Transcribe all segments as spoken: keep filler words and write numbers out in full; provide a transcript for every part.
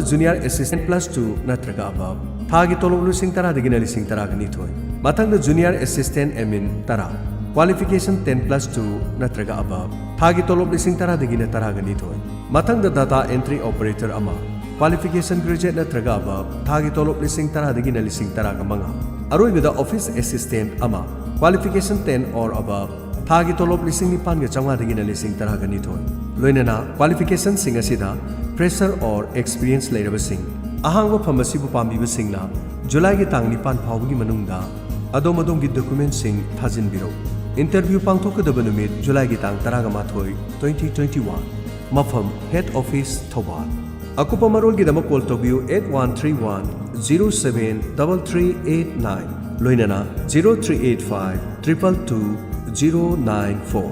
Junior assistant plus two ꯅꯠꯇ꯭ꯔꯒ ꯑꯕꯞ, ꯊꯥꯒꯤ ꯇꯣꯂꯣꯞ ꯂꯤꯁꯤꯡ ꯇꯔꯥꯗꯒꯤꯅ ꯂꯤꯁꯤꯡ ꯇꯔꯥꯒ ꯅꯤꯊꯣꯏ꯫ ꯃꯊꯪꯗ ꯖꯨꯅꯤꯌꯔ ꯑꯦꯁꯤꯁꯇꯦꯟꯠ ꯑꯦꯃꯤꯟ ꯇꯔꯥ, ꯀ꯭ꯋꯥꯂꯤꯐꯤꯀꯦꯁꯟ ꯇꯦꯟ ꯄ꯭ꯂꯁ ꯇꯨ ꯅꯠꯇ꯭ꯔꯒ ꯑꯕꯞ, ꯊꯥꯒꯤ ꯇꯣꯂꯣꯞ ꯂꯤꯁꯤꯡ ꯇꯔꯥꯗꯒꯤꯅ ꯇꯔꯥꯒ ꯅꯤꯊꯣꯏ꯫ ꯃꯊꯪꯗ ꯗꯥꯇꯥ ꯑꯦꯟꯇ꯭ꯔꯤ ꯑꯣꯄꯔꯦꯇꯔ ꯑꯃ, ꯀ꯭ꯋꯥꯂꯤꯐꯤꯀꯦꯁꯟ ꯒ꯭ꯔꯦꯖꯨꯑꯦꯠ ꯅꯠꯇ꯭ꯔꯒ ꯑꯕꯞ, ꯊꯥꯒꯤ ꯇꯣꯂꯣꯞ ꯂꯤꯁꯤꯡ ꯇꯔꯥꯗꯒꯤꯅ ꯂꯤꯁꯤꯡ ꯇꯔꯥꯒ ꯃꯉꯥ꯫ ꯑꯔꯣꯏꯕꯗ ꯑꯣꯐꯤꯁ ꯑꯦꯁꯤꯁꯇꯦꯟꯠ ꯑꯃ, ꯀ꯭ꯋꯥꯂꯤꯐꯤꯀꯦꯁꯟ ꯇꯦꯟ ꯑꯣꯔ ꯑꯕꯞ, ꯊꯥꯒꯤ ꯇꯣꯂꯣꯞ ꯂꯤꯁꯤꯡ ꯅꯤꯄꯥꯟꯒ ꯆꯥꯝꯃꯉꯥꯗꯒꯤꯅ ꯂꯤꯁꯤꯡ ꯇꯔꯥꯒ ꯅꯤꯊꯣꯏ꯫ ꯂꯣꯏꯅꯅ ꯀ꯭ꯋꯥꯂꯤꯐꯤꯀꯦꯁꯟꯁꯤꯡ ꯑꯁꯤꯗ ꯐ꯭ꯔꯦꯁꯔ ꯑꯣꯔ ꯑꯦꯛꯁꯄꯤꯔꯤꯌꯦꯟꯁ ꯂꯩꯔꯕꯁꯤꯡ꯫ ꯑꯍꯥꯡꯕ ꯐꯝ ꯑꯁꯤꯕꯨ ꯄꯥꯝꯕꯤꯕꯁꯤꯡꯅ ꯖꯨꯂꯥꯏꯒꯤ ꯇꯥꯡ ꯅꯤꯄꯥꯟ ꯐꯥꯎꯕꯒꯤ ꯃꯅꯨꯡꯗ ꯑꯗꯣꯝ ꯑꯗꯣꯝꯒꯤ ꯗꯣꯀꯨꯃꯦꯟꯠꯁꯤꯡ ꯊꯥꯖꯤꯟꯕꯤꯔꯛꯎ꯫ ꯏꯟꯇꯔꯚ꯭ꯌꯨ ꯄꯥꯡꯊꯣꯛꯀꯗꯕ ꯅꯨꯃꯤꯠ ꯖꯨꯂꯥꯏꯒꯤ ꯇꯥꯡ ꯇꯔꯥꯒ ꯃꯥꯊꯣꯏ, twenty twenty one꯫ ꯃꯐꯝ, ꯍꯦꯗ ꯑꯣꯐꯤꯁ, ꯊꯧꯕꯥꯜ꯫ ꯑꯀꯨꯞꯄ ꯃꯔꯣꯜꯒꯤꯗꯃꯛ ꯀꯣꯜ ꯇꯧꯕꯤꯌꯨ eight one three one zero seven double three eight nine, ꯂꯣꯏꯅꯅ zero three eight five triple two zero nine four꯫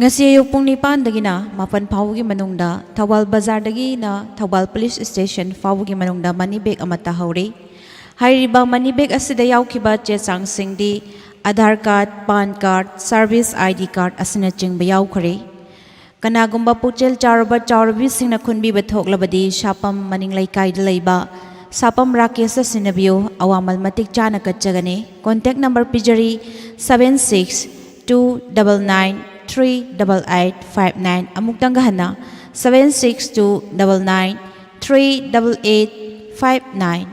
ꯉꯁꯤ ꯑꯌꯨꯛ ꯄꯨꯡ ꯅꯤꯄꯥꯟꯗꯒꯤꯅ ꯃꯥꯄꯟ ꯐꯥꯎꯕꯒꯤ ꯃꯅꯨꯡꯗ ꯊꯧꯕꯥꯜ ꯕꯖꯥꯔꯗꯒꯤꯅ ꯊꯧꯕꯥꯜ ꯄꯨꯂꯤꯁ ꯁ꯭ꯇꯦꯁꯟ ꯐꯥꯎꯕꯒꯤ ꯃꯅꯨꯡꯗ ꯃꯅꯤ ꯕꯦꯒ ꯑꯃ ꯇꯥꯍꯧꯔꯦ꯫ ꯍꯥꯏꯔꯤꯕ ꯃꯅꯤ ꯕꯦꯒ ꯑꯁꯤꯗ ꯌꯥꯎꯈꯤꯕ ꯆꯦ ꯆꯥꯡꯁꯤꯡꯗꯤ Aadhaar card, PAN card, service ID card ꯑꯁꯤꯅꯆꯤꯡꯕ ꯌꯥꯎꯈ꯭ꯔꯦ꯫ ꯀꯅꯥꯒꯨꯝꯕ ꯄꯨꯛꯆꯦꯜ ꯆꯥꯎꯔꯕ ꯆꯥꯎꯔꯕꯤꯁꯤꯡꯅ ꯈꯨꯟꯕꯤꯕ ꯊꯣꯛꯂꯕꯗꯤ ꯁꯥꯄꯝ ꯃꯅꯤꯡ ꯂꯩꯀꯥꯏꯗ ꯂꯩꯕ ꯁꯥꯄꯝ ꯔꯥꯀꯦꯁꯇ ꯁꯤꯟꯅꯕꯤꯌꯨ, ꯑꯋꯥꯃꯜ ꯃꯇꯤꯛ ꯆꯥꯅ ꯀꯠꯆꯒꯅꯤ꯫ ꯀꯣꯟꯇꯦꯛ ꯅꯝꯕꯔ ꯄꯤꯖꯔꯤ, seven six two double nine three double eight five nine꯫ ꯑꯃꯨꯛꯇꯪꯒ ꯍꯟꯅ, seven six two double nine three double eight five nine꯫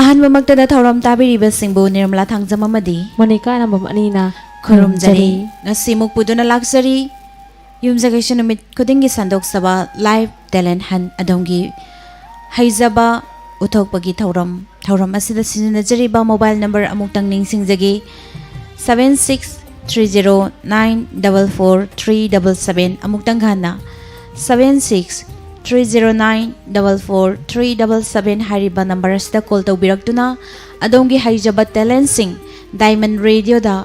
ꯑꯍꯥꯟꯕꯃꯛꯇꯗ ꯊꯧꯔꯝ ꯇꯥꯕꯤꯔꯤꯕꯁꯤꯡꯕꯨ ꯅꯤꯔꯃꯂꯥ ꯊꯥꯡꯖꯝ ꯑꯃꯗꯤ ꯃꯣꯅꯤꯀꯥ ꯅꯝꯕꯝ ꯑꯅꯤꯅ ꯈꯨꯔꯨꯝꯖꯔꯤ꯫ ꯈꯨꯔꯨꯝꯖꯔꯤ꯫ ꯉꯁꯤ ꯃꯨꯛ ꯄꯨꯗꯨꯅ ꯂꯥꯛꯆꯔꯤ꯫ ꯌꯨꯝꯖꯀꯩꯁ ꯅꯨꯃꯤꯠ ꯈꯨꯗꯤꯡꯒꯤ ꯁꯟꯗꯣꯛꯆꯕ Live Talent Hunt, ꯑꯗꯣꯝꯒꯤ ꯍꯩꯖꯕ ꯎꯠꯊꯣꯛꯄꯒꯤ ꯊꯧꯔꯝ꯫ ꯊꯧꯔꯝ ꯑꯁꯤꯗ ꯁꯤꯖꯤꯟꯅꯖꯔꯤꯕ ꯃꯣꯕꯥꯏꯜ ꯅꯝꯕꯔ ꯑꯃꯨꯛꯇꯪ ꯅꯤꯡꯁꯤꯡꯖꯒꯦ, seven six three zero nine double four three double seven, ꯑꯃꯨꯛꯇꯪ ꯍꯟꯅ, seven six three zero nine double four three double seven ꯍꯥꯏꯔꯤꯕ ꯅꯝꯕꯔ ꯑꯁꯤꯗ ꯀꯣꯜ ꯇꯧꯕꯤꯔꯛꯇꯨꯅ ꯑꯗꯣꯝꯒꯤ ꯍꯩꯖꯕ ꯇꯦꯂꯦꯟꯁꯤꯡ ꯗꯥꯏꯃꯟ ꯔꯦꯗꯤꯑꯣꯗ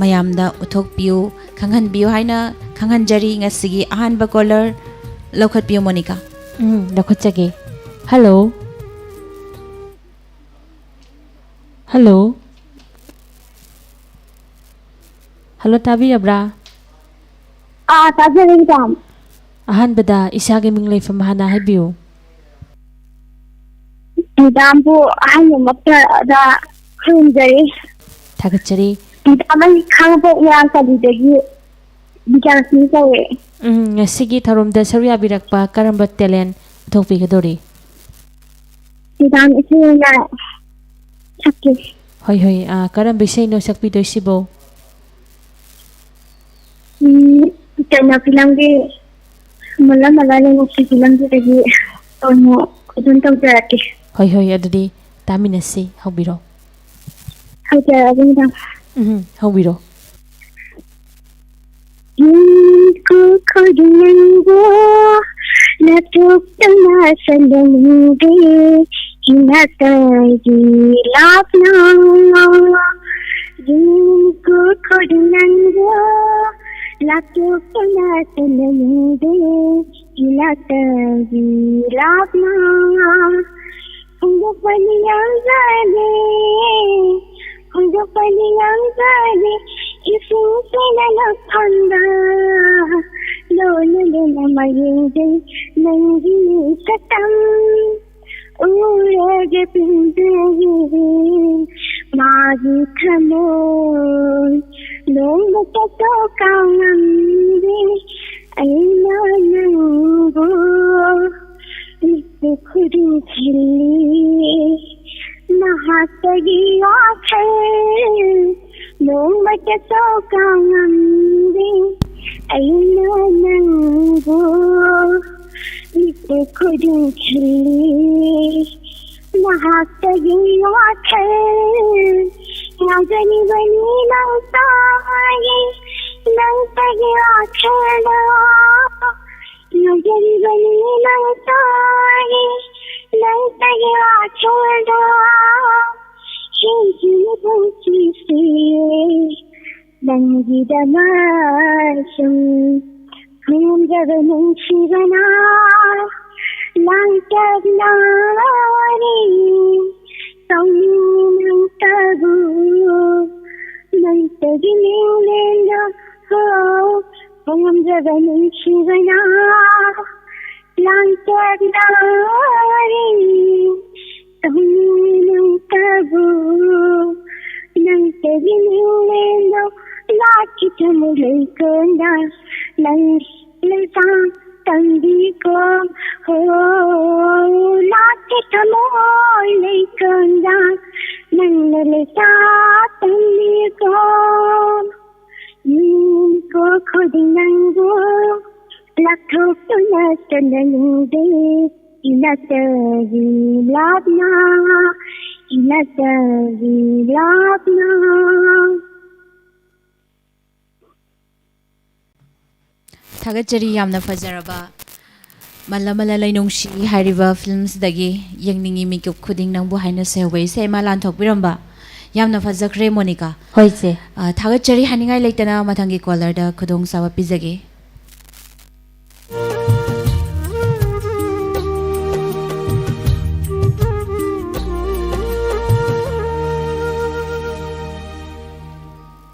ꯃꯌꯥꯝꯗ ꯎꯠꯊꯣꯛꯄꯤꯌꯨ, ꯈꯪꯍꯟꯕꯤꯌꯨ ꯍꯥꯏꯅ ꯈꯪꯍꯟꯖꯔꯤ꯫ ꯉꯁꯤꯒꯤ ꯑꯍꯥꯟꯕ ꯀꯣꯂꯔ ꯂꯧꯈꯠꯄꯤꯌꯨ, ꯃꯣꯅꯤꯀꯥ꯫ ꯎꯝ, ꯂꯧꯈꯠꯆꯒꯦ꯫ ꯍꯜꯂꯣ꯫ ꯍꯜꯂꯣ꯫ ꯍꯜꯂꯣ, ꯇꯥꯕꯤꯔꯕ꯭ꯔꯥ? ꯑꯥ, ꯇꯥꯖꯔꯦ, ꯃꯦꯗꯥꯝ꯫ ꯑꯍꯥꯟꯕꯗ ꯏꯁꯥꯒꯤ ꯃꯤꯡ ꯂꯩꯐꯝ ꯍꯥꯟꯅ ꯍꯥꯏꯕꯤꯌꯨ꯫ ꯃꯦꯗꯥꯝꯕꯨ ꯑꯍꯥꯟꯕꯃꯛꯇꯗ ꯈꯨꯔꯨꯝꯖꯔꯤ꯫ ꯊꯥꯒꯠꯆꯔꯤ꯫ ꯃꯦꯗꯥꯝ, ꯑꯩ ꯈꯥꯡꯉꯕꯣꯛ ꯃꯣꯏꯔꯥꯡ ꯄꯜꯂꯤꯗꯒꯤ ꯕꯤꯖꯌꯂꯛꯁꯃꯤ ꯀꯧꯋꯦ꯫ ꯎꯝ, ꯉꯁꯤꯒꯤ ꯊꯧꯔꯝꯗ ꯁꯔꯨꯛ ꯌꯥꯕꯤꯔꯛꯄ ꯀꯔꯝꯕ ꯇꯦꯂꯦꯟ ꯄꯨꯊꯣꯛꯄꯤꯒꯗꯧꯔꯤ? ꯃꯦꯗꯥꯝ, ꯏꯁꯩ ꯑꯣꯏꯅ ꯁꯛꯀꯦ꯫ ꯍꯣꯏ, ꯍꯣꯏ, ꯑꯥ, ꯀꯔꯝꯕ ꯏꯁꯩꯅꯣ ꯁꯛꯄꯤꯗꯣꯏꯁꯤꯕꯣ? ꯎꯝ, ꯀꯩꯅꯣ, ꯐꯤꯂꯝꯒꯤ ꯃꯨꯜꯂ ꯃꯨꯜꯂ ꯂꯩꯉꯣꯛꯄꯤ ꯐꯤꯂꯝꯗꯨꯗꯒꯤ ꯑꯣꯏꯅ ꯑꯗꯨꯝ ꯇꯧꯖꯔꯛꯀꯦ꯫ ꯍꯣꯏ, ꯍꯣꯏ, ꯑꯗꯨꯗꯤ ꯇꯥꯃꯤꯟꯅꯁꯤ, ꯍꯧꯕꯤꯔꯣ꯫ ꯍꯧꯖꯔꯛꯑꯒꯦ, ꯃꯦꯗꯥꯝ꯫ ꯎꯝ, ꯍꯧꯕꯤꯔꯣ꯫ ꯌꯦꯡꯀꯣ ꯈꯨꯗꯤꯡ ꯅꯪꯕꯨ ꯂꯥꯞꯊꯣꯛꯇꯅ ꯆꯠꯂꯝꯗꯦ, ꯏꯅꯥꯛꯇꯒꯤ ꯂꯥꯞꯅ꯫ ꯌꯦꯡꯀꯣ ꯈꯨꯗꯤꯡ ꯅꯪꯕꯨ ꯂꯥꯞꯊꯣꯛꯇꯅ ꯆꯠꯂꯝꯗꯦ, ꯏꯅꯥꯛꯇꯒꯤ ꯂꯥꯞꯅ꯫ ꯐꯣꯡꯗꯣꯛꯄꯅꯤ ꯌꯥꯝꯖꯔꯦ, ꯐꯣꯡꯗꯣꯛꯄꯅꯤ ꯌꯥꯝꯖꯔꯦ, ꯏꯁꯤꯡ ꯆꯦꯟꯅ ꯂꯧꯐꯝꯗ ꯂꯣꯟꯅ ꯂꯣꯟꯅ ꯃꯌꯦꯡꯗꯩ ꯅꯪꯒꯤ ꯁꯛꯇꯝ ꯎꯔꯒ ꯄꯦꯟꯖꯔꯦ꯫ ꯃꯥꯒꯤ ꯊꯃꯣꯏ ꯅꯣꯡꯃꯇ ꯀꯥꯎꯉꯝꯗꯦ, ꯑꯩꯅ ꯅꯪꯕꯨ ꯃꯤꯠꯇ ꯈꯨꯗꯤꯡ ꯈꯤꯜꯂꯤ꯫ ꯃꯍꯥꯛꯇꯒꯤ ꯋꯥꯈꯜ ꯅꯣꯡꯃꯇ ꯀꯥꯎꯉꯝꯗꯦ꯫ ꯑꯩꯅ ꯅꯪꯕꯨ ꯃꯤꯠꯇ ꯈꯨꯗꯤꯡ ꯈꯤꯜꯂꯤ꯫ ꯃꯍꯥꯛꯇꯒꯤ ꯋꯥꯈꯜ ꯉꯥꯎꯖꯔꯤꯕꯅꯤ ꯅꯪ ꯇꯥꯔꯦ, ꯅꯪꯇꯒꯤ ꯋꯥꯈꯜꯗ ꯉꯥꯎꯖꯔꯤꯕꯅꯤ ꯅꯪ ꯇꯥꯔꯦ, ꯅꯪꯇꯒꯤ ꯋꯥꯈꯜꯗ ꯍꯤꯡꯈꯤꯅꯤ ꯄꯨꯟꯁꯤꯁꯦ ꯅꯪꯒꯤꯗꯃꯛ ꯁꯨꯝ ꯈꯨꯔꯨꯝꯖꯕ ꯅꯨꯡꯁꯤꯕꯅ ꯂꯥꯡꯇꯛꯅꯔꯦ ꯇꯧꯅꯤꯡ ꯅꯪꯇꯕꯨ ꯅꯪꯇꯒꯤ ꯃꯤꯡꯂꯦꯟꯗ ꯍꯣ ꯈꯨꯔꯨꯝꯖꯕ ꯅꯨꯡꯁꯤꯕꯅ ꯂꯥꯡꯇꯛꯅꯔꯦ ꯇꯧꯅꯤꯡ ꯅꯪꯇꯕꯨ ꯅꯪꯇꯒꯤ ꯃꯤꯡꯂꯦꯟꯗꯣ ꯂꯥꯠꯀꯦ ꯊꯃꯣꯏ ꯂꯩꯀꯣꯟꯗ ꯅꯪ ꯂꯩꯁꯥ ꯇꯝꯕꯤꯀꯣ ꯍꯣ ꯂꯥꯠꯀꯦ ꯊꯃꯣꯏ ꯂꯩꯀꯣꯟꯗ ꯅꯪꯅ ꯂꯩꯁꯥ ꯇꯝꯕꯤꯀꯣ ꯅꯤꯡꯀꯣ ꯈꯨꯗꯤꯡ ꯅꯪꯕꯨ ꯂꯥꯞꯊꯣꯛꯇꯨꯅ ꯆꯠꯅꯅꯤꯡꯗꯦ ꯏꯅꯥꯛꯇꯒꯤ ꯂꯥꯞꯅ ꯏꯅꯥꯛꯇꯒꯤ ꯂꯥꯞꯅ꯫ ꯊꯥꯒꯠꯆꯔꯤ, ꯌꯥꯝꯅ ꯐꯖꯔꯕ ꯃꯜꯂ ꯃꯜꯂ ꯂꯩꯅꯨꯡꯁꯤ ꯍꯥꯏꯔꯤꯕ ꯐꯤꯂꯝꯁꯤꯗꯒꯤ ꯌꯦꯡꯅꯤꯡꯉꯤ ꯃꯤꯀꯨꯞ ꯈꯨꯗꯤꯡ ꯅꯪꯕꯨ ꯍꯥꯏꯅ ꯁꯩꯍꯧꯕ ꯏꯁꯩ ꯑꯃ ꯂꯥꯟꯊꯣꯛꯄꯤꯔꯝꯕ꯫ ꯌꯥꯝꯅ ꯐꯖꯈ꯭ꯔꯦ ꯃꯣꯅꯤꯀꯥ꯫ ꯍꯣꯏ ꯆꯦ꯫ ꯑ, ꯊꯥꯒꯠꯆꯔꯤ ꯍꯥꯏꯅꯤꯡꯉꯥꯏ ꯂꯩꯇꯅ ꯃꯊꯪꯒꯤ ꯀꯣꯂꯔꯗ ꯈꯨꯗꯣꯡꯆꯥꯕ ꯄꯤꯖꯒꯦ꯫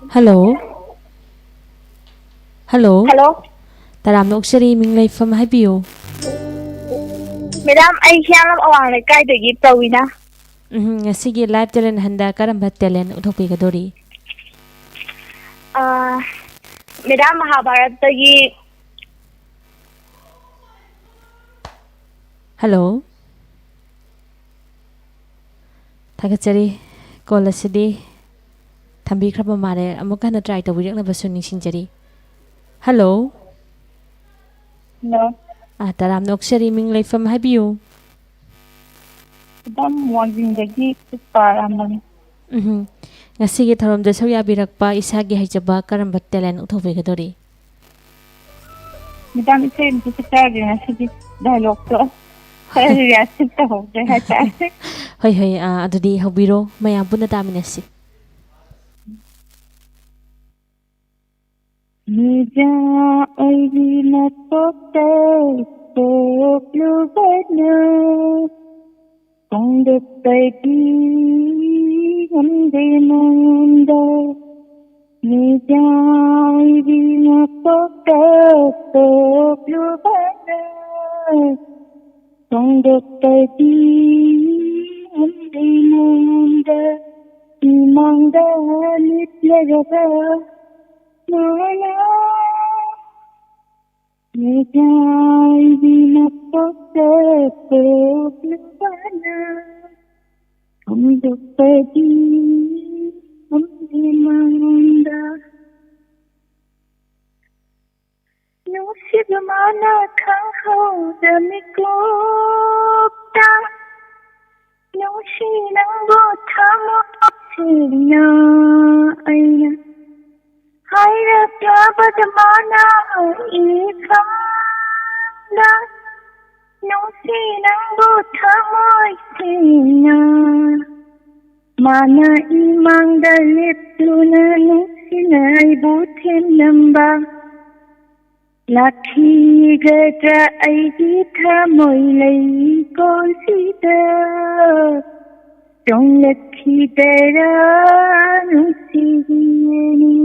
ꯍꯜꯂꯣ꯫ ꯍꯜꯂꯣ꯫ ꯍꯜꯂꯣ꯫ ꯇꯔꯥꯝꯅ ꯑꯣꯛꯆꯔꯤ, ꯃꯤꯡ ꯂꯩꯐꯝ ꯍꯥꯏꯕꯤꯌꯨ꯫ ꯃꯦꯗꯥꯝ, ꯑꯩ ꯍꯤꯌꯥꯡꯂꯝ ꯑꯋꯥꯡ ꯂꯩꯀꯥꯏꯗꯒꯤ ꯄ꯭ꯔꯋꯤꯅꯥ꯫ ꯎꯝ, ꯉꯁꯤꯒꯤ ꯂꯥꯏꯐ ꯇꯦꯂꯦꯟ ꯍꯟꯗ ꯀꯔꯝꯕ ꯇꯦꯂꯦꯟ ꯎꯠꯊꯣꯛꯄꯤꯒꯗꯧꯔꯤ? ꯑꯥ, ꯃꯦꯗꯥꯝ, ꯃꯍꯥꯚꯥꯔꯠꯇꯒꯤ꯫ ꯍꯜꯂꯣ꯫ ꯊꯥꯒꯠꯆꯔꯤ꯫ ꯀꯣꯜ ꯑꯁꯤꯗꯤ ꯊꯝꯕꯤꯈ꯭ꯔꯕ ꯃꯥꯜꯂꯦ꯫ ꯑꯃꯨꯛꯀ ꯍꯟꯅ ꯇ꯭ꯔꯥꯏ ꯇꯧꯕꯤꯔꯛꯅꯕꯁꯨ ꯅꯤꯡꯁꯤꯡꯖꯔꯤ꯫ ꯍꯜꯂꯣ꯫ ꯍꯜꯂꯣ꯫ ꯑꯥ, ꯇꯔꯥꯝꯅ ꯑꯣꯛꯆꯔꯤ꯫ ꯃꯤꯡ ꯂꯩꯐꯝ ꯍꯥꯏꯕꯤꯌꯨ꯫ ꯃꯦꯗꯥꯝ, ꯋꯥꯡꯖꯤꯡꯗꯒꯤ ꯄꯨꯁꯄꯥ ꯑꯔꯥꯝꯕꯝ꯫ ꯎꯝꯍꯨꯝ꯫ ꯉꯁꯤꯒꯤ ꯊꯧꯔꯝꯗ ꯁꯔꯨꯛ ꯌꯥꯕꯤꯔꯛꯄ ꯏꯁꯥꯒꯤ ꯍꯩꯖꯕ ꯀꯔꯝꯕ talent ꯎꯠꯊꯣꯛꯄꯤꯒꯗꯧꯔꯤ? ꯃꯦꯗꯥꯝ, ꯏꯁꯩ ꯑꯝꯇ ꯁꯛꯆꯔꯒꯦ, ꯉꯁꯤꯒꯤ dialogue-ꯇꯣ ꯈꯔ rehearsal ꯇꯧꯍꯧꯗ꯭ꯔꯦ ꯍꯥꯏꯇꯥꯔꯦ꯫ ꯍꯣꯏ, ꯍꯣꯏ, ꯑꯥ, ꯑꯗꯨꯗꯤ ꯍꯧꯕꯤꯔꯣ, ꯃꯌꯥꯝ ꯄꯨꯟꯅ ꯇꯥꯃꯤꯟꯅꯁꯤ꯫ ꯃꯤꯖꯥ ꯑꯣꯏꯕꯤ ꯃꯄꯣꯛꯇ ꯄꯣꯛꯂꯨꯕꯅ ꯐꯣꯡꯗꯣꯛꯄꯗꯤ ꯉꯝꯗꯦ ꯃꯉꯣꯟꯗ꯫ ꯃꯤꯖꯥ ꯑꯣꯏꯕꯤ ꯃꯄꯣꯛꯇ ꯄꯣꯛꯂꯨꯕꯅ ꯐꯣꯡꯗꯣꯛꯄꯗꯤ ꯉꯝꯗꯦ ꯃꯉꯣꯟꯗ꯫ ꯏꯃꯥꯡꯗ ꯂꯦꯞꯂꯔꯕ ꯃꯥꯅ ꯃꯤꯖꯥ ꯑꯣꯏꯕꯤ ꯃꯄꯣꯛꯇ ꯄꯣꯛꯂꯨꯕꯅ ꯐꯣꯡꯗꯣꯛꯄꯗꯤ ꯉꯝꯗꯦ ꯃꯉꯣꯟꯗ꯫ ꯅꯨꯡꯁꯤꯕ ꯃꯥꯅ ꯈꯪꯍꯧꯗ ꯃꯤꯀꯨꯞꯇ ꯅꯨꯡꯁꯤ ꯅꯪꯕꯨ ꯊꯃꯣꯏ ꯁꯦꯡꯅ ꯑꯩꯅ ꯍꯥꯏꯔꯛꯂꯕꯗ ꯃꯥꯅ ꯏꯐꯝꯗ ꯅꯨꯡꯁꯤ ꯅꯪꯕꯨ ꯊꯃꯣꯏ ꯁꯦꯡꯅ ꯃꯥꯅ ꯏꯃꯥꯡꯗ ꯂꯦꯞꯇꯨꯅ ꯅꯨꯡꯁꯤꯅ ꯑꯩꯕꯨ ꯊꯦꯝꯂꯝꯕ꯫ ꯂꯥꯛꯈꯤꯒꯗ꯭ꯔꯥ ꯑꯩꯒꯤ ꯊꯃꯣꯏ ꯂꯩꯀꯣꯜꯁꯤꯗ? ꯆꯣꯡꯂꯛꯈꯤꯗꯔꯥ ꯅꯨꯡꯁꯤꯕꯤ ꯑꯅꯤ?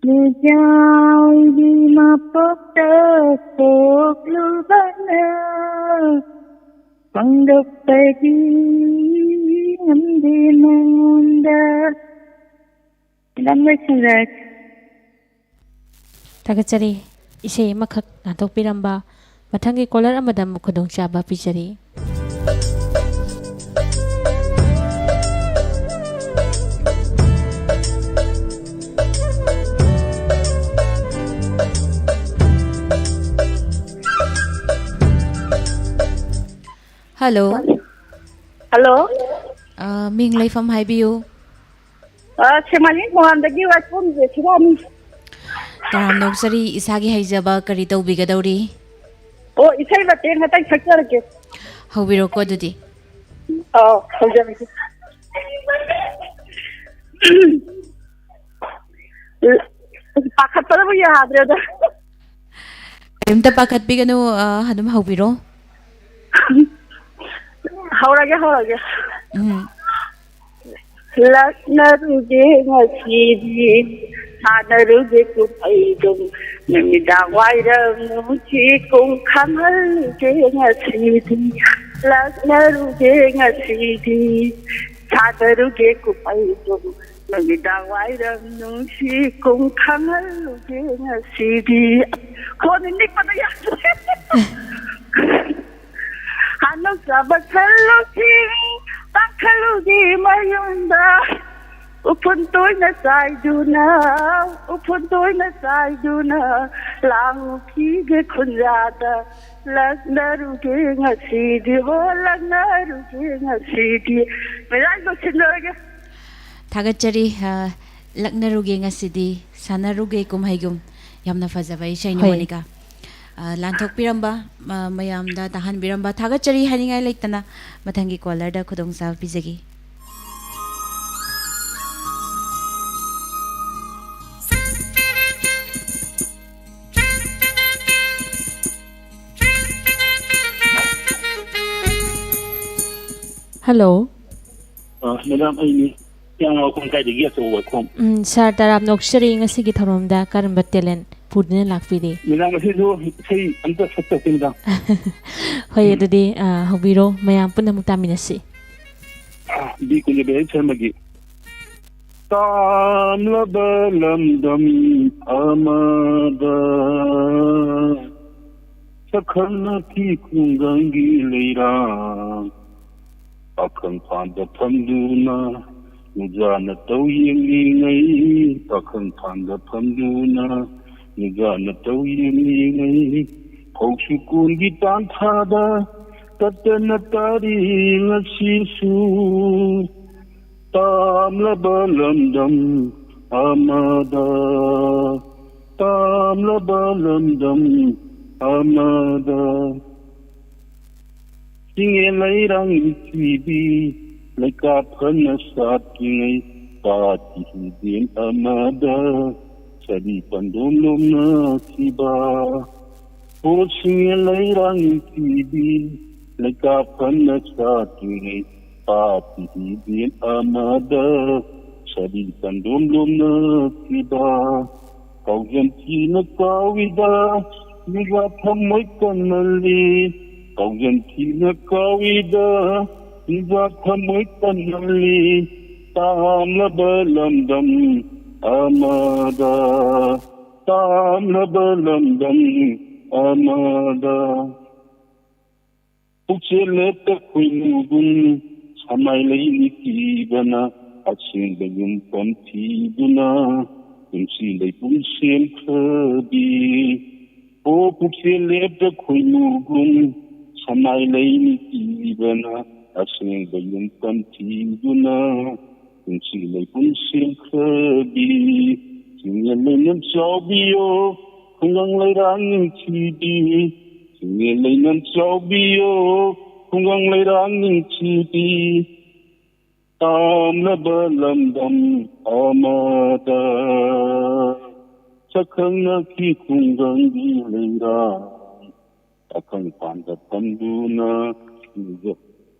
ꯂꯨꯖꯥꯎꯕꯤ ꯃꯄꯣꯛꯇ ꯄꯣꯛꯂꯨꯕꯅ ꯐꯣꯡꯗꯣꯛꯄꯗꯤ ꯉꯝꯗꯦ ꯃꯉꯣꯟꯗ꯫ ꯃꯦꯗꯥꯝ, ꯂꯣꯏꯁꯤꯟꯖꯔꯒꯦ꯫ ꯊꯥꯒꯠꯆꯔꯤ꯫ ꯏꯁꯩ ꯑꯃꯈꯛ ꯉꯥꯡꯊꯣꯛꯄꯤꯔꯝꯕ꯫ ꯃꯊꯪꯒꯤ caller ꯑꯃꯗ ꯑꯃꯨꯛ ꯈꯨꯗꯣꯡꯆꯥꯕ ꯄꯤꯖꯔꯤ꯫ Hello꯫ Hello꯫ ꯑ, ꯃꯤꯡ ꯂꯩꯐꯝ ꯍꯥꯏꯕꯤꯌꯨ꯫ ꯑ, ꯁꯦꯃꯥꯂꯦꯟ ꯃꯣꯍꯟꯗꯒꯤ ꯋꯥꯏꯈꯣꯝ ꯖꯦꯁꯤꯔꯥꯅꯤ꯫ ꯇꯔꯥꯝꯅ ꯑꯣꯛꯆꯔꯤ꯫ ꯏꯁꯥꯒꯤ ꯍꯩꯖꯕ ꯀꯔꯤ ꯇꯧꯕꯤꯒꯗꯧꯔꯤ? ꯑꯣ, ꯏꯁꯩ ꯃꯇꯦꯛ ꯉꯥꯛꯇꯪ ꯁꯛꯆꯔꯛꯀꯦ꯫ ꯍꯧꯕꯤꯔꯣꯀꯣ ꯑꯗꯨꯗꯤ꯫ ꯑꯧ, ꯍꯧꯖꯔꯛꯀꯦ꯫ ꯄꯥꯈꯠꯄꯗꯕꯨ ꯌꯥꯗ꯭ꯔꯦꯗ꯫ ꯀꯔꯤꯝꯇ ꯄꯥꯈꯠꯄꯤꯒꯅꯨ, ꯑ, ꯑꯗꯨꯝ ꯍꯧꯕꯤꯔꯣ꯫ ꯍꯧꯔꯒꯦ, ꯍꯧꯔꯒꯦ꯫ ꯎꯝ꯫ ꯂꯛꯅꯔꯨꯒꯦ ꯉꯁꯤꯗꯤ, ꯁꯥꯟꯅꯔꯨꯒꯦ ꯀꯨꯝꯍꯩꯗꯨꯝ, ꯅꯨꯃꯤꯗꯥꯡ ꯋꯥꯏꯔꯝ ꯅꯨꯡꯁꯤꯠ ꯀꯨꯝ ꯈꯪꯍꯜꯂꯨꯒꯦ ꯉꯁꯤꯗꯤ꯫ ꯂꯛꯅꯔꯨꯒꯦ ꯉꯁꯤꯗꯤ, ꯁꯥꯟꯅꯔꯨꯒꯦ ꯀꯨꯝꯍꯩꯗꯨꯝ, ꯅꯨꯃꯤꯗꯥꯡ ꯋꯥꯏꯔꯝ ꯅꯨꯡꯁꯤꯠ ꯀꯨꯝ ꯈꯪꯍꯜꯂꯨꯒꯦ ꯉꯁꯤꯗꯤ꯫ ꯈꯣꯟ ꯅꯤꯛꯄꯗ ꯌꯥꯗ꯭ꯔꯦ꯫ ꯍꯥꯅꯧ ꯆꯥꯕ ꯈꯜꯂꯨꯁꯤ, ꯄꯥꯡꯈꯠꯂꯨꯁꯤ ꯃꯌꯨꯝꯗ꯫ ꯎꯐꯨꯟ ꯇꯣꯏꯅ ꯆꯥꯏꯗꯨꯅ, ꯎꯐꯨꯟ ꯇꯣꯏꯅ ꯆꯥꯏꯗꯨꯅ, ꯂꯥꯡꯉꯨꯈꯤꯒꯦ ꯈꯨꯟꯖꯥꯗ꯫ ꯂꯛꯅꯔꯨꯒꯦ ꯉꯁꯤꯗꯤ, ꯍꯣ, ꯂꯛꯅꯔꯨꯒꯦ ꯉꯁꯤꯗꯤ꯫ ꯃꯌꯥꯏ ꯂꯣꯏꯁꯤꯟꯖꯔꯒꯦ꯫ ꯊꯥꯒꯠꯆꯔꯤ꯫ ꯑ, ꯂꯛꯅꯔꯨꯒꯦ ꯉꯁꯤꯗꯤ, ꯁꯥꯟꯅꯔꯨꯒꯦ ꯀꯨꯝꯍꯩꯒꯨꯝ꯫ ꯌꯥꯝꯅ ꯐꯖꯕ ꯏꯁꯩꯅꯤ, ꯍꯣꯏ꯫ ꯃꯣꯅꯤꯀꯥ꯫ ꯑ, ꯂꯥꯟꯊꯣꯛꯄꯤꯔꯝꯕ, ꯑ, ꯃꯌꯥꯝꯗ ꯇꯥꯍꯟꯕꯤꯔꯝꯕ ꯊꯥꯒꯠꯆꯔꯤ ꯍꯥꯏꯅꯤꯡꯉꯥꯏ ꯂꯩꯇꯅ, ꯃꯊꯪꯒꯤ ꯀꯣꯂꯔꯗ ꯈꯨꯗꯣꯡꯆꯥꯕ ꯄꯤꯖꯒꯦ꯫ ꯍꯜꯂꯣ꯫ ꯑ, ꯃꯦꯗꯥꯝ, ꯑꯩꯅꯤ ꯍꯤꯌꯥꯡ ꯋꯥꯏꯈꯣꯝ ꯀꯥꯏꯗꯒꯤ ꯑꯆꯧꯕ ꯋꯥꯏꯈꯣꯝ꯫ ꯎꯝ, ꯁꯥꯔ, ꯇꯔꯥꯝꯅ ꯑꯣꯛꯆꯔꯤ꯫ ꯉꯁꯤꯒꯤ ꯊꯧꯔꯝꯗ ꯀꯔꯝꯕ ꯇꯦꯂꯦꯟ ꯄꯨꯗꯨꯅ ꯂꯥꯛꯄꯤꯔꯤ? ꯃꯦꯗꯥꯝ, ꯉꯁꯤꯁꯨ ꯏꯁꯩ ꯑꯝꯇ ꯁꯛꯆꯔꯛꯀꯦ, ꯃꯦꯗꯥꯝ꯫ ꯍꯣꯏ, ꯎꯝ꯫ ꯑꯗꯨꯗꯤ, ꯑ, ꯍꯧꯕꯤꯔꯣ, ꯃꯌꯥꯝ ꯄꯨꯟꯅ ꯑꯃꯨꯛ ꯇꯥꯃꯤꯟꯅꯁꯤ꯫ ꯑ, ꯕꯤ ꯀꯨꯟꯖꯕꯤꯍꯔꯤ ꯁꯔꯃꯒꯤ ꯇꯥꯝꯂꯕ ꯂꯝꯗꯝ ꯑꯃꯗ ꯁꯛꯈꯪꯅꯈꯤ ꯈꯨꯡꯒꯪꯒꯤ ꯂꯩꯔꯥꯡ꯫ ꯄꯥꯈꯪ ꯐꯥꯟꯗ ꯐꯝꯗꯨꯅ ꯅꯨꯡꯖꯥꯅ ꯇꯧ ꯌꯦꯡꯂꯤꯉꯩ, ꯄꯥꯈꯪ ꯐꯥꯟꯗ ꯐꯝꯗꯨꯅ ꯅꯨꯡꯖꯥꯅ ꯇꯧ ꯌꯦꯡꯂꯤꯉꯩ꯫ ꯐꯧꯁꯨ ꯀꯣꯟꯒꯤ ꯇꯥꯟꯊꯥꯗ ꯇꯠꯇꯅ ꯇꯥꯔꯤ ꯉꯁꯤꯁꯨ꯫ ꯇꯥꯝꯂꯕ ꯂꯝꯗꯝ ꯑꯃꯗ, ꯇꯥꯝꯂꯕ ꯂꯝꯗꯝ ꯑꯃꯗ, ꯆꯤꯡꯉꯦ ꯂꯩꯔꯥꯡ ꯅꯤꯡꯊꯤꯕꯤ, ꯂꯩꯀꯥ ꯐꯅ ꯁꯥꯠꯇ꯭ꯔꯤꯉꯩ ꯄꯥꯠꯀꯤ ꯍꯤꯗꯦꯟ ꯑꯃꯗ, ꯁꯥꯔꯤ ꯄꯟꯗꯣꯝ ꯂꯣꯝꯅꯈꯤꯕ꯫ ꯍꯣ ꯆꯤꯡꯉꯦ ꯂꯩꯔꯥꯡ ꯅꯤꯡꯊꯤꯕꯤ, ꯂꯩꯀꯥ ꯐꯅ ꯁꯥꯠꯇ꯭ꯔꯤꯉꯩ ꯄꯥꯠꯀꯤ ꯍꯤꯗꯦꯟ ꯑꯃꯗ, ꯁꯥꯔꯤ ꯄꯟꯗꯣꯝ ꯂꯣꯝꯅꯈꯤꯕ꯫ ꯀꯥꯎꯖꯟ ꯊꯤꯅ ꯀꯥꯎꯏꯗ, ꯅꯤꯡꯕ ꯊꯃꯣꯏ ꯀꯟꯃꯜꯂꯤ꯫ ꯀꯥꯎꯖꯟ ꯊꯤꯅ ꯀꯥꯎꯏꯗ, ꯅꯤꯡꯕ ꯊꯃꯣꯏ ꯀꯟꯃꯜꯂꯤ꯫ ꯇꯥꯝꯂꯕ ꯂꯝꯗꯝ ꯑꯃꯗ, ꯇꯥꯝꯂꯕ ꯂꯝꯗꯝ ꯑꯃꯗ꯫ ꯄꯨꯛꯆꯦꯜ ꯂꯦꯞꯇ ꯈꯣꯏꯃꯨꯒꯨꯝ ꯁꯃꯥꯏ ꯂꯩꯅꯤ ꯀꯤꯕꯅ ꯑꯁꯦꯡꯕ ꯌꯨꯝꯐꯝ ꯊꯤꯗꯨꯅ ꯄꯨꯟꯁꯤ ꯂꯩꯄꯨꯝ ꯁꯦꯝꯈ꯭ꯔꯕꯤ꯫ ꯑꯣ ꯄꯨꯛꯆꯦꯜ ꯂꯦꯞꯇ ꯈꯣꯏꯃꯨꯒꯨꯝ ꯁꯃꯥꯏ ꯂꯩꯅꯤ ꯀꯤꯕꯅ ꯑꯁꯦꯡꯕ ꯌꯨꯝꯐꯝ ꯊꯤꯗꯨꯅ ꯄꯨꯟꯁꯤ ꯂꯩꯄꯨꯝ ꯁꯦꯝꯈ꯭ꯔꯕꯤ꯫ ꯆꯤꯡꯉꯦ ꯂꯩꯅꯝ ꯆꯥꯎꯕꯤꯌꯣ ꯈꯨꯡꯒꯪ ꯂꯩꯔꯥꯡ ꯅꯤꯡꯊꯤꯕꯤ꯫ ꯆꯤꯡꯉꯦ ꯂꯩꯅꯝ ꯆꯥꯎꯕꯤꯌꯣ ꯈꯨꯡꯒꯪ ꯂꯩꯔꯥꯡ ꯅꯤꯡꯊꯤꯕꯤ꯫ ꯇꯥꯝꯂꯕ ꯂꯝꯗꯝ ꯑꯃꯗ ꯁꯛꯈꯪꯅꯈꯤ ꯈꯨꯡꯒꯪꯒꯤ ꯂꯩꯔꯥꯡ꯫ ꯄꯥꯈꯪ ꯄꯥꯟꯗ ꯐꯝꯗꯨꯅ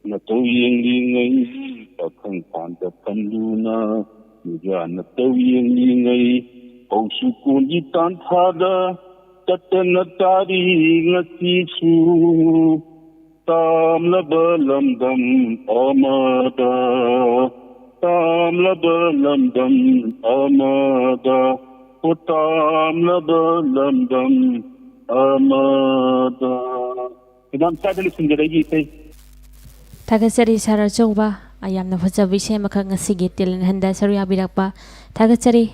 ꯅꯇꯧ ꯌꯦꯡꯂꯤꯉꯩ, ꯄꯥꯈꯪ ꯄꯥꯟꯗ ꯐꯝꯗꯨꯅ ꯅꯇꯧ ꯌꯦꯡꯂꯤꯉꯩ, ꯄꯧꯁꯨ ꯀꯣꯟꯒꯤ ꯇꯥꯟꯊꯥꯗ ꯇꯠꯇꯅ ꯇꯥꯔꯤ ꯉꯁꯤꯁꯨ꯫ ꯇꯥꯝꯂꯕ ꯂꯝꯗꯝ ꯑꯃꯗ, ꯇꯥꯝꯂꯕ ꯂꯝꯗꯝ ꯑꯃꯗ, ꯑꯣ ꯇꯥꯝꯂꯕ ꯂꯝꯗꯝ ꯑꯃꯗ꯫ ꯃꯦꯗꯥꯝ, ꯁ꯭ꯋꯥꯏꯗ ꯂꯣꯏꯁꯤꯟꯖꯔꯒꯦ ꯏꯁꯩ꯫ ꯊꯥꯒꯠꯆꯔꯤ ꯁꯥꯔ ꯑꯆꯧꯕ, ꯑ, ꯌꯥꯝꯅ ꯐꯖꯕ ꯏꯁꯩ ꯑꯃꯈꯛ ꯉꯁꯤꯒꯤ ꯇꯦꯂꯦꯟ ꯍꯟꯗ ꯁꯔꯨꯛ ꯌꯥꯕꯤꯔꯛꯄ ꯊꯥꯒꯠꯆꯔꯤ꯫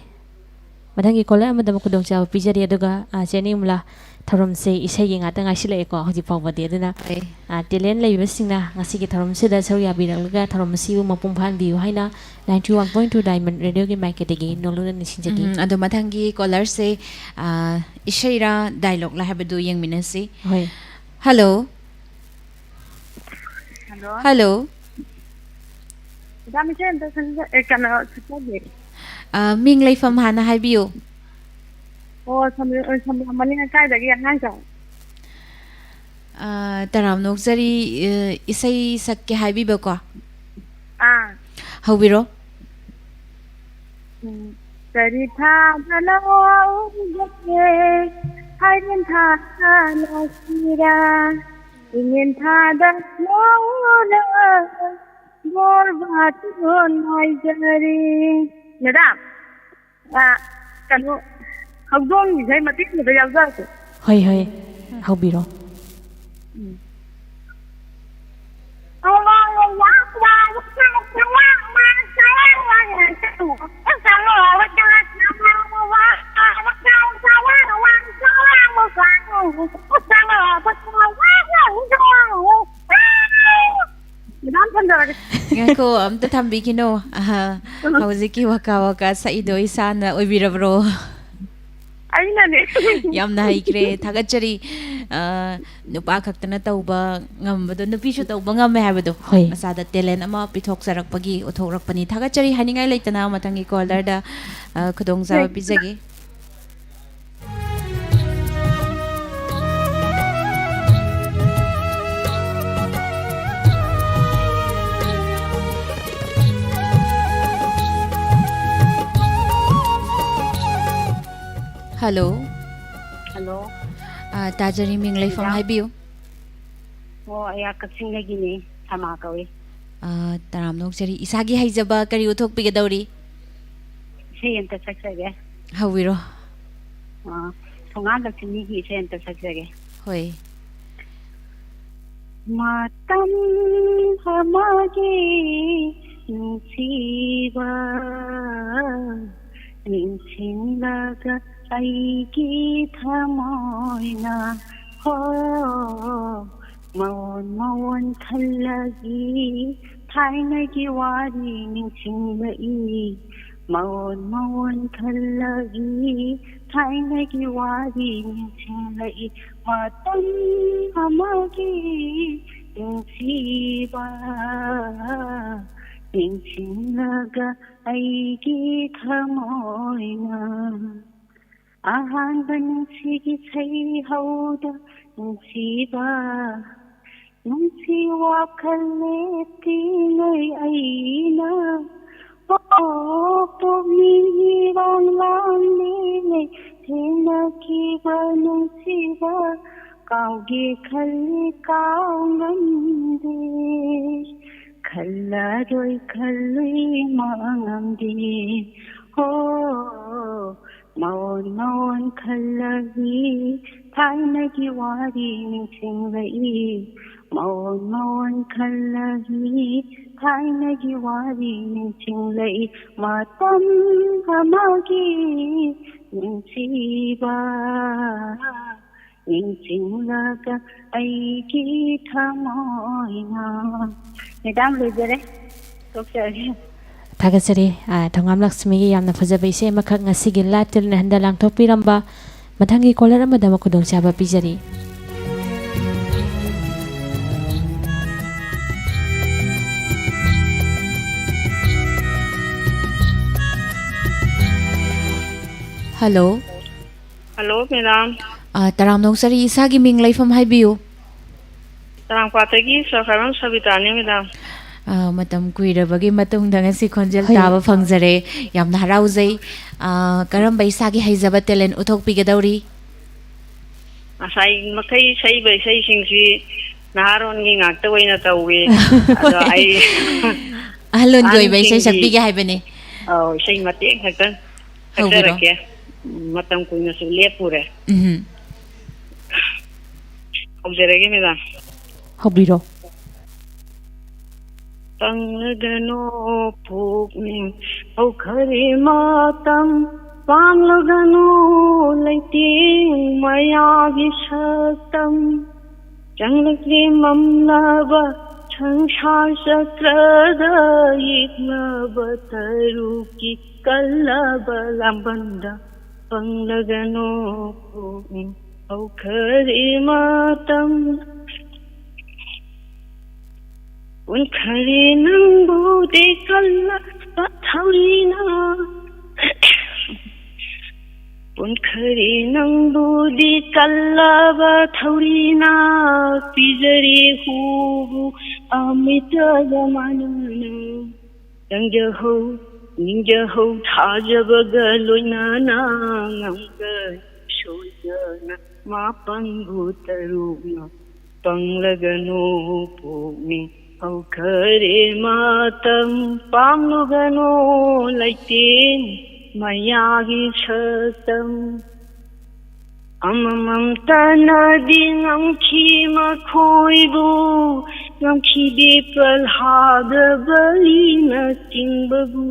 ꯃꯊꯪꯒꯤ ꯀꯣꯂꯔ ꯑꯃꯗ ꯑꯃꯨꯛ ꯈꯨꯗꯣꯡꯆꯥꯕ ꯄꯤꯖꯔꯤ꯫ ꯑꯗꯨꯒ, ꯑ, ꯆꯦ ꯅꯤꯔꯃꯂꯥ, ꯊꯧꯔꯝꯁꯦ ꯏꯁꯩꯒꯤ ꯉꯥꯛꯇ ꯉꯥꯏꯁꯤꯜꯂꯛꯑꯦꯀꯣ ꯍꯧꯖꯤꯛ ꯐꯥꯎꯕꯗꯤ꯫ ꯑꯗꯨꯅ, ꯍꯣꯏ꯫ ꯑ, talent ꯂꯩꯕꯁꯤꯡꯅ ꯉꯁꯤꯒꯤ ꯊꯧꯔꯝꯁꯤꯗ ꯁꯔꯨꯛ ꯌꯥꯕꯤꯔꯛꯂꯒ ꯊꯧꯔꯝ ꯑꯁꯤꯕꯨ ꯃꯄꯨꯡ ꯐꯥꯍꯟꯕꯤꯌꯨ ꯍꯥꯏꯅ ninety one point two Diamond Radio ꯒꯤ ꯃꯥꯏꯀꯩꯗꯒꯤ ꯅꯣꯂꯨꯛꯅ ꯅꯤꯡꯁꯤꯡꯖꯔꯤ꯫ ꯎꯝ, ꯑꯗꯣ ꯃꯊꯪꯒꯤ caller ꯁꯦ, ꯑ, ꯏꯁꯩꯔꯥ dialogue ꯂ ꯍꯥꯏꯕꯗꯨ ꯌꯦꯡꯃꯤꯟꯅꯁꯤ꯫ ꯍꯣꯏ꯫ Hello꯫ ꯍꯜꯂꯣ꯫ Hello꯫ ꯃꯦꯗꯥꯝ, ꯏꯁꯩ ꯑꯝꯇ ꯁꯛꯆ-, ꯑꯦ, ꯀꯩꯅꯣ, ꯁꯛꯆꯒꯦ꯫ ꯑ, ꯃꯤꯡ ꯂꯩꯐꯝ ꯍꯥꯟꯅ ꯍꯥꯏꯕꯤꯌꯨ꯫ ꯑꯣ, ꯁꯝꯕ-, ꯑ, ꯁꯝꯕ ꯃꯅꯤꯡ ꯂꯩꯀꯥꯏꯗꯒꯤ ꯑꯉꯥꯡꯁꯦ꯫ ꯑ, ꯇꯔꯥꯝꯅ ꯑꯣꯛꯆꯔꯤ, ꯑ, ꯏꯁꯩ ꯁꯛꯀꯦ ꯍꯥꯏꯕꯤꯕꯀꯣ? ꯑꯥ꯫ ꯍꯧꯕꯤꯔꯣ꯫ ꯎꯝ꯫ ꯆꯔꯤꯊꯥꯗ ꯂꯧꯒꯦ, ꯍꯥꯏꯔꯦꯟ ꯊꯥꯗ ꯂꯥꯛꯁꯤꯔꯥ, ꯏꯉꯦꯟ ꯊꯥꯗ ꯂꯧꯔ, ꯕꯣꯔ ꯕꯥꯇꯣꯟ ꯉꯥꯏꯖꯔꯤ꯫ ꯃꯦꯗꯥꯝ, ꯑ, ꯀꯩꯅꯣ, ꯍꯧꯗꯣꯡ ꯏꯁꯩ ꯃꯇꯦꯛ ꯑꯃꯗ ꯌꯥꯎꯖꯔꯛꯀꯦ꯫ ꯍꯣꯏ, ꯍꯣꯏ, ꯍꯧꯕꯤꯔꯣ꯫ ꯃꯦꯗꯥꯝ, ꯊꯝꯖꯔꯒꯦ꯫ ꯉꯥꯏꯈꯣ, ꯑꯝꯇ ꯊꯝꯕꯤꯈꯤꯅꯣ꯫ ꯑꯍ, ꯍꯧꯖꯤꯛꯀꯤ ꯋꯥꯀꯥ ꯋꯥꯀꯥ ꯁꯛꯏꯗꯣ ꯏꯁꯥꯅ ꯑꯣꯏꯕꯤꯔꯕ꯭ꯔꯣ? ꯑꯩꯅꯅꯦ꯫ ꯌꯥꯝꯅ ꯍꯩꯈ꯭ꯔꯦ, ꯊꯥꯒꯠꯆꯔꯤ꯫ ꯑ, ꯅꯨꯄꯥ ꯈꯛꯇꯅ ꯇꯧꯕ ꯉꯝꯕꯗꯣ ꯅꯨꯄꯤꯁꯨ ꯇꯧꯕ ꯉꯝꯃꯦ ꯍꯥꯏꯕꯗꯣ, ꯍꯣꯏ꯫ ꯃꯆꯥꯗ talent ꯑꯃ ꯄꯤꯊꯣꯛꯆꯔꯛꯄꯒꯤ, ꯎꯠꯊꯣꯛꯂꯛꯄꯅꯤ꯫ ꯊꯥꯒꯠꯆꯔꯤ ꯍꯥꯏꯅꯤꯡꯉꯥꯏ ꯂꯩꯇꯅ ꯃꯊꯪꯒꯤ caller ꯗ, ꯑ, ꯈꯨꯗꯣꯡꯆꯥꯕ ꯄꯤꯖꯒꯦ꯫ Hello꯫ Hello꯫ ꯑ, ꯇꯥꯖꯔꯤ, ꯃꯤꯡ ꯂꯩꯐꯝ ꯃꯦꯗꯥꯝ꯫ ꯍꯥꯏꯕꯤꯌꯨ꯫ ꯑꯣ, ꯑꯩꯍꯥꯛ ꯀꯛꯆꯤꯡꯗꯒꯤꯅꯦ, ꯁꯃꯥ ꯀꯧꯏ꯫ ꯑ, ꯇꯔꯥꯝꯅ ꯑꯣꯛꯆꯔꯤ꯫ ꯏꯁꯥꯒꯤ ꯍꯩꯖꯕ ꯀꯔꯤ ꯎꯠꯊꯣꯛꯄꯤꯒꯗꯧꯔꯤ? ꯏꯁꯩ ꯑꯝꯇ ꯁꯛꯆꯒꯦ꯫ ꯍꯧꯕꯤꯔꯣ꯫ ꯑ, ꯊꯣꯡꯉꯥꯟ ꯂꯛꯁꯃꯤꯒꯤ ꯏꯁꯩ ꯑꯝꯇ ꯁꯛꯆꯒꯦ꯫ ꯍꯣꯏ꯫ ꯃꯇꯝ ꯑꯃꯒꯤ ꯅꯨꯡꯁꯤꯕ ꯅꯤꯡꯁꯤꯡꯂꯒ ꯑꯩꯒꯤ ꯊꯃꯣꯏ ꯑꯣꯏꯅ꯫ ꯍꯣ, ꯃꯑꯣꯟ ꯃꯑꯣꯟ ꯈꯜꯂꯒꯤ ꯊꯥꯏꯅꯒꯤ ꯋꯥꯔꯤ ꯅꯤꯡꯁꯤꯡꯂꯛꯏ꯫ ꯃꯑꯣꯟ ꯃꯑꯣꯟ ꯈꯜꯂꯒꯤ ꯊꯥꯏꯅꯒꯤ ꯋꯥꯔꯤ ꯅꯤꯡꯁꯤꯡꯂꯛꯏ꯫ ꯃꯇꯝ ꯑꯃꯒꯤ ꯅꯨꯡꯁꯤꯕ ꯅꯤꯡꯁꯤꯡꯂꯒ ꯑꯩꯒꯤ ꯊꯃꯣꯏꯅ ꯑꯍꯥꯟꯕ ꯅꯨꯡꯁꯤꯒꯤ ꯏꯁꯩ ꯍꯧꯗ ꯅꯨꯡꯁꯤꯕ, ꯅꯨꯡꯁꯤ ꯋꯥꯈꯜ ꯂꯦꯞꯇ꯭ꯔꯤꯉꯩ ꯑꯩꯅ, ꯑꯣ, ꯄꯨꯛꯅꯤꯡ ꯏꯔꯥꯡ ꯂꯥꯡꯂꯤꯉꯩ ꯊꯦꯡꯅꯈꯤꯕ ꯅꯨꯡꯁꯤꯕ, ꯀꯥꯎꯒꯦ ꯈꯜꯂꯤ ꯀꯥꯎ ꯉꯝꯗꯦ, ꯈꯜꯂꯔꯣꯏ ꯈꯜꯂꯨꯏ ꯃꯉꯝꯗꯦ꯫ ꯍꯣ, ꯃꯑꯣꯟ ꯃꯑꯣꯟ ꯈꯜꯂꯒꯤ ꯊꯥꯏꯅꯒꯤ ꯋꯥꯔꯤ ꯅꯤꯡꯁꯤꯡꯂꯛꯏ꯫ ꯃꯑꯣꯟ ꯃꯑꯣꯟ ꯈꯜꯂꯒꯤ ꯊꯥꯏꯅꯒꯤ ꯋꯥꯔꯤ ꯅꯤꯡꯁꯤꯡꯂꯛꯏ꯫ ꯃꯇꯝ ꯑꯃꯒꯤ ꯅꯨꯡꯁꯤꯕ ꯅꯤꯡꯁꯤꯡꯂꯒ ꯑꯩꯒꯤ ꯊꯃꯣꯏꯅ꯫ ꯃꯦꯗꯥꯝ, ꯂꯣꯏꯖꯔꯦ꯫ ꯇꯣꯛꯆꯔꯒꯦ꯫ ꯊꯥꯒꯠꯆꯔꯤ꯫ ꯑ, ꯊꯧꯉꯥꯝ ꯂꯛꯁꯃꯤꯒꯤ ꯌꯥꯝꯅ ꯐꯖꯕ ꯏꯁꯩ ꯑꯃꯈꯛ ꯉꯁꯤꯒꯤ live telecast ꯍꯟꯗ ꯂꯥꯡꯊꯣꯛꯄꯤꯔꯝꯕ꯫ ꯃꯊꯪꯒꯤ caller ꯑꯃꯗ ꯑꯃꯨꯛ ꯈꯨꯗꯣꯡꯆꯥꯕ ꯄꯤꯖꯔꯤ꯫ Hello꯫ Hello, madam. ꯑ, ꯇꯔꯥꯝꯅ ꯑꯣꯛꯆꯔꯤ, ꯏꯁꯥꯒꯤ ꯃꯤꯡ ꯂꯩꯐꯝ ꯍꯥꯏꯕꯤꯌꯨ꯫ ꯆꯔꯥꯡꯄꯥꯠꯇꯒꯤ ꯁꯣꯔꯣꯛꯈꯥꯏꯕꯝ ꯁꯕꯤꯇꯥꯅꯤ, ꯃꯦꯗꯥꯝ꯫ ꯑ, ꯃꯇꯝ ꯀꯨꯏꯔꯕꯒꯤ ꯃꯇꯨꯡꯗ ꯉꯁꯤ ꯈꯣꯟꯖꯦꯜ ꯍꯣꯏ꯫ ꯇꯥꯕ ꯐꯪꯖꯔꯦ꯫ ꯌꯥꯝꯅ ꯍꯔꯥꯎꯖꯩ꯫ ꯑ, ꯀꯔꯝꯕ ꯏꯁꯥꯒꯤ ꯍꯩꯖꯕ talent ꯎꯠꯊꯣꯛꯄꯤꯒꯗꯧꯔꯤ? ꯉꯁꯥꯏ ꯃꯈꯩ ꯁꯛꯏꯕ ꯏꯁꯩꯁꯤꯡꯁꯤ ꯅꯍꯥꯔꯣꯟꯒꯤ ꯉꯥꯛꯇ ꯑꯣꯏꯅ ꯇꯧꯏ꯫ ꯑꯗꯣ ꯑꯩ ꯑꯍꯜ ꯑꯣꯏꯕ ꯏꯁꯩ ꯑꯍꯟꯁꯤꯡꯒꯤ ꯁꯛꯄꯤꯒꯦ ꯍꯥꯏꯕꯅꯤ꯫ ꯑꯧ, ꯏꯁꯩ ꯃꯇꯦꯛ ꯈꯛꯇꯪ ꯍꯧꯕꯤꯔꯣ꯫ ꯁꯛꯆꯔꯛꯀꯦ꯫ ꯃꯇꯝ ꯀꯨꯏꯅꯁꯨ ꯂꯦꯞꯄꯨꯔꯦ꯫ ꯎꯝ꯫ ꯍꯧꯖꯔꯒꯦ, ꯃꯦꯗꯥꯝ꯫ ꯍꯧꯕꯤꯔꯣ꯫ ꯇꯪꯂꯒꯅꯣ ꯄꯨꯛꯅꯤꯡ ꯍꯧꯈꯔꯦ ꯃꯇꯝ꯫ ꯄꯥꯝꯂꯒꯅꯨ ꯂꯩꯇꯦꯡ ꯃꯌꯥꯒꯤ ꯁꯛꯇꯝ, ꯆꯪꯂꯛꯂꯤ ꯃꯝꯂꯕ ꯁꯪꯁꯥꯔ ꯆꯀ꯭ꯔꯗ ꯌꯦꯛꯂꯕ ꯇꯔꯨꯛꯀꯤ ꯀꯜꯂꯕ ꯂꯥꯝꯕꯟꯗ ꯄꯪꯂꯒꯅꯨ ꯄꯨꯛꯅꯤꯡ ꯍꯧꯈꯔꯦ ꯃꯇꯝ꯫ ꯀꯨꯟꯈꯔꯦ ꯅꯪꯕꯨꯗꯤ ꯀꯜꯂꯕ ꯊꯧꯔꯤꯅ, ꯀꯨꯟꯈꯔꯦ ꯅꯪꯕꯨꯗꯤ ꯀꯜꯂꯕ ꯊꯧꯔꯤꯅ, ꯄꯤꯖꯔꯦ ꯍꯨꯕꯨ ꯑꯃꯤꯇꯒ ꯃꯥꯟꯅꯅ꯫ ꯆꯪꯖꯍꯧ, ꯅꯤꯡꯖꯍꯧ, ꯊꯥꯖꯕꯒ ꯂꯣꯏꯅꯅ ꯉꯝꯒꯅꯤ ꯁꯣꯏꯗꯅ꯫ ꯃꯥꯄꯟꯕꯨ ꯇꯔꯨꯛꯅ ꯄꯪꯂꯒꯅꯨ ꯄꯨꯛꯅꯤꯡ ꯍꯧꯈꯔꯦ ꯃꯇꯝ꯫ ꯄꯥꯝꯂꯨꯒꯅꯨ ꯂꯩꯇꯦꯡ ꯃꯌꯥꯒꯤ ꯁꯛꯇꯝ꯫ ꯑꯃꯃꯝꯇꯅꯗꯤ ꯉꯝꯈꯤ ꯃꯈꯣꯏꯕꯨ, ꯉꯝꯈꯤꯗꯦ ꯄ꯭ꯔꯜꯍꯥꯗ ꯕꯂꯤꯅꯆꯤꯡꯕꯕꯨ꯫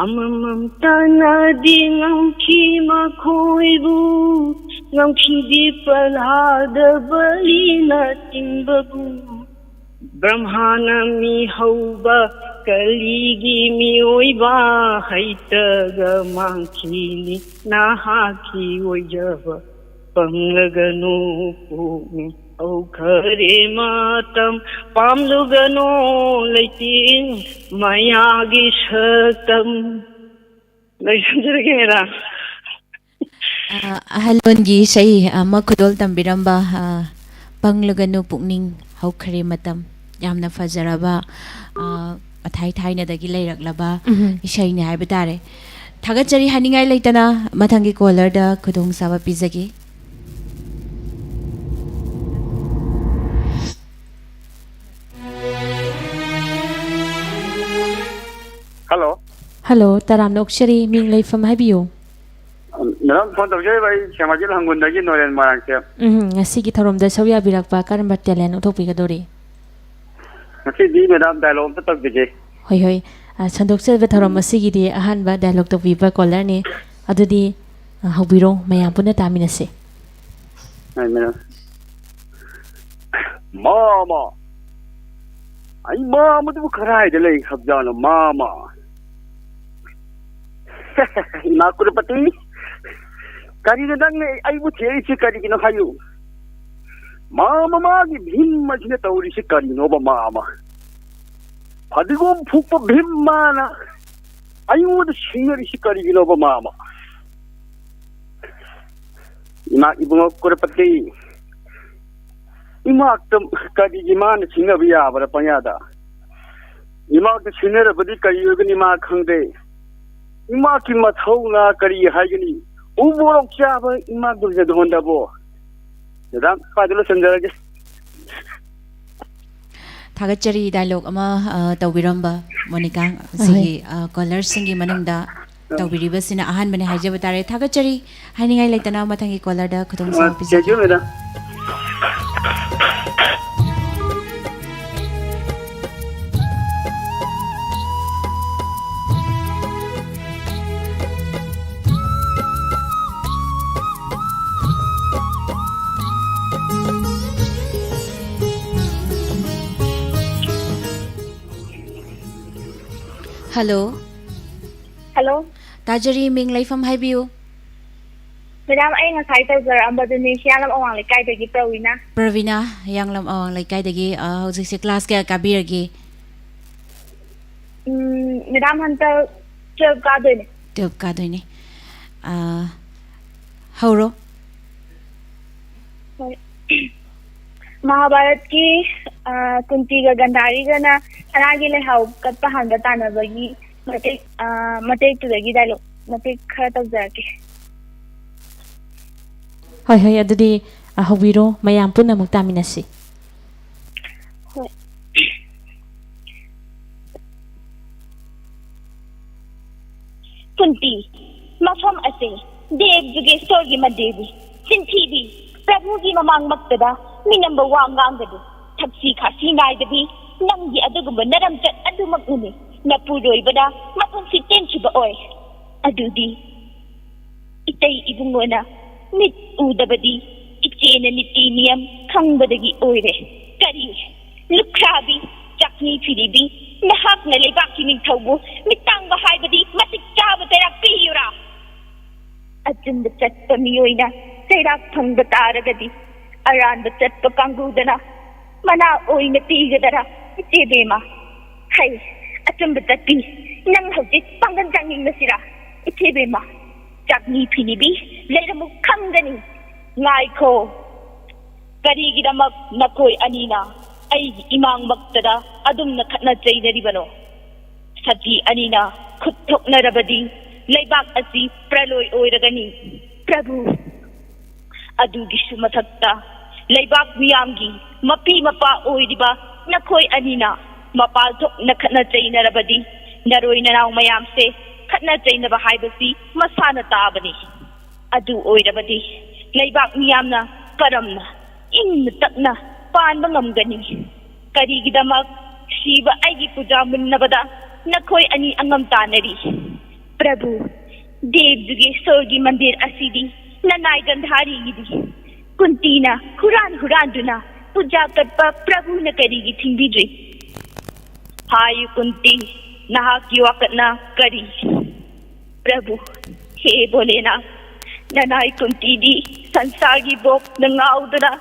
ꯑꯃꯃꯝꯇꯅꯗꯤ ꯉꯝꯈꯤ ꯃꯈꯣꯏꯕꯨ, ꯉꯝꯈꯤꯗꯦ ꯄ꯭ꯔꯜꯍꯥꯗ ꯕꯂꯤꯅꯆꯤꯡꯕꯕꯨ꯫ ꯕ꯭ꯔꯍ꯭ꯃꯥꯅ ꯃꯤ ꯍꯧꯕ ꯀꯂꯤꯒꯤ ꯃꯤꯑꯣꯏꯕ ꯍꯩꯇꯒ ꯃꯥꯡꯈꯤꯅꯤ ꯅꯍꯥꯛꯀꯤ ꯑꯣꯏꯖꯕ꯫ ꯄꯪꯂꯒꯅꯨ ꯄꯨꯛꯅꯤꯡ ꯍꯧꯈꯔꯦ ꯃꯇꯝ꯫ ꯄꯥꯝꯂꯨꯒꯅꯨ ꯂꯩꯇꯦꯡ ꯃꯌꯥꯒꯤ ꯁꯛꯇꯝ꯫ ꯂꯣꯏꯁꯤꯟꯖꯔꯒꯦ ꯃꯦꯗꯥꯝ꯫ ꯑ, ꯑꯍꯜꯂꯣꯟꯒꯤ ꯏꯁꯩ ꯑꯃ ꯈꯨꯗꯣꯜ ꯇꯝꯕꯤꯔꯝꯕ, ꯑ, "ꯄꯪꯂꯒꯅꯨ ꯄꯨꯛꯅꯤꯡ ꯍꯧꯈ꯭ꯔꯦ ꯃꯇꯝ", ꯌꯥꯝꯅ ꯐꯖꯔꯕ, ꯑ, ꯑꯊꯥꯏ ꯊꯥꯏꯅꯗꯒꯤ ꯂꯩꯔꯛꯂꯕ ꯎꯝ꯫ ꯏꯁꯩꯅꯤ ꯍꯥꯏꯕ ꯇꯥꯔꯦ꯫ ꯊꯥꯒꯠꯆꯔꯤ ꯍꯥꯏꯅꯤꯡꯉꯥꯏ ꯂꯩꯇꯅ ꯃꯊꯪꯒꯤ ꯀꯣꯂꯔꯗ ꯈꯨꯗꯣꯡꯆꯥꯕ ꯄꯤꯖꯒꯦ꯫ ꯍꯜꯂꯣ꯫ ꯍꯜꯂꯣ, ꯇꯔꯥꯝꯅ ꯑꯣꯛꯆꯔꯤ, ꯃꯤꯡ ꯂꯩꯐꯝ ꯍꯥꯏꯕꯤꯌꯨ꯫ ꯃꯦꯗꯥꯝ, ꯐꯣꯟ ꯇꯧꯖꯔꯤꯕ ꯑꯩ ꯁꯦꯃꯥꯖꯤꯠ ꯍꯪꯒꯨꯟꯗꯒꯤ ꯅꯣꯔꯦꯟ ꯃꯣꯏꯔꯥꯡꯊꯦꯝ꯫ ꯎꯝ, ꯉꯁꯤꯒꯤ ꯊꯧꯔꯝꯗ ꯁꯔꯨꯛ ꯌꯥꯕꯤꯔꯛꯄ ꯀꯔꯝꯕ ꯇꯦꯂꯦꯟ ꯎꯠꯊꯣꯛꯄꯤꯒꯗꯧꯔꯤ? ꯉꯁꯤꯗꯤ ꯃꯦꯗꯥꯝ ꯗꯥꯏꯂꯣꯛ ꯑꯝꯇ ꯇꯧꯖꯒꯦ꯫ ꯍꯣꯏ, ꯍꯣꯏ꯫ ꯑ, ꯁꯟꯗꯣꯛꯆꯔꯤꯕ ꯊꯧꯔꯝ ꯑꯁꯤꯒꯤꯗꯤ ꯑꯍꯥꯟꯕ dialogue ꯇꯧꯕꯤꯕ callerꯅꯤ꯫ ꯑꯗꯨꯗꯤ, ꯑ, ꯍꯧꯕꯤꯔꯣ, ꯃꯌꯥꯝ ꯄꯨꯟꯅ ꯇꯥꯃꯤꯟꯅꯁꯤ꯫ ꯍꯣꯏ, madam꯫ ꯃꯥꯃ! ꯑꯩ ꯃꯥꯃꯗꯨꯕꯨ ꯀꯗꯥꯏꯗ ꯂꯩꯈ꯭ꯔꯕꯖꯥꯠꯅꯣ, ꯃꯥꯃ? ꯏꯃꯥ ꯀꯨꯔꯨꯄꯇꯤ, ꯀꯔꯤꯅꯣ ꯅꯪꯅ ꯑꯩꯕꯨ ꯊꯦꯔꯤꯁꯤ ꯀꯔꯤꯒꯤꯅꯣ ꯍꯥꯏꯌꯨ꯫ ꯃꯥꯃ, ꯃꯥꯒꯤ ꯚꯤꯝ ꯑꯁꯤꯅ ꯇꯧꯔꯤꯁꯤ ꯀꯔꯤꯅꯣꯕ, ꯃꯥꯃ? ꯐꯗꯤꯒꯣꯝ ꯐꯨꯛꯄ ꯚꯤꯝ ꯃꯥꯅ ꯑꯩꯉꯣꯟꯗ ꯁꯤꯡꯅꯔꯤꯁꯤ ꯀꯔꯤꯒꯤꯅꯣꯕ, ꯃꯥꯃ? ꯏꯃꯥ ꯏꯕꯨꯡꯉꯣ ꯀꯨꯔꯨꯄꯇꯤ, ꯏꯃꯥꯛꯇ ꯀꯔꯤꯒꯤ ꯃꯥꯅ ꯁꯤꯡꯅꯕ ꯌꯥꯕ꯭ꯔꯥ ꯄꯪꯌꯥꯗ? ꯏꯃꯥꯛꯇ ꯁꯤꯡꯅꯔꯕꯗꯤ ꯀꯔꯤ ꯑꯣꯏꯒꯅꯤ ꯃꯥ ꯈꯪꯗꯦ꯫ ꯏꯃꯥꯛꯀꯤ ꯃꯊꯧꯅ ꯀꯔꯤ ꯍꯥꯏꯒꯅꯤ? ꯎꯃꯣꯔꯣꯛ ꯆꯥꯕ ꯏꯃꯥꯛꯇ ꯍꯣꯟꯗꯕꯣ꯫ Madam, ꯈ꯭ꯋꯥꯏꯗ ꯂꯣꯏꯁꯤꯟꯖꯔꯒꯦ꯫ ꯊꯥꯒꯠꯆꯔꯤ dialogue ꯑꯃ, ꯑ, ꯇꯧꯕꯤꯔꯝꯕ ꯃꯣꯅꯤꯀꯥ꯫ ꯁꯤꯒꯤ, ꯑ, callerꯁꯤꯡꯒꯤ ꯃꯅꯨꯡꯗ ꯇꯧꯕꯤꯔꯤꯕꯁꯤꯅ ꯑꯍꯥꯟꯕꯅꯦ ꯍꯥꯏꯖꯕ ꯇꯥꯔꯦ꯫ ꯊꯥꯒꯠꯆꯔꯤ꯫ ꯍꯥꯏꯅꯤꯡꯉꯥꯏ ꯂꯩꯇꯅ ꯃꯊꯪꯒꯤ callerꯗ ꯈꯨꯗꯣꯡꯆꯥꯕ ꯑ, ꯄꯤꯖꯒꯦ꯫ Thank you, madam꯫ Hello꯫ Hello꯫ ꯇꯥꯖꯔꯤ, ꯃꯤꯡ ꯂꯩꯐꯝ ꯍꯥꯏꯕꯤꯌꯨ꯫ Madam, ꯑꯩ ꯉꯁꯥꯏ ꯇꯧꯖꯔꯛꯑꯝꯕꯗꯨꯅꯤ, ꯍꯤꯌꯥꯡꯂꯝ ꯑꯋꯥꯡ ꯂꯩꯀꯥꯏꯗꯒꯤ ꯄ꯭ꯔꯋꯤꯅꯥ꯫ ꯄ꯭ꯔꯋꯤꯅꯥ, ꯍꯤꯌꯥꯡꯂꯝ ꯑꯋꯥꯡ ꯂꯩꯀꯥꯏꯗꯒꯤ, ꯑ, ꯍꯧꯖꯤꯛꯁꯦ class ꯀꯌꯥ ꯀꯥꯕꯤꯔꯒꯦ? ꯎꯝ, madam, ꯍꯟꯗꯛ twelve ꯀꯥꯗꯣꯏꯅꯦ꯫ Twelve ꯀꯥꯗꯣꯏꯅꯦ꯫ ꯑ, ꯍꯧꯔꯣ꯫ ꯍꯣꯏ꯫ ꯃꯍꯥꯚꯥꯔꯠꯀꯤ, ꯑ, ꯀꯨꯟꯇꯤꯒ ꯒꯟꯙꯥꯔꯤꯒꯅ ꯁꯅꯥꯒꯤ ꯂꯩꯍꯥꯎ ꯀꯠꯄ ꯍꯥꯟꯕ ꯇꯥꯟꯅꯕꯒꯤ ꯃꯇꯦꯛ, ꯑ, ꯃꯇꯦꯛꯇꯨꯗꯒꯤ dialogue ꯃꯇꯦꯛ ꯈꯔ ꯇꯧꯖꯔꯛꯀꯦ꯫ ꯍꯣꯏ, ꯍꯣꯏ, ꯑꯗꯨꯗꯤ, ꯑ, ꯍꯧꯕꯤꯔꯣ, ꯃꯌꯥꯝ ꯄꯨꯟꯅ ꯑꯃꯨꯛ ꯇꯥꯃꯤꯟꯅꯁꯤ꯫ ꯍꯣꯏ꯫ ꯀꯨꯟꯇꯤ, ꯃꯐꯝ ꯑꯁꯦ ꯗꯦꯕ ꯖꯨꯒꯦꯁ꯭ꯋꯔꯒꯤ ꯃꯟꯗꯤꯔꯅꯤ꯫ ꯆꯤꯟꯊꯤꯕꯤ, ꯄ꯭ꯔꯚꯨꯒꯤ ꯃꯃꯥꯡꯃꯛꯇꯗ ꯃꯤꯅꯝꯕ ꯋꯥ ꯉꯥꯡꯒꯅꯨ꯫ ꯊꯛꯁꯤ ꯈꯥꯁꯤ ꯅꯥꯏꯗꯕꯤ, ꯅꯪꯒꯤ ꯑꯗꯨꯒꯨꯝꯕ ꯅꯔꯝꯆꯠ ꯑꯗꯨꯃꯛꯅꯅꯤ ꯃꯄꯨꯔꯣꯏꯕꯅ ꯃꯄꯨꯟꯁꯤ ꯇꯦꯟꯈꯤꯕ ꯑꯣꯏ꯫ ꯑꯗꯨꯗꯤ ꯏꯇꯩ ꯏꯕꯨꯡꯉꯣꯅ ꯃꯤꯠ ꯎꯗꯕꯗꯤ ꯏꯆꯦꯅ ꯅꯤꯇꯤ ꯅꯤꯌꯝ ꯈꯪꯕꯗꯒꯤ ꯑꯣꯏꯔꯦ꯫ ꯀꯔꯤ? ꯂꯨꯈ꯭ꯔꯥꯕꯤ, ꯆꯥꯛꯅꯤ ꯐꯤꯔꯤꯕꯤ, ꯅꯍꯥꯛꯅ ꯂꯩꯕꯥꯛꯀꯤ ꯅꯤꯡꯊꯧꯕꯨ ꯃꯤꯇꯥꯡꯕ ꯍꯥꯏꯕꯗꯤ ꯃꯇꯤꯛ ꯆꯥꯕ ꯆꯩꯔꯥꯛ ꯄꯤꯌꯨꯔꯥ? ꯑꯆꯨꯝꯕ ꯆꯠꯄ ꯃꯤꯑꯣꯏꯅ ꯆꯩꯔꯥꯛ ꯐꯪꯕ ꯇꯥꯔꯒꯗꯤ ꯑꯔꯥꯟꯕ ꯆꯠꯄ ꯀꯥꯡꯕꯨꯗꯅ ꯃꯅꯥ ꯑꯣꯏꯅ ꯄꯤꯒꯗꯔꯥ? ꯏꯆꯦ ꯕꯦꯝꯃ, ꯍꯩ, ꯑꯆꯨꯝꯕ ꯆꯠꯄꯤ, ꯅꯪ ꯍꯧꯖꯤꯛ ꯄꯥꯡꯒꯜ ꯆꯥꯡꯌꯦꯡꯅꯁꯤꯔꯥ? ꯏꯆꯦ ꯕꯦꯝꯃ, ꯆꯥꯛꯅꯤ ꯐꯤꯅꯤꯕꯤ, ꯂꯩꯔꯝꯃꯨ ꯈꯪꯒꯅꯤ꯫ ꯉꯥꯏꯈꯣ, ꯀꯔꯤꯒꯤꯗꯃꯛ ꯅꯈꯣꯏ ꯑꯅꯤꯅ ꯑꯩꯒꯤ ꯏꯃꯥꯡꯃꯛꯇꯗ ꯑꯗꯨꯝꯅ ꯈꯠꯅ ꯆꯩꯅꯔꯤꯕꯅꯣ? ꯁꯇꯤ ꯑꯅꯤꯅ ꯈꯨꯠ ꯊꯣꯛꯅꯔꯕꯗꯤ ꯂꯩꯕꯥꯛ ꯑꯁꯤ ꯄ꯭ꯔꯂꯣꯏ ꯑꯣꯏꯔꯒꯅꯤ꯫ ꯄ꯭ꯔꯚꯨ, ꯑꯗꯨꯒꯤꯁꯨ ꯃꯊꯛꯇ ꯂꯩꯕꯥꯛ ꯃꯤꯌꯥꯝꯒꯤ ꯃꯄꯤ ꯃꯄꯥ ꯑꯣꯏꯔꯤꯕ ꯅꯈꯣꯏ ꯑꯅꯤꯅ ꯃꯄꯥꯜ ꯊꯣꯛꯅ ꯈꯠꯅ ꯆꯩꯅꯔꯕꯗꯤ ꯅꯔꯣꯏ ꯅꯅꯥꯎ ꯃꯌꯥꯝꯁꯦ ꯈꯠꯅ ꯆꯩꯅꯕ ꯍꯥꯏꯕꯁꯤ ꯃꯁꯥꯅ ꯇꯥꯕꯅꯤ꯫ ꯑꯗꯨ ꯑꯣꯏꯔꯕꯗꯤ ꯂꯩꯕꯥꯛ ꯃꯤꯌꯥꯝꯅ ꯀꯔꯝꯅ ꯏꯪꯅ ꯇꯞꯅ ꯄꯥꯟꯕ ꯉꯝꯒꯅꯤ? ꯀꯔꯤꯒꯤꯗꯃꯛ ꯁꯤꯕ ꯑꯩꯒꯤ ꯄꯨꯖꯥ ꯃꯨꯟꯅꯕꯗ ꯅꯈꯣꯏ ꯑꯅꯤ ꯑꯉꯝ ꯇꯥꯟꯅꯔꯤ? ꯄ꯭ꯔꯚꯨ, ꯗꯦꯕ ꯖꯨꯒꯦꯁꯣꯔꯒꯤ ꯃꯟꯗꯤꯔ ꯑꯁꯤꯗꯤ ꯅꯅꯥꯏ ꯒꯟꯙꯥꯔꯤꯒꯤꯗꯤ꯫ ꯀꯨꯟꯇꯤꯅ ꯍꯨꯔꯥꯟ ꯍꯨꯔꯥꯟꯗꯨꯅ ꯄꯨꯖꯥ ꯀꯠꯄ ꯄ꯭ꯔꯚꯨꯅ ꯀꯔꯤꯒꯤ ꯊꯤꯡꯕꯤꯗ꯭ꯔꯤ? ꯍꯥꯏꯌꯨ ꯀꯨꯟꯇꯤ, ꯅꯍꯥꯛꯀꯤ ꯋꯥꯀꯠꯅ ꯀꯔꯤ? ꯄ꯭ꯔꯚꯨ, ꯍꯦ ꯚꯣꯂꯦꯅꯥꯊ, ꯅꯅꯥꯏ ꯀꯨꯟꯇꯤꯗꯤ ꯁꯪꯁꯥꯔꯒꯤ ꯚꯣꯒꯅ ꯉꯥꯎꯗꯨꯅ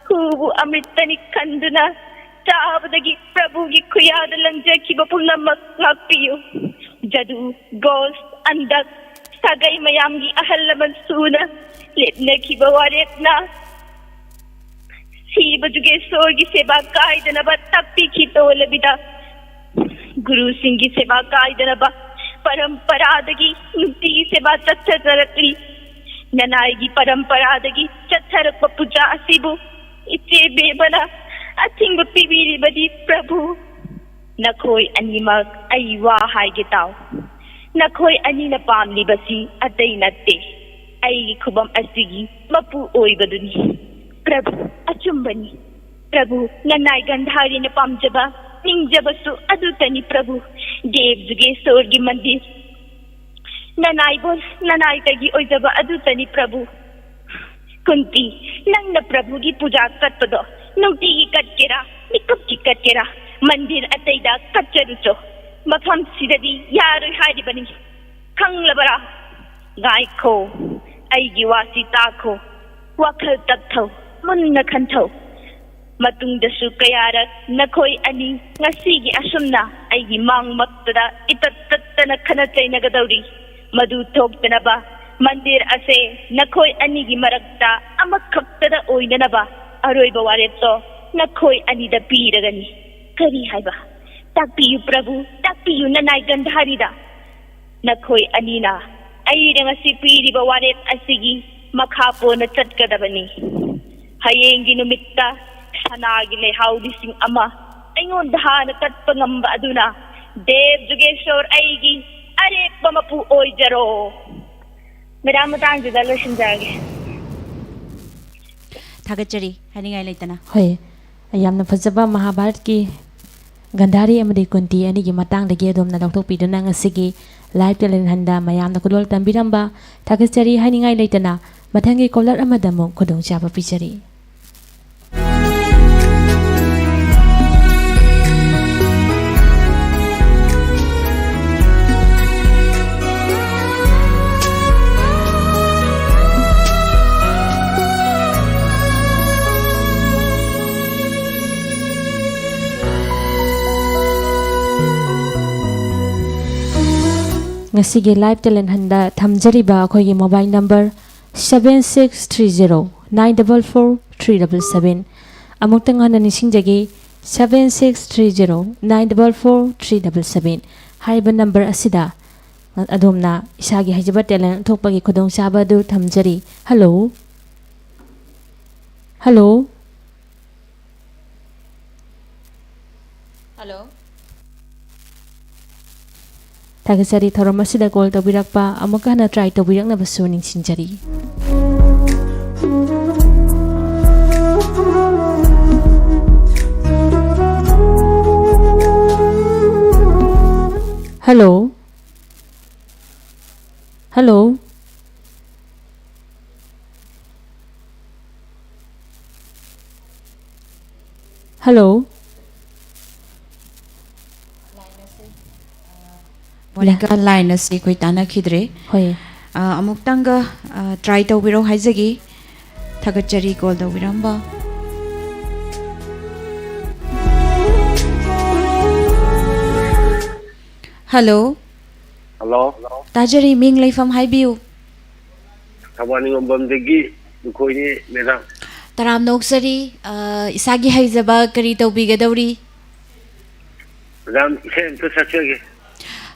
ꯍꯨꯕꯨ ꯑꯃ꯭ꯔꯤꯇꯅꯤ ꯈꯟꯗꯨꯅ ꯆꯥꯕꯗꯒꯤ ꯄ꯭ꯔꯚꯨꯒꯤ ꯈꯨꯌꯥꯗ ꯂꯪꯖꯈꯤꯕ ꯄꯨꯝꯅꯃꯛ ꯉꯥꯛꯄꯤꯌꯨ꯫ ꯖꯗꯨ, ꯒꯣꯁ, ꯑꯟꯙꯛ, ꯁꯥꯒꯩ ꯃꯌꯥꯝꯒꯤ ꯑꯍꯜ ꯂꯃꯟ ꯁꯨꯅ ꯂꯦꯞꯅꯈꯤꯕ ꯋꯥꯔꯦꯞꯅ ꯁꯤꯕ ꯖꯨꯒꯦꯁꯣꯔꯒꯤ ꯁꯦꯕꯥ ꯀꯥꯏꯗꯅꯕ ꯇꯥꯛꯄꯤꯈꯤ ꯇꯣꯜꯂꯕꯤꯗ꯫ ꯒꯨꯔꯨꯁꯤꯡꯒꯤ ꯁꯦꯕꯥ ꯀꯥꯏꯗꯅꯕ ꯄꯔꯝꯄꯔꯥꯗꯒꯤ ꯅꯨꯡꯇꯤꯒꯤ ꯁꯦꯕꯥ ꯆꯠꯊꯖꯔꯛꯂꯤ꯫ ꯅꯅꯥꯏꯒꯤ ꯄꯔꯝꯄꯔꯥꯗꯒꯤ ꯆꯠꯊꯔꯛꯄ ꯄꯨꯖꯥ ꯑꯁꯤꯕꯨ ꯏꯆꯦ ꯕꯦꯕꯅ ꯑꯊꯤꯡꯕ ꯄꯤꯕꯤꯔꯤꯕꯗꯤ ꯄ꯭ꯔꯚꯨ꯫ ꯅꯈꯣꯏ ꯑꯅꯤꯃꯛ ꯑꯩ ꯋꯥ ꯍꯥꯏꯒꯦ ꯇꯥꯎ꯫ ꯅꯈꯣꯏ ꯑꯅꯤꯅ ꯄꯥꯝꯂꯤꯕꯁꯤ ꯑꯇꯩ ꯅꯠꯇꯦ, ꯑꯩꯒꯤ ꯈꯨꯕꯝ ꯑꯁꯤꯒꯤ ꯃꯄꯨ ꯑꯣꯏꯕꯗꯨꯅꯤ꯫ ꯄ꯭ꯔꯚꯨ, ꯑꯆꯨꯝꯕꯅꯤ꯫ ꯄ꯭ꯔꯚꯨ, ꯅꯅꯥꯏ ꯒꯟꯙꯥꯔꯤꯅ ꯄꯥꯝꯖꯕ, ꯅꯤꯡꯖꯕꯁꯨ ꯑꯗꯨꯇꯅꯤ ꯄ꯭ꯔꯚꯨ꯫ ꯗꯦꯕ ꯖꯨꯒꯦꯁꯣꯔꯒꯤ ꯃꯟꯗꯤꯔ꯫ ꯅꯅꯥꯏꯕꯣꯜ ꯅꯅꯥꯏꯇꯒꯤ ꯑꯣꯏꯖꯕ ꯑꯗꯨꯇꯅꯤ ꯄ꯭ꯔꯚꯨ꯫ ꯀꯨꯟꯇꯤ, ꯅꯪꯅ ꯄ꯭ꯔꯚꯨꯒꯤ ꯄꯨꯖꯥ ꯀꯠꯄꯗꯣ ꯅꯨꯡꯇꯤꯒꯤ ꯀꯠꯀꯦꯔꯥ, ꯃꯤꯀꯨꯞꯀꯤ ꯀꯠꯀꯦꯔꯥ, ꯃꯟꯗꯤꯔ ꯑꯇꯩꯗ ꯀꯠꯆꯔꯨꯆꯣ꯫ ꯃꯐꯝꯁꯤꯗꯗꯤ ꯌꯥꯔꯣꯏ ꯍꯥꯏꯔꯤꯕꯅꯤ꯫ ꯈꯪꯂꯕꯔꯥ? ꯉꯥꯏꯈꯣ, ꯑꯩꯒꯤ ꯋꯥꯁꯤ ꯇꯥꯈꯣ꯫ ꯋꯥꯈꯜ ꯇꯞꯊꯧ, ꯃꯨꯟꯅ ꯈꯟꯊꯧ꯫ ꯃꯇꯨꯡꯗꯁꯨ ꯀꯌꯥꯔꯛ ꯅꯈꯣꯏ ꯑꯅꯤ ꯉꯁꯤꯒꯤ ꯑꯁꯨꯝꯅ ꯑꯩꯒꯤ ꯃꯥꯡꯃꯛꯇꯗ ꯏꯇꯠ ꯇꯠꯇꯅ ꯈꯠꯅ ꯆꯩꯅꯒꯗꯧꯔꯤ꯫ ꯃꯗꯨ ꯊꯣꯛꯇꯅꯕ ꯃꯟꯗꯤꯔ ꯑꯁꯦ ꯅꯈꯣꯏ ꯑꯅꯤꯒꯤ ꯃꯔꯛꯇ ꯑꯃꯈꯛꯇꯗ ꯑꯣꯏꯅꯅꯕ ꯑꯔꯣꯏꯕ ꯋꯥꯔꯦꯞꯇꯣ ꯅꯈꯣꯏ ꯑꯅꯤꯗ ꯄꯤꯔꯒꯅꯤ꯫ ꯀꯔꯤ ꯍꯥꯏꯕ? ꯇꯥꯛꯄꯤꯌꯨ ꯄ꯭ꯔꯚꯨ, ꯇꯥꯛꯄꯤꯌꯨ ꯅꯅꯥꯏ ꯒꯟꯙꯥꯔꯤꯗ꯫ ꯅꯈꯣꯏ ꯑꯅꯤꯅ ꯑꯩꯅ ꯉꯁꯤ ꯄꯤꯔꯤꯕ ꯋꯥꯔꯦꯞ ꯑꯁꯤꯒꯤ ꯃꯈꯥ ꯄꯣꯟꯅ ꯆꯠꯀꯗꯕꯅꯤ꯫ ꯍꯌꯦꯡꯒꯤ ꯅꯨꯃꯤꯠꯇ ꯁꯅꯥꯒꯤ ꯂꯩꯍꯥꯎ ꯂꯤꯁꯤꯡ ꯑꯃ ꯑꯩꯉꯣꯟꯗ ꯍꯥꯟꯅ ꯀꯠꯄ ꯉꯝꯕ ꯑꯗꯨꯅ ꯗꯦꯕ ꯖꯨꯒꯦꯁꯣꯔ ꯑꯩꯒꯤ ꯑꯔꯦꯞꯄ ꯃꯄꯨ ꯑꯣꯏꯖꯔꯣ꯫ ꯃꯦꯗꯥꯝ, ꯃꯇꯥꯡꯁꯤꯗ ꯂꯣꯏꯁꯤꯟꯖꯔꯒꯦ꯫ ꯊꯥꯒꯠꯆꯔꯤ, ꯍꯥꯏꯅꯤꯡꯉꯥꯏ ꯂꯩꯇꯅ꯫ ꯍꯣꯏ, ꯌꯥꯝꯅ ꯐꯖꯕ ꯃꯍꯥꯚꯥꯔꯠꯀꯤ ꯒꯟꯙꯥꯔꯤ ꯑꯃꯗꯤ ꯀꯨꯟꯇꯤ ꯑꯅꯤꯒꯤ ꯃꯇꯥꯡꯗꯒꯤ ꯑꯗꯣꯝꯅ ꯂꯧꯊꯣꯛꯄꯤꯗꯨꯅ ꯉꯁꯤꯒꯤ ꯂꯥꯏꯐ ꯇꯦꯂꯦꯟ ꯍꯟꯗ ꯃꯌꯥꯝꯅ ꯈꯨꯗꯣꯜ ꯇꯝꯕꯤꯔꯝꯕ ꯊꯥꯒꯠꯆꯔꯤ꯫ ꯍꯥꯏꯅꯤꯡꯉꯥꯏ ꯂꯩꯇꯅ ꯃꯊꯪꯒꯤ ꯀꯣꯂꯔ ꯑꯃꯗ ꯑꯃꯨꯛ ꯈꯨꯗꯣꯡꯆꯥꯕ ꯄꯤꯖꯔꯤ꯫ ꯉꯁꯤꯒꯤ ꯂꯥꯏꯐ ꯇꯦꯂꯦꯟ ꯍꯟꯗ ꯊꯝꯖꯔꯤꯕ ꯑꯩꯈꯣꯏꯒꯤ mobile number seven six three zero nine double four three double seven꯫ ꯑꯃꯨꯛꯇꯪ ꯍꯟꯅ ꯅꯤꯡꯁꯤꯡꯖꯒꯦ, seven six three zero nine double four three double seven꯫ ꯍꯥꯏꯔꯤꯕ ꯅꯝꯕꯔ ꯑꯁꯤꯗ ꯑꯗꯣꯝꯅ ꯏꯁꯥꯒꯤ ꯍꯩꯖꯕ ꯇꯦꯂꯦꯟ ꯎꯠꯊꯣꯛꯄꯒꯤ ꯈꯨꯗꯣꯡꯆꯥꯕ ꯑꯗꯨ ꯊꯝꯖꯔꯤ꯫ ꯍꯜꯂꯣ? ꯍꯜꯂꯣ? ꯍꯜꯂꯣ? ꯊꯥꯒꯠꯆꯔꯤ, ꯊꯧꯔꯝ ꯑꯁꯤꯗ ꯀꯣꯜ ꯇꯧꯕꯤꯔꯛꯄ ꯑꯃꯨꯛꯀ ꯍꯟꯅ ꯇ꯭ꯔꯥꯏ ꯇꯧꯕꯤꯔꯛꯅꯕꯁꯨ ꯅꯤꯡꯁꯤꯡꯖꯔꯤ꯫ ꯍꯜꯂꯣ꯫ ꯃꯣꯅꯤꯀꯥ, ꯂꯥꯏꯟ ꯑꯁꯤ ꯑꯩꯈꯣꯏ ꯇꯥꯟꯅꯈꯤꯗ꯭ꯔꯦ꯫ ꯍꯣꯏ꯫ ꯑ, ꯑꯃꯨꯛꯇꯪꯒ, ꯑ, ꯇ꯭ꯔꯥꯏ ꯇꯧꯕꯤꯔꯣ ꯍꯥꯏꯖꯒꯦ꯫ ꯊꯥꯒꯠꯆꯔꯤ ꯀꯣꯜ ꯇꯧꯕꯤꯔꯝꯕ꯫ ꯍꯜꯂꯣ꯫ ꯍꯜꯂꯣ꯫ ꯇꯥꯖꯔꯤ, ꯃꯤꯡ ꯂꯩꯐꯝ ꯍꯥꯏꯕꯤꯌꯨ꯫ ꯊꯧꯕꯥꯜ ꯅꯤꯉꯣꯝꯕꯝꯗꯒꯤ ꯂꯨꯈꯣꯏꯅꯤ, ꯃꯦꯗꯥꯝ꯫ ꯇꯔꯥꯝꯅ ꯑꯣꯛꯆꯔꯤ꯫ ꯑ, ꯏꯁꯥꯒꯤ ꯍꯩꯖꯕ ꯀꯔꯤ ꯇꯧꯕꯤꯒꯗꯧꯔꯤ? ꯃꯦꯗꯥꯝ, ꯏꯁꯩ ꯑꯝꯇ ꯁꯛꯆꯒꯦ꯫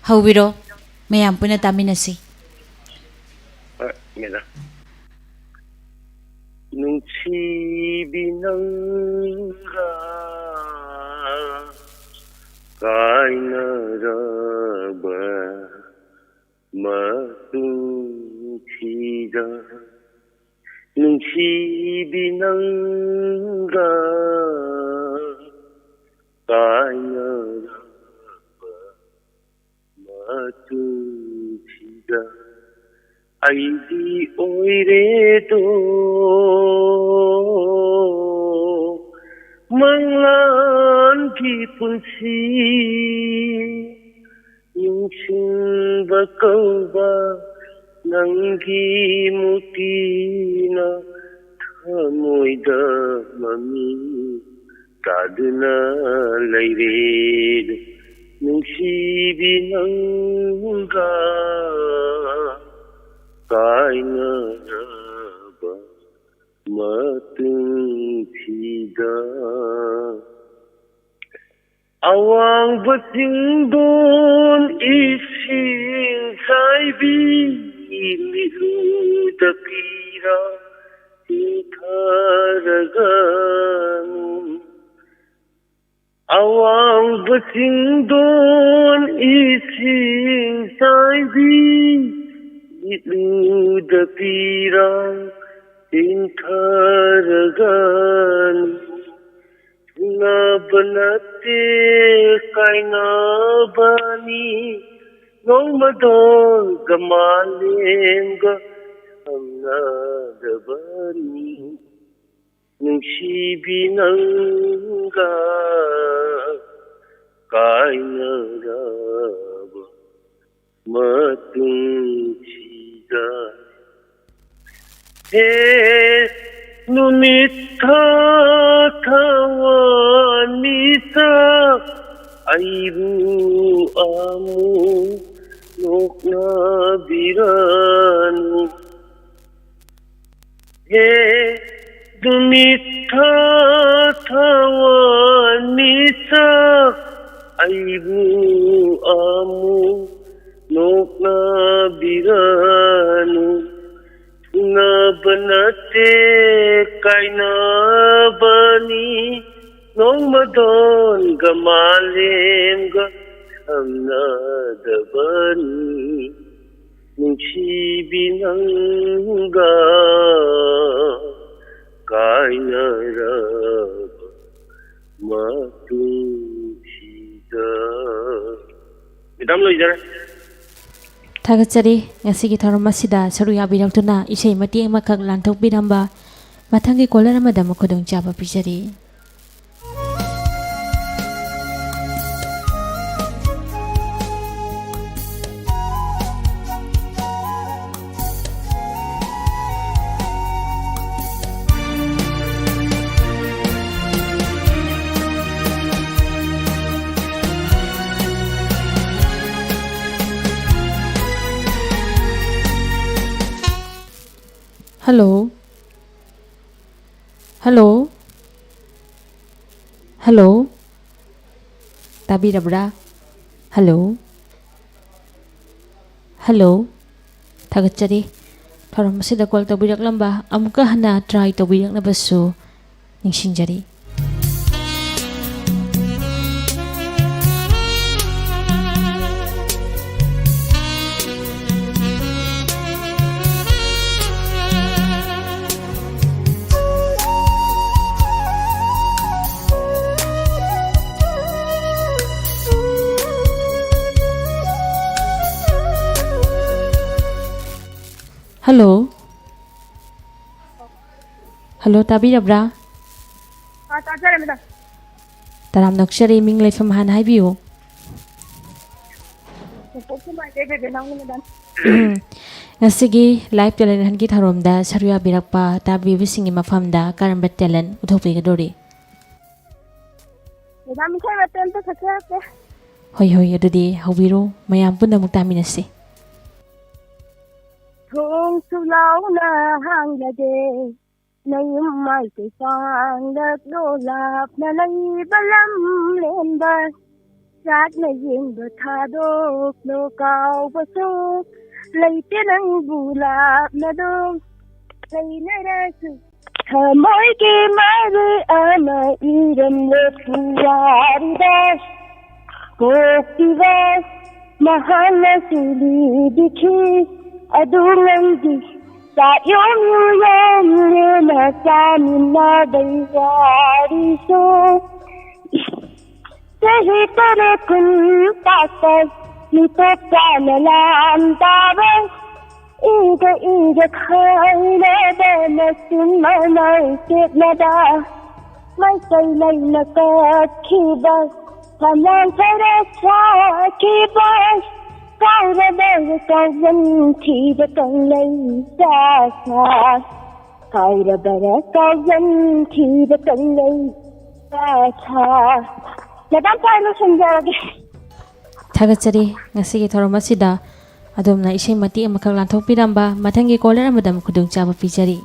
ꯍꯧꯕꯤꯔꯣ, ꯃꯌꯥꯝ ꯄꯨꯟꯅ ꯇꯥꯃꯤꯟꯅꯁꯤ꯫ ꯍꯣꯏ, ꯃꯦꯗꯥꯝ꯫ ꯅꯨꯡꯁꯤꯕꯤ ꯅꯪꯒ ꯀꯥꯏꯅꯔꯕ ꯃꯇꯨꯡꯁꯤꯗ, ꯅꯨꯡꯁꯤꯕꯤ ꯅꯪꯒ ꯀꯥꯏꯅꯔꯕ ꯃꯇꯨꯡꯁꯤꯗ, ꯑꯩꯗꯤ ꯑꯣꯏꯔꯦꯗꯣ ꯃꯪꯂꯥꯟꯒꯤ ꯄꯨꯟꯁꯤ꯫ ꯅꯤꯡꯁꯤꯡꯕ ꯀꯧꯕ ꯅꯪꯒꯤ ꯃꯨꯔꯇꯤꯅ ꯊꯃꯣꯏꯗ ꯃꯃꯤ ꯇꯥꯗꯨꯅ ꯂꯩꯔꯦ꯫ ꯅꯨꯡꯁꯤꯕꯤ ꯅꯪꯒ ꯀꯥꯏꯅꯔꯕ ꯃꯇꯨꯡꯁꯤꯗ, ꯑꯋꯥꯡꯕ ꯆꯤꯡꯗꯣꯟ ꯏꯁꯤꯡ ꯆꯥꯏꯕꯤ, ꯃꯤꯠꯂꯨꯗ ꯄꯤꯔꯥꯡ ꯆꯤꯡꯊꯔꯒꯅꯨ꯫ ꯑꯋꯥꯡꯕ ꯆꯤꯡꯗꯣꯟ ꯏꯁꯤꯡ ꯆꯥꯏꯕꯤ, ꯃꯤꯠꯂꯨꯗ ꯄꯤꯔꯥꯡ ꯆꯤꯡꯊꯔꯒꯅꯨ꯫ ꯊꯨꯡꯅꯕ ꯅꯠꯇꯦ ꯀꯥꯏꯅꯕꯅꯤ, ꯅꯣꯡꯃꯗꯣꯜꯒ ꯃꯥꯂꯦꯝꯒ ꯁꯝꯅꯗꯕꯅꯤ꯫ ꯅꯨꯡꯁꯤꯕꯤ ꯅꯪꯒ ꯀꯥꯏꯅꯔꯕ ꯃꯇꯨꯡꯁꯤꯗ, ꯍꯦ ꯅꯨꯃꯤꯠ ꯊꯥ ꯊꯋꯥꯟꯃꯤꯆꯥꯛ, ꯑꯩꯕꯨ ꯑꯃꯨꯛ ꯅꯣꯛꯅꯕꯤꯔꯅꯨ꯫ ꯍꯦ ꯅꯨꯃꯤꯠ ꯊꯥ ꯊꯋꯥꯟꯃꯤꯆꯥꯛ, ꯑꯩꯕꯨ ꯑꯃꯨꯛ ꯅꯣꯛꯅꯕꯤꯔꯅꯨ꯫ ꯎꯅꯕ ꯅꯠꯇꯦ ꯀꯥꯏꯅꯕꯅꯤ, ꯅꯣꯡꯃꯗꯣꯟꯒ ꯃꯥꯂꯦꯝꯒ ꯁꯝꯅꯗꯕꯅꯤ꯫ ꯅꯨꯡꯁꯤꯕꯤ ꯅꯪꯒ ꯀꯥꯏꯅꯔꯕ ꯃꯇꯨꯡꯁꯤꯗ꯫ ꯃꯦꯗꯥꯝ, ꯂꯣꯏꯖꯔꯦ꯫ ꯊꯥꯒꯠꯆꯔꯤ꯫ ꯉꯁꯤꯒꯤ ꯊꯧꯔꯝ ꯑꯁꯤꯗ ꯁꯔꯨꯛ ꯌꯥꯕꯤꯔꯛꯇꯨꯅ ꯏꯁꯩ ꯃꯇꯦꯛ ꯑꯃꯈꯛ ꯂꯥꯟꯊꯣꯛꯄꯤꯔꯝꯕ ꯃꯊꯪꯒꯤ ꯀꯣꯂꯔ ꯑꯃꯗ ꯑꯃꯨꯛ ꯈꯨꯗꯣꯡꯆꯥꯕ ꯄꯤꯖꯔꯤ꯫ Hello? Hello? Hello? ꯇꯥꯕꯤꯔꯕ꯭ꯔꯥ? Hello? Hello? ꯊꯥꯒꯠꯆꯔꯤ꯫ ꯊꯧꯔꯝ ꯑꯁꯤꯗ ꯀꯣꯜ ꯇꯧꯕꯤꯔꯛꯂꯝꯕ ꯑꯃꯨꯛꯀ ꯍꯟꯅ ꯇ꯭ꯔꯥꯏ ꯇꯧꯕꯤꯔꯛꯅꯕꯁꯨ ꯅꯤꯡꯁꯤꯡꯖꯔꯤ꯫ Hello? Hello, ꯇꯥꯕꯤꯔꯕ꯭ꯔꯥ? ꯇꯥꯖꯔꯦ, ꯃꯦꯗꯥꯝ꯫ ꯇꯔꯥꯝꯅ ꯑꯣꯛꯆꯔꯤ꯫ ꯃꯤꯡ ꯂꯩꯐꯝ ꯍꯥꯟꯅ ꯍꯥꯏꯕꯤꯌꯨ꯫ ꯅꯣꯡꯄꯣꯛ ꯁꯦꯛꯃꯥꯏꯗꯩ ꯕꯦꯕꯦꯅꯥꯎꯅꯤ, ꯃꯦꯗꯥꯝ꯫ ꯎꯝ꯫ ꯉꯁꯤꯒꯤ Live Talent Huntꯀꯤ ꯊꯧꯔꯝꯗ ꯁꯔꯨꯛ ꯌꯥꯕꯤꯔꯛꯄ ꯇꯥꯕꯤꯕꯁꯤꯡꯒꯤ ꯃꯐꯝꯗ ꯀꯔꯝꯕ talent ꯎꯠꯊꯣꯛꯄꯤꯒꯗꯧꯔꯤ? ꯃꯦꯗꯥꯝ, ꯏꯁꯩ ꯃꯇꯦꯛ ꯑꯝꯇ ꯁꯛꯆꯔꯛꯀꯦ꯫ ꯍꯣꯏ, ꯍꯣꯏ, ꯑꯗꯨꯗꯤ ꯍꯧꯕꯤꯔꯣ, ꯃꯌꯥꯝ ꯄꯨꯝꯅꯃꯛ ꯇꯥꯃꯤꯟꯅꯁꯤ꯫ ꯊꯣꯡꯁꯨ ꯂꯥꯎꯅ ꯍꯥꯡꯂꯒꯦ, ꯅꯌꯨꯝ ꯃꯥꯏꯀꯩ ꯄꯥꯡꯂꯛꯂꯣ, ꯂꯥꯞꯅ ꯂꯩꯕ ꯂꯝꯂꯦꯟꯗ꯫ ꯆꯥꯛꯅ ꯌꯦꯟꯕ ꯊꯥꯗꯣꯛꯂꯣ, ꯀꯥꯎꯕꯁꯨ ꯂꯩꯇꯦ ꯅꯪꯕꯨ ꯂꯥꯞꯅ ꯑꯗꯨꯝ ꯂꯩꯅꯔꯁꯨ꯫ ꯊꯃꯣꯏꯒꯤ ꯃꯔꯨ ꯑꯃ ꯏꯔꯝꯂꯦ ꯄꯨꯋꯥꯔꯤꯗ꯫ ꯄꯣꯛꯄꯤꯕ ꯃꯍꯥꯛꯅꯁꯨ ꯂꯤꯕꯤꯈꯤ, ꯑꯗꯨ ꯅꯪꯒꯤ ꯆꯥꯛ ꯌꯣꯝ ꯌꯣꯝꯂꯦꯅ ꯆꯥꯃꯤꯟꯅꯕꯩ ꯋꯥꯔꯤꯁꯨ꯫ ꯆꯍꯤ ꯇꯔꯦꯠ ꯀꯨꯟ ꯄꯥꯛꯄ ꯃꯤꯇꯣꯞ ꯆꯥꯅ ꯂꯥꯟ ꯇꯥꯕ꯫ ꯏꯒ ꯏꯒ ꯈꯥꯏꯅꯕ ꯃꯆꯤꯟ ꯃꯅꯥꯎ ꯆꯦꯠꯅꯕ꯫ ꯃꯩꯇꯩ ꯂꯩꯅ ꯀꯠꯈꯤꯕ ꯐꯝꯂꯥꯡ ꯈꯔ ꯁꯥꯈꯤꯕ꯫ ꯀꯥꯎꯔꯕ ꯀꯥꯎꯖꯟꯈꯤꯕ ꯀꯪꯂꯩ ꯆꯥꯁꯥ꯫ ꯀꯥꯎꯔꯕꯔ ꯀꯥꯎꯖꯟꯈꯤꯕ ꯀꯪꯂꯩ ꯆꯥꯁꯥ꯫ ꯃꯦꯗꯥꯝ, ꯐꯥꯏꯜ ꯂꯣꯏꯁꯤꯟꯖꯔꯒꯦ꯫ ꯊꯥꯒꯠꯆꯔꯤ꯫ ꯉꯁꯤꯒꯤ ꯊꯧꯔꯝ ꯑꯁꯤꯗ ꯑꯗꯣꯝꯅ ꯏꯁꯩ ꯃꯇꯦꯛ ꯑꯃꯈꯛ ꯂꯥꯟꯊꯣꯛꯄꯤꯔꯝꯕ꯫ ꯃꯊꯪꯒꯤ caller ꯑꯃꯗ ꯑꯃꯨꯛ ꯈꯨꯗꯣꯡꯆꯥꯕ ꯄꯤꯖꯔꯤ꯫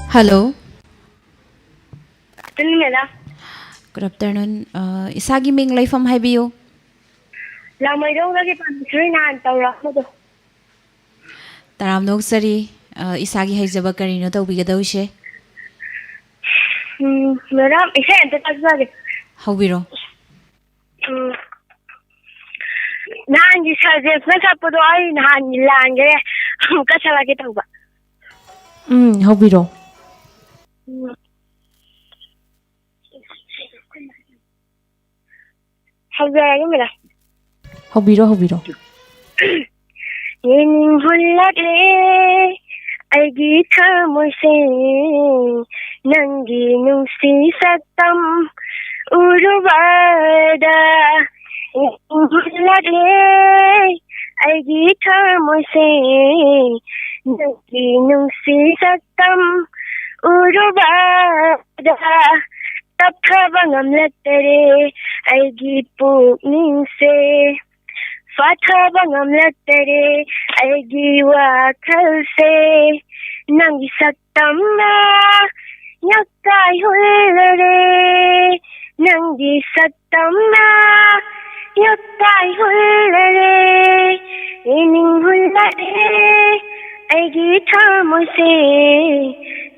Hello. Afternoon, madam. Good afternoon. ꯑ, ꯏꯁꯥꯒꯤ ꯃꯤꯡ, ꯂꯩꯐꯝ ꯍꯥꯏꯕꯤꯌꯨ꯫ ꯂꯥꯡꯃꯩꯗꯣꯡꯗꯒꯤ ꯄꯥꯟꯕꯤꯁꯔꯤ ꯅꯍꯥꯟ ꯇꯧꯔꯛꯑꯝꯕꯗꯣ꯫ ꯇꯔꯥꯝꯅ ꯑꯣꯛꯆꯔꯤ꯫ ꯑ, ꯏꯁꯥꯒꯤ ꯍꯩꯖꯕ ꯀꯔꯤꯅꯣ ꯇꯧꯕꯤꯒꯗꯧꯔꯤꯁꯦ? ꯎꯝ, ꯃꯦꯗꯥꯝ, ꯏꯁꯩ ꯑꯝꯇ ꯇꯥꯖꯒꯦ꯫ ꯍꯧꯕꯤꯔꯣ꯫ ꯎꯝ꯫ ꯅꯍꯥꯟꯒꯤ ꯁꯔ ꯖꯦꯝꯁꯅ ꯁꯛꯄꯗꯣ ꯑꯩ ꯅꯍꯥꯟ ꯂꯥꯟꯈ꯭ꯔꯦ꯫ ꯑꯃꯨꯛꯀ ꯁꯛꯂꯛꯀꯦ ꯇꯧꯕ꯫ ꯎꯝ, ꯍꯧꯕꯤꯔꯣ꯫ ꯎꯝ꯫ ꯍꯧꯖꯔꯒꯦ, ꯃꯦꯗꯥꯝ꯫ ꯍꯧꯕꯤꯔꯣ, ꯍꯧꯕꯤꯔꯣ꯫ ꯌꯦꯡꯅꯤꯡ ꯍꯨꯜꯂꯛꯂꯦ ꯑꯩꯒꯤ ꯊꯃꯣꯏꯁꯦ, ꯅꯪꯒꯤ ꯅꯨꯡꯁꯤ ꯁꯛꯇꯝ ꯎꯔꯨꯕꯗ꯫ ꯌꯦꯡꯅꯤꯡ ꯍꯨꯜꯂꯛꯂꯦ ꯑꯩꯒꯤ ꯊꯃꯣꯏꯁꯦ, ꯅꯪꯒꯤ ꯅꯨꯡꯁꯤ ꯁꯛꯇꯝ ꯎꯔꯨꯕꯗ꯫ ꯇꯞꯊꯕ ꯉꯝꯂꯛꯇꯔꯦ ꯑꯩꯒꯤ ꯄꯨꯛꯅꯤꯡꯁꯦ, ꯐꯥꯊꯕ ꯉꯝꯂꯛꯇꯔꯦ ꯑꯩꯒꯤ ꯋꯥꯈꯜꯁꯦ꯫ ꯅꯪꯒꯤ ꯁꯛꯇꯝꯅ ꯌꯥꯀꯥꯏ ꯍꯨꯜꯂꯔꯦ, ꯅꯪꯒꯤ ꯁꯛꯇꯝꯅ ꯌꯥꯀꯥꯏ ꯍꯨꯜꯂꯔꯦ꯫ ꯌꯦꯡꯅꯤꯡ ꯍꯨꯜꯂꯔꯦ ꯑꯩꯒꯤ ꯊꯃꯣꯏꯁꯦ,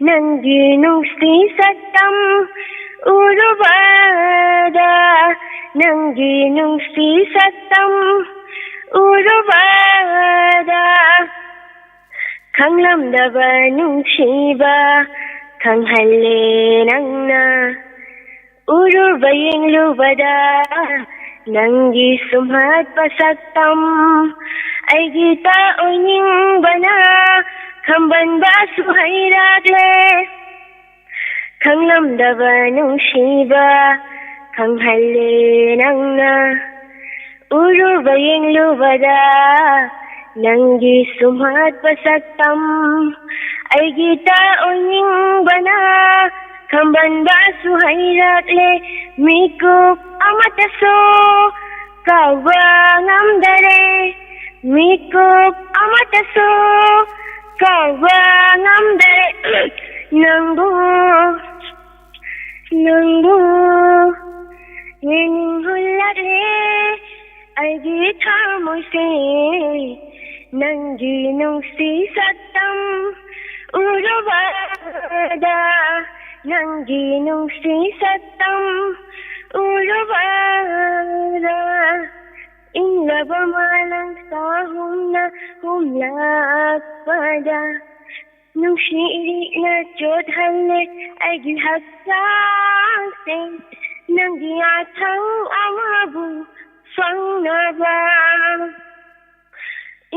ꯅꯪꯒꯤ ꯅꯨꯡꯁꯤ ꯁꯛꯇꯝ ꯎꯔꯨꯕꯗ, ꯅꯪꯒꯤ ꯅꯨꯡꯁꯤ ꯁꯛꯇꯝ ꯎꯔꯨꯕꯗ꯫ ꯈꯪꯂꯝꯗꯕ ꯅꯨꯡꯁꯤꯕ ꯈꯪꯍꯜꯂꯦ ꯅꯪꯅ, ꯎꯔꯨꯕ ꯌꯦꯡꯂꯨꯕꯗ ꯅꯪꯒꯤ ꯁꯨꯝꯍꯠꯄ ꯁꯛꯇꯝ꯫ ꯑꯩꯒꯤ ꯇ ꯑꯣꯏꯅꯤꯡꯕꯅ ꯈꯝꯕꯟꯕꯁꯨ ꯍꯩꯔꯛꯂꯦ꯫ ꯈꯪꯂꯝꯗꯕ ꯅꯨꯡꯁꯤꯕ ꯈꯪꯍꯜꯂꯦ ꯅꯪꯅ, ꯎꯔꯨꯕ ꯌꯦꯡꯂꯨꯕꯗ ꯅꯪꯒꯤ ꯁꯨꯝꯍꯠꯄ ꯁꯛꯇꯝ꯫ ꯑꯩꯒꯤ ꯇ ꯑꯣꯏꯅꯤꯡꯕꯅ ꯈꯝꯕꯟꯕꯁꯨ ꯍꯩꯔꯛꯂꯦ꯫ ꯃꯤꯀꯨꯞ ꯑꯃꯠꯇꯁꯨ ꯀꯥꯎꯕ ꯉꯝꯗꯔꯦ, ꯃꯤꯀꯨꯞ ꯑꯃꯠꯇꯁꯨ ꯀꯥꯎꯕ ꯉꯝꯗꯔꯦ꯫ ꯅꯪꯕꯨ, ꯅꯪꯕꯨ ꯌꯦꯡꯅꯤꯡ ꯍꯨꯜꯂꯛꯂꯦ ꯑꯩꯒꯤ ꯊꯃꯣꯏꯁꯦ, ꯅꯪꯒꯤ ꯅꯨꯡꯁꯤ ꯁꯛꯇꯝ ꯎꯔꯨꯕꯗ, ꯅꯪꯒꯤ ꯅꯨꯡꯁꯤ ꯁꯛꯇꯝ ꯎꯔꯨꯕꯗ꯫ ꯏꯪꯂꯕ ꯃꯥꯂꯪ ꯁꯥꯍꯨꯝꯅ ꯍꯨꯝꯂꯛꯄꯗ, ꯅꯨꯡꯁꯤ ꯏꯔꯤꯛꯅ ꯆꯣꯠꯍꯜꯂꯦ ꯑꯩꯒꯤ ꯍꯛꯆꯥꯡꯁꯦ꯫ ꯅꯪꯒꯤ ꯌꯥꯊꯪ ꯑꯃꯕꯨ ꯐꯪꯅꯕ,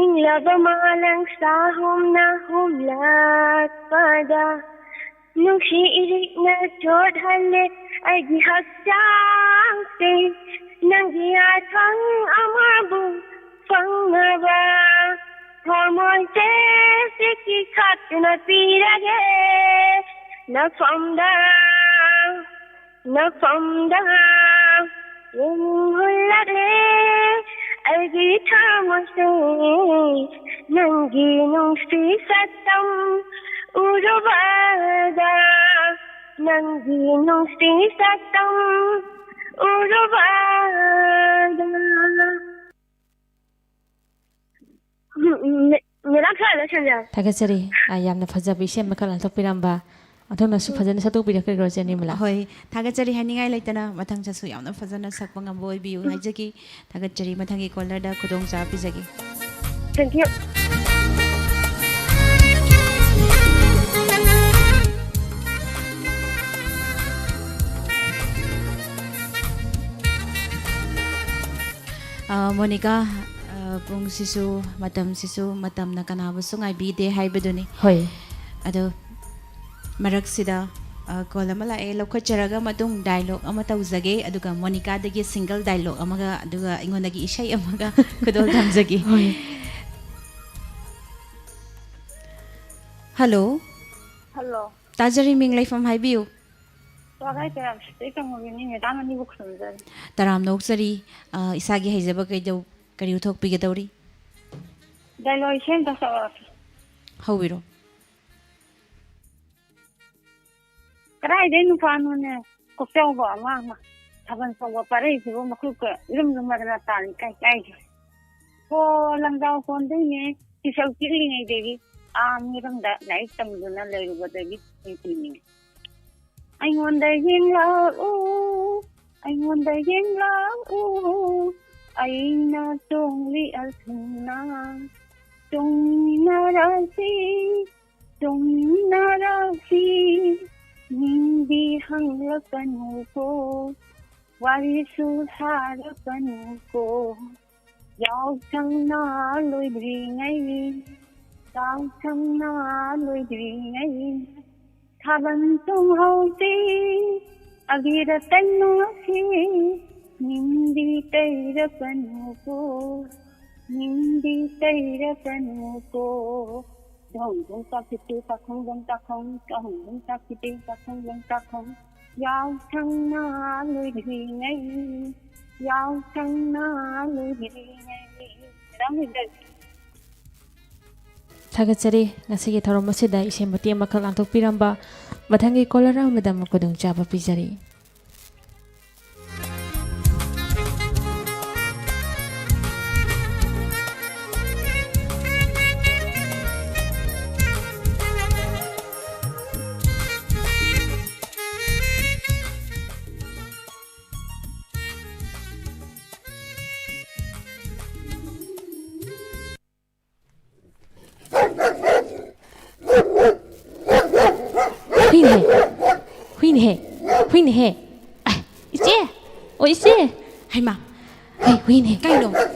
ꯏꯪꯂꯕ ꯃꯥꯂꯪ ꯆꯍꯨꯝꯅ ꯍꯨꯝꯂꯛꯄꯗ, ꯅꯨꯡꯁꯤ ꯏꯔꯤꯛꯅ ꯆꯣꯠꯍꯜꯂꯦ ꯑꯩꯒꯤ ꯍꯛꯆꯥꯡꯁꯦ꯫ ꯅꯪꯒꯤ ꯌꯥꯊꯪ ꯑꯃꯕꯨ ꯐꯪꯅꯕ, ꯊꯃꯣꯏꯁꯦ ꯁꯤꯀꯤ ꯈꯠꯇꯨꯅ ꯄꯤꯔꯒꯦ ꯅꯐꯝꯗ꯫ ꯅꯐꯝꯗ ꯌꯦꯡꯍꯜꯂꯔꯦ ꯑꯩꯒꯤ ꯊꯃꯣꯏꯁꯦ, ꯅꯪꯒꯤ ꯅꯨꯡꯁꯤ ꯁꯛꯇꯝ ꯎꯔꯨꯕꯗ, ꯅꯪꯒꯤ ꯅꯨꯡꯁꯤ ꯁꯛꯇꯝ ꯎꯔꯨꯕꯗ꯫ ꯎꯝ, ꯎꯝ, ꯃꯦ-, ꯃꯦꯗꯥꯝ, ꯁ꯭ꯋꯥꯏꯗ ꯂꯣꯏꯁꯤꯟꯖꯔꯦ꯫ ꯊꯥꯒꯠꯆꯔꯤ꯫ ꯑ, ꯌꯥꯝꯅ ꯐꯖꯕ ꯏꯁꯩ ꯑꯃꯈꯛ ꯂꯥꯡꯊꯣꯛꯄꯤꯔꯝꯕ꯫ ꯑꯗꯣꯝꯅꯁꯨ ꯐꯖꯅ ꯁꯛꯇꯣꯛꯄꯤꯔꯛꯀꯗ꯭ꯔꯣ, ꯆꯦ ꯅꯤꯔꯃꯂꯥ? ꯍꯣꯏ, ꯊꯥꯒꯠꯆꯔꯤ ꯍꯥꯏꯅꯤꯡꯉꯥꯏ ꯂꯩꯇꯅ, ꯃꯊꯪꯗꯁꯨ ꯌꯥꯝꯅ ꯐꯖꯅ ꯁꯛꯄ ꯉꯝꯕ ꯑꯣꯏꯕꯤꯌꯨ ꯍꯥꯏꯖꯒꯦ꯫ ꯊꯥꯒꯠꯆꯔꯤ꯫ ꯃꯊꯪꯒꯤ caller ꯗ ꯈꯨꯗꯣꯡꯆꯥꯕ ꯄꯤꯖꯒꯦ꯫ Thank you꯫ ꯑ, ꯃꯣꯅꯤꯀꯥ, ꯑ, ꯄꯨꯡꯁꯤꯁꯨ, ꯃꯇꯝꯁꯤꯁꯨ, ꯃꯇꯝꯅ ꯀꯅꯥꯕꯨꯁꯨ ꯉꯥꯏꯕꯤꯗꯦ ꯍꯥꯏꯕꯗꯨꯅꯤ꯫ ꯍꯣꯏ꯫ ꯑꯗꯣ ꯃꯔꯛꯁꯤꯗ, ꯑ, call ꯑꯃ ꯂꯥꯛꯑꯦ, ꯂꯧꯈꯠꯆꯔꯒ ꯃꯇꯨꯡ dialogue ꯑꯃ ꯇꯧꯖꯒꯦ, ꯑꯗꯨꯒ ꯃꯣꯅꯤꯀꯥꯗꯒꯤ single dialogue ꯑꯃꯒ, ꯑꯗꯨꯒ ꯑꯩꯉꯣꯟꯗꯒꯤ ꯏꯁꯩ ꯑꯃꯒ ꯈꯨꯗꯣꯜ ꯇꯝꯖꯒꯦ꯫ ꯍꯣꯏ꯫ Hello꯫ Hello꯫ ꯇꯥꯖꯔꯤ, ꯃꯤꯡ ꯂꯩꯐꯝ ꯍꯥꯏꯕꯤꯌꯨ꯫ ꯋꯥꯒꯥꯏ ꯇꯔꯥꯝ ꯁꯤꯠꯇꯩ ꯀꯪꯉꯨꯒꯤꯅꯤ, ꯃꯦꯗꯥꯝ ꯑꯅꯤꯕꯨ ꯈꯨꯔꯨꯝꯖꯔꯤ꯫ ꯇꯔꯥꯝꯅ ꯑꯣꯛꯆꯔꯤ꯫ ꯑ, ꯏꯁꯥꯒꯤ ꯍꯩꯖꯕ ꯀꯩꯗꯧ-, ꯀꯔꯤ ꯎꯠꯊꯣꯛꯄꯤꯒꯗꯧꯔꯤ? Dialogue ꯏꯁꯩ ꯑꯝꯇ ꯁꯛꯂꯛꯑꯣ꯫ ꯍꯧꯕꯤꯔꯣ꯫ ꯀꯗꯥꯏꯗꯩ ꯅꯨꯄꯥꯅꯣꯅꯦ? ꯀꯣꯛꯆꯧꯕ ꯑꯉꯥꯡ ꯑꯃ꯫ ꯊꯥꯕꯜ ꯆꯣꯡꯕ ꯄꯥꯔꯩꯁꯤꯕꯨ ꯃꯈꯨꯠꯀ ꯏꯔꯨꯝ ꯂꯨꯝꯃꯗꯅ ꯇꯥꯔꯤ ꯀꯥꯏ ꯀꯥꯏꯒꯦ꯫ ꯍꯣ, ꯂꯪꯖꯥꯎ ꯀꯣꯟꯗꯩꯅꯦ꯫ ꯄꯤꯁꯛ ꯄꯤꯛꯂꯤꯉꯩꯗꯒꯤ ꯑꯥ ꯃꯤꯔꯝꯗ ꯂꯥꯏꯔꯤꯛ ꯇꯝꯗꯨꯅ ꯂꯩꯔꯨꯕꯗꯒꯤ ꯅꯤꯡꯁꯤꯡꯉꯤ꯫ ꯑꯩꯉꯣꯟꯗ ꯌꯦꯡꯂꯛꯎ, ꯑꯩꯉꯣꯟꯗ ꯌꯦꯡꯂꯛꯎ, ꯑꯩꯅ ꯆꯣꯡꯂꯤ ꯑꯜꯊꯨꯝꯅ꯫ ꯆꯣꯡꯃꯤꯟꯅꯔꯁꯤ, ꯆꯣꯡꯃꯤꯟꯅꯔꯁꯤ, ꯅꯤꯡ ꯍꯪꯂꯛꯀꯅꯨꯀꯣ, ꯋꯥꯔꯤꯁꯨ ꯁꯥꯔꯛꯀꯅꯨꯀꯣ, ꯌꯥꯎꯁꯪꯅ ꯂꯣꯏꯗ꯭ꯔꯤꯉꯩ, ꯌꯥꯎꯁꯪꯅ ꯂꯣꯏꯗ꯭ꯔꯤꯉꯩ, ꯊꯥꯕꯜ ꯆꯣꯡꯍꯧꯁꯤ, ꯑꯕꯤꯔ ꯇꯩꯅꯁꯤ, ꯅꯤꯡꯗꯤ ꯇꯩꯔꯛꯀꯅꯨꯀꯣ, ꯅꯤꯡꯗꯤ ꯇꯩꯔꯛꯀꯅꯨꯀꯣ꯫ ꯙꯣꯡ ꯙꯣꯡ ꯇꯥꯈꯤꯇꯦ ꯇꯥꯈꯣꯡ ꯙꯣꯡ ꯇꯥꯈꯣꯡ, ꯙꯣꯡ ꯙꯣꯡ ꯇꯥꯈꯤꯇꯦ ꯇꯥꯈꯣꯡ ꯙꯣꯡ ꯇꯥꯈꯣꯡ, ꯌꯥꯎꯁꯪꯅ ꯂꯣꯏꯗ꯭ꯔꯤꯉꯩ, ꯌꯥꯎꯁꯪꯅ ꯂꯣꯏꯗ꯭ꯔꯤꯉꯩ꯫ ꯃꯦꯗꯥꯝ ꯍꯦꯛꯇ ꯊꯥꯒꯠꯆꯔꯤ꯫ ꯉꯁꯤꯒꯤ ꯊꯧꯔꯝ ꯑꯁꯤꯗ ꯏꯁꯩ ꯃꯇꯦꯛ ꯑꯃꯈꯛ ꯂꯥꯡꯊꯣꯛꯄꯤꯔꯝꯕ꯫ ꯃꯊꯪꯒꯤ caller ꯑꯃꯗ ꯑꯃꯨꯛ ꯈꯨꯗꯣꯡꯆꯥꯕ ꯄꯤꯖꯔꯤ꯫ ꯍꯨꯏꯅꯦꯍꯦ꯫ ꯍꯨꯏꯅꯦꯍꯦ꯫ ꯍꯨꯏꯅꯦꯍꯦ꯫ ꯑꯥꯏ, ꯏꯆꯦ꯫ ꯑꯣ, ꯏꯆꯦ꯫ ꯍꯩꯃꯥ꯫ ꯍꯩ, ꯍꯨꯏꯅꯦꯍꯦ꯫ ꯀꯩꯅꯣ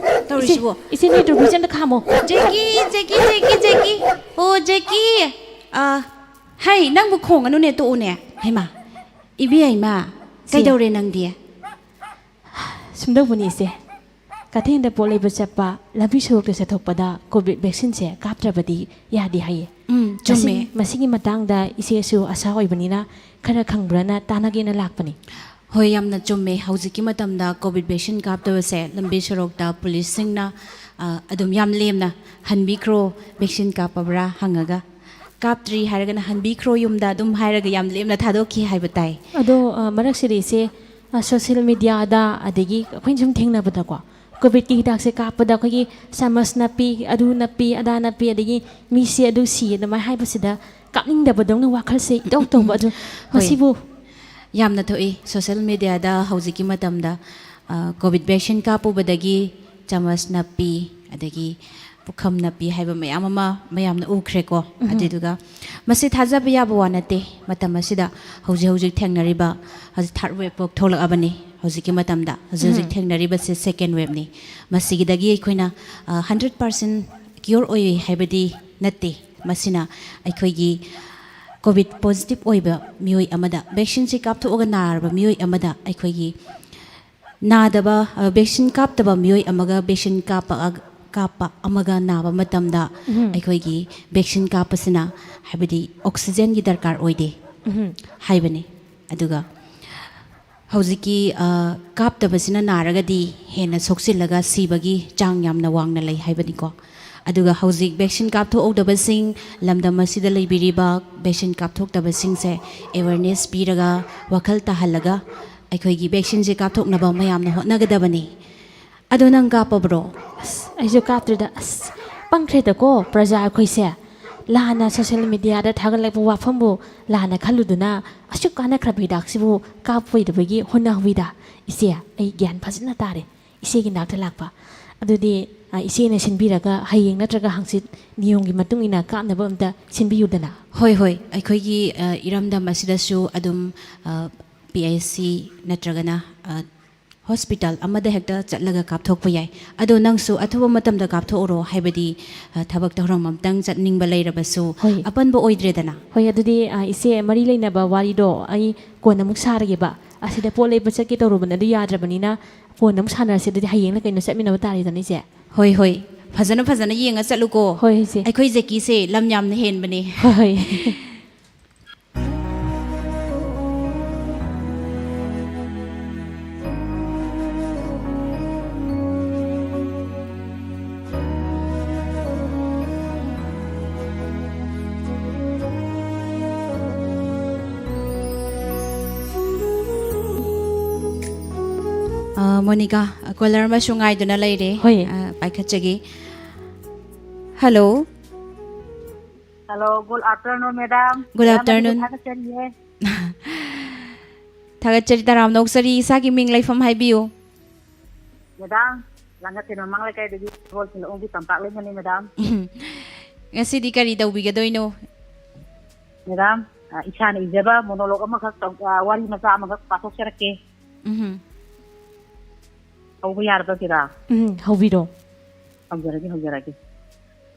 ꯇꯧꯔꯤꯁꯤꯕꯣ? ꯏꯆꯦ, ꯏꯆꯦ, ꯅꯣꯏ ꯇ꯭ꯔꯣꯐꯤꯁꯦ ꯑꯝꯇ ꯈꯥꯝꯃꯣ꯫ ꯖꯦꯀꯤ, ꯖꯦꯀꯤ, ꯖꯦꯀꯤ, ꯖꯦꯀꯤ꯫ ꯑꯣ, ꯖꯦꯀꯤ꯫ ꯑ, ꯍꯩ, ꯅꯪꯕꯨ ꯈꯣꯡꯒꯅꯨꯅꯦ, ꯇꯣꯛꯎꯅꯦ꯫ ꯍꯩꯃꯥ꯫ ꯏꯕꯦꯝꯃ, ꯏꯆꯦ꯫ ꯀꯩꯗꯧꯔꯦ ꯅꯪꯗꯤ? ꯁꯨꯝꯗꯧꯕꯅꯤ ꯏꯆꯦ, ꯀꯩꯊꯦꯜꯗ ꯄꯣꯠ ꯂꯩꯕ ꯆꯠꯄ, ꯂꯝꯕꯤ ꯁꯣꯔꯣꯛꯇ ꯆꯠꯊꯣꯛꯄꯗ ꯀꯣꯚꯤꯗ ꯚꯦꯛꯁꯤꯟꯁꯦ ꯀꯥꯞꯇ꯭ꯔꯕꯗꯤ ꯌꯥꯗꯦ ꯍꯥꯏꯌꯦ꯫ ꯎꯝ, ꯆꯨꯝꯃꯦ꯫ ꯃꯁꯤꯒꯤ, ꯃꯁꯤꯒꯤ ꯃꯇꯥꯡꯗ ꯏꯆꯦꯁꯨ ꯑꯁꯥ ꯑꯣꯏꯕꯅꯤꯅ ꯈꯔ ꯈꯪꯕ꯭ꯔꯅ ꯇꯥꯟꯅꯒꯦꯅ ꯂꯥꯛꯄꯅꯤ꯫ ꯍꯣꯏ, ꯌꯥꯝꯅ ꯆꯨꯝꯃꯦ꯫ ꯍꯧꯖꯤꯛꯀꯤ ꯃꯇꯝꯗ ꯀꯣꯚꯤꯗ ꯚꯦꯛꯁꯤꯟ ꯀꯥꯞꯇꯕꯁꯦ ꯂꯝꯕꯤ ꯁꯣꯔꯣꯛꯇ ꯄꯨꯂꯤꯁꯁꯤꯡꯅ, ꯑ, ꯑꯗꯨꯝ ꯌꯥꯝ ꯂꯦꯝꯅ "ꯍꯟꯕꯤꯈ꯭ꯔꯣ, ꯚꯦꯛꯁꯤꯟ ꯀꯥꯞꯄꯕ꯭ꯔꯥ?" ꯍꯪꯉꯒ, "ꯀꯥꯞꯇ꯭ꯔꯤ" ꯍꯥꯏꯔꯒꯅ "ꯍꯟꯕꯤꯈ꯭ꯔꯣ ꯌꯨꯝꯗ" ꯑꯗꯨꯝ ꯍꯥꯏꯔꯒ ꯌꯥꯝ ꯂꯦꯝꯅ ꯊꯥꯗꯣꯛꯈꯤ ꯍꯥꯏꯕ ꯇꯥꯏ꯫ ꯑꯗꯣ, ꯑ, ꯃꯔꯛꯁꯤꯗ ꯏꯆꯦ, ꯑ, ꯁꯣꯁꯤꯌꯦꯜ ꯃꯤꯗꯤꯌꯥꯗ, ꯑꯗꯒꯤ ꯑꯩꯈꯣꯏꯅ ꯁꯨꯝ ꯊꯦꯡꯅꯕꯗꯀꯣ, ꯀꯣꯚꯤꯗꯀꯤ ꯍꯤꯗꯥꯛꯁꯦ ꯀꯥꯞꯄꯗ ꯑꯩꯈꯣꯏꯒꯤ ꯆꯥꯃꯁ ꯅꯞꯄꯤ, ꯑꯗꯨ ꯅꯞꯄꯤ, ꯑꯗꯥ ꯅꯞꯄꯤ, ꯑꯗꯒꯤ ꯃꯤꯁꯦ ꯑꯗꯨ ꯁꯤ ꯑꯗꯨꯃꯥꯏꯅ ꯍꯥꯏꯕꯁꯤꯗ ꯀꯥꯞꯅꯤꯡꯗꯕꯗꯧꯅ ꯋꯥꯈꯜꯁꯦ ꯏꯇꯧ ꯇꯧꯕ꯫ ꯑꯗꯨ ꯍꯣꯏ꯫ ꯃꯁꯤꯕꯨ ꯌꯥꯝꯅ ꯊꯣꯛꯏ꯫ ꯁꯣꯁꯤꯌꯦꯜ ꯃꯤꯗꯤꯌꯥꯗ ꯍꯧꯖꯤꯛꯀꯤ ꯃꯇꯝꯗ, ꯑ, ꯀꯣꯚꯤꯗ ꯚꯦꯛꯁꯤꯟ ꯀꯥꯞꯄꯨꯕꯗꯒꯤ ꯆꯥꯃꯁ ꯅꯞꯄꯤ, ꯑꯗꯒꯤ ꯄꯨꯈꯝ ꯅꯥꯄꯤ ꯍꯥꯏꯕ ꯃꯌꯥꯝ ꯑꯃ ꯃꯌꯥꯝꯅ ꯎꯈ꯭ꯔꯦꯀꯣ꯫ ꯎꯝꯍꯨꯝ꯫ ꯑꯗꯨꯗꯨꯒ ꯃꯁꯤ ꯊꯥꯖꯕ ꯌꯥꯕ ꯋꯥ ꯅꯠꯇꯦ꯫ ꯃꯇꯝ ꯑꯁꯤꯗ ꯍꯧꯖꯤꯛ ꯍꯧꯖꯤꯛ ꯊꯦꯡꯅꯔꯤꯕ ꯍꯧꯖꯤꯛ ꯊꯥꯔꯠ ꯋꯦꯕ ꯐꯥꯎ ꯊꯣꯛꯂꯛꯑꯕꯅꯤ ꯍꯧꯖꯤꯛꯀꯤ ꯃꯇꯝꯗ꯫ ꯍꯧꯖꯤꯛ ꯍꯧꯖꯤꯛ ꯎꯝꯍꯨꯝ꯫ ꯊꯦꯡꯅꯔꯤꯕꯁꯤ ꯁꯦꯀꯦꯟ ꯋꯦꯕꯅꯤ꯫ ꯃꯁꯤꯒꯤꯗꯒꯤ ꯑꯩꯈꯣꯏꯅ, ꯑ, ꯍꯟꯗ꯭ꯔꯦꯠ ꯄꯥꯔꯁꯦꯟ ꯀ꯭ꯌꯣꯔ ꯑꯣꯏ ꯍꯥꯏꯕꯗꯤ ꯅꯠꯇꯦ꯫ ꯃꯁꯤꯅ ꯑꯩꯈꯣꯏꯒꯤ ꯀꯣꯚꯤꯗ ꯄꯣꯖꯤꯇꯤꯚ ꯑꯣꯏꯕ ꯃꯤꯑꯣꯏ ꯑꯃꯗ, ꯚꯦꯛꯁꯤꯟꯁꯤ ꯀꯥꯞꯊꯣꯛꯑꯒ ꯅꯥꯔꯕ ꯃꯤꯑꯣꯏ ꯑꯃꯗ ꯑꯩꯈꯣꯏꯒꯤ ꯅꯥꯗꯕ, ꯑ, ꯚꯦꯛꯁꯤꯟ ꯀꯥꯞꯇꯕ ꯃꯤꯑꯣꯏ ꯑꯃꯒ ꯚꯦꯛꯁꯤꯟ ꯀꯥꯞꯄ, ꯀꯥꯞꯄ ꯑꯃꯒ ꯅꯥꯕ ꯃꯇꯝꯗ ꯎꯝꯍꯨꯝ꯫ ꯑꯩꯈꯣꯏꯒꯤ ꯚꯦꯛꯁꯤꯟ ꯀꯥꯞꯄꯁꯤꯅ, ꯍꯥꯏꯕꯗꯤ ꯑꯣꯛꯁꯤꯖꯦꯟꯒꯤ ꯗꯔꯀꯥꯔ ꯑꯣꯏꯗꯦ ꯎꯝꯍꯨꯝ꯫ ꯍꯥꯏꯕꯅꯤ꯫ ꯑꯗꯨꯒ ꯍꯧꯖꯤꯛꯀꯤ, ꯑ, ꯀꯥꯞꯇꯕꯁꯤꯅ ꯅꯥꯔꯒꯗꯤ ꯍꯦꯟꯅ ꯁꯣꯛꯆꯤꯜꯂꯒ ꯁꯤꯕꯒꯤ ꯆꯥꯡ ꯌꯥꯝꯅ ꯋꯥꯡꯅ ꯂꯩ ꯍꯥꯏꯕꯅꯤꯀꯣ꯫ ꯑꯗꯨꯒ ꯍꯧꯖꯤꯛ ꯚꯦꯛꯁꯤꯟ ꯀꯥꯞꯊꯣꯛꯍꯧꯗꯕꯁꯤꯡ, ꯂꯝꯗꯝ ꯑꯁꯤꯗ ꯂꯩꯕꯤꯔꯤꯕ ꯚꯦꯛꯁꯤꯟ ꯀꯥꯞꯊꯣꯛꯇꯕꯁꯤꯡꯁꯦ ꯑꯦꯋꯦꯔꯅꯦꯁ ꯄꯤꯔꯒ, ꯋꯥꯈꯜ ꯇꯥꯍꯜꯂꯒ ꯑꯩꯈꯣꯏꯒꯤ ꯚꯦꯛꯁꯤꯟꯁꯦ ꯀꯥꯞꯊꯣꯛꯅꯕ ꯃꯌꯥꯝꯅ ꯍꯣꯠꯅꯒꯗꯕꯅꯤ꯫ ꯑꯗꯣ ꯅꯪ ꯀꯥꯞꯄꯕ꯭ꯔꯣ? ꯑꯁ, ꯑꯩꯁꯨ ꯀꯥꯞꯇ꯭ꯔꯤꯗ꯫ ꯑꯁ, ꯄꯪꯈ꯭ꯔꯦꯗꯀꯣ ꯄ꯭ꯔꯖꯥ ꯑꯩꯈꯣꯏꯁꯦ꯫ ꯂꯥꯟꯅ ꯁꯣꯁꯤꯌꯦꯜ ꯃꯦꯗꯤꯌꯥꯗ ꯊꯥꯒꯠꯂꯛꯄ ꯋꯥꯐꯝꯕꯨ ꯂꯥꯟꯅ ꯈꯜꯂꯨꯗꯨꯅ ꯑꯁꯨꯛ ꯀꯥꯟꯅꯈ꯭ꯔꯕ ꯍꯤꯗꯥꯛꯁꯤꯕꯨ ꯀꯥꯞꯄꯣꯏꯗꯕꯒꯤ ꯍꯣꯠꯅꯍꯧꯋꯤꯗ꯫ ꯏꯆꯦ, ꯑꯩ ꯒ꯭ꯌꯥꯟ ꯐꯖꯅ ꯇꯥꯔꯦ꯫ ꯏꯆꯦꯒꯤ ꯅꯥꯛꯇ ꯂꯥꯛꯄ꯫ ꯑꯗꯨꯗꯤ, ꯑ, ꯏꯆꯦꯅ ꯁꯤꯟꯕꯤꯔꯒ ꯍꯌꯦꯡ ꯅꯠꯇ꯭ꯔꯒ ꯍꯪꯆꯤꯠ ꯅꯤꯌꯣꯝꯒꯤ ꯃꯇꯨꯡ ꯏꯟꯅ ꯀꯥꯞꯅꯕ ꯑꯝꯇ ꯁꯤꯟꯕꯤꯌꯨꯗꯅ꯫ ꯍꯣꯏ, ꯍꯣꯏ꯫ ꯑꯩꯈꯣꯏꯒꯤ, ꯑ, ꯏꯔꯝꯗꯝ ꯑꯁꯤꯗꯁꯨ ꯑꯗꯨꯝ, ꯑ, ꯄꯤ ꯑꯩꯆ ꯁꯤ ꯅꯠꯇ꯭ꯔꯒꯅ, ꯑ, ꯍꯣꯁꯄꯤꯇꯥꯜ ꯑꯃꯗ ꯍꯦꯛꯇ ꯆꯠꯂꯒ ꯀꯥꯞꯊꯣꯛꯄ ꯌꯥꯏ꯫ ꯑꯗꯣ ꯅꯪꯁꯨ ꯑꯊꯨꯕ ꯃꯇꯝꯗ ꯀꯥꯞꯊꯣꯛꯎꯔꯣ, ꯍꯥꯏꯕꯗꯤ, ꯑ, ꯊꯕꯛ ꯊꯧꯔꯝ ꯑꯝꯇꯪ ꯆꯠꯅꯤꯡꯕ ꯂꯩꯔꯕꯁꯨ ꯍꯣꯏ꯫ ꯑꯄꯟꯕ ꯑꯣꯏꯗ꯭ꯔꯦꯗꯅ꯫ ꯍꯣꯏ, ꯑꯗꯨꯗꯤ, ꯑ, ꯏꯆꯦ, ꯃꯔꯤ ꯂꯩꯅꯕ ꯋꯥꯔꯤꯗꯣ ꯑꯩ ꯀꯣꯟꯅ ꯑꯃꯨꯛ ꯁꯥꯔꯒꯦꯕ꯫ ꯑꯁꯤꯗ ꯄꯣꯠ ꯂꯩꯕ ꯆꯠꯀꯦ ꯇꯧꯔꯨꯕꯅꯦ, ꯑꯗꯨ ꯌꯥꯗ꯭ꯔꯕꯅꯤꯅ ꯀꯣꯟꯅ ꯑꯃꯨꯛ ꯁꯥꯟꯅꯔꯁꯦ꯫ ꯑꯗꯨꯗꯤ ꯍꯌꯦꯡꯂ ꯀꯩꯅꯣ ꯆꯠꯃꯤꯟꯅꯕ ꯇꯥꯔꯦꯗꯅ, ꯏꯆꯦ꯫ ꯍꯣꯏ, ꯍꯣꯏ꯫ ꯐꯖꯅ, ꯐꯖꯅ ꯌꯦꯡꯉ ꯆꯠꯂꯨꯀꯣ꯫ ꯍꯣꯏ, ꯏꯆꯦ꯫ ꯑꯩꯈꯣꯏ ꯖꯦꯀꯤꯁꯦ ꯂꯝ ꯌꯥꯝꯅ ꯍꯦꯟꯕꯅꯦ꯫ ꯍꯣꯏ, ꯍꯣꯏ꯫ ꯑ, ꯃꯣꯅꯤꯀꯥ, ꯀꯣꯂꯔ ꯑꯃꯁꯨ ꯉꯥꯏꯗꯨꯅ ꯂꯩꯔꯦ꯫ ꯍꯣꯏ꯫ ꯑ, ꯄꯥꯏꯈꯠꯆꯒꯦ꯫ Hello. Hello, good afternoon, madam. Good Madam, ꯑꯗꯨꯕꯨ afternoon. ꯊꯥꯒꯠꯆꯔꯤꯌꯦ꯫ ꯊꯥꯒꯠꯆꯔꯤ, ꯇꯔꯥꯝꯅ ꯑꯣꯛꯆꯔꯤ꯫ ꯏꯁꯥꯒꯤ ꯃꯤꯡ, ꯂꯩꯐꯝ ꯍꯥꯏꯕꯤꯌꯨ꯫ Madam, ꯂꯥꯡꯒꯊꯦꯜ ꯃꯃꯥꯡ ꯂꯩꯀꯥꯏꯗꯒꯤ ꯁꯒꯣꯜꯁꯤꯡ ꯂꯧꯎꯕꯤ ꯇꯝꯄꯥꯛ ꯂꯩꯃꯅꯤ, ꯃꯦꯗꯥꯝ꯫ ꯎꯝ꯫ ꯉꯁꯤꯗꯤ ꯀꯔꯤ ꯇꯧꯕꯤꯒꯗꯣꯏꯅꯣ? ꯃꯦꯗꯥꯝ, ꯑ, ꯏꯁꯥꯅ ꯏꯖꯕ ꯃꯣꯅꯣꯂꯣꯛ ꯑꯃꯈꯛ ꯇꯧ-, ꯑ, ꯋꯥꯔꯤ ꯃꯆꯥ ꯑꯃꯈꯛ ꯄꯥꯊꯣꯛꯆꯔꯛꯀꯦ꯫ ꯎꯝ꯫ ꯍꯧꯕ ꯌꯥꯔꯕ, ꯃꯦꯗꯥꯝ? ꯎꯝ, ꯍꯧꯕꯤꯔꯣ꯫ ꯍꯧꯖꯔꯒꯦ, ꯍꯧꯖꯔꯒꯦ꯫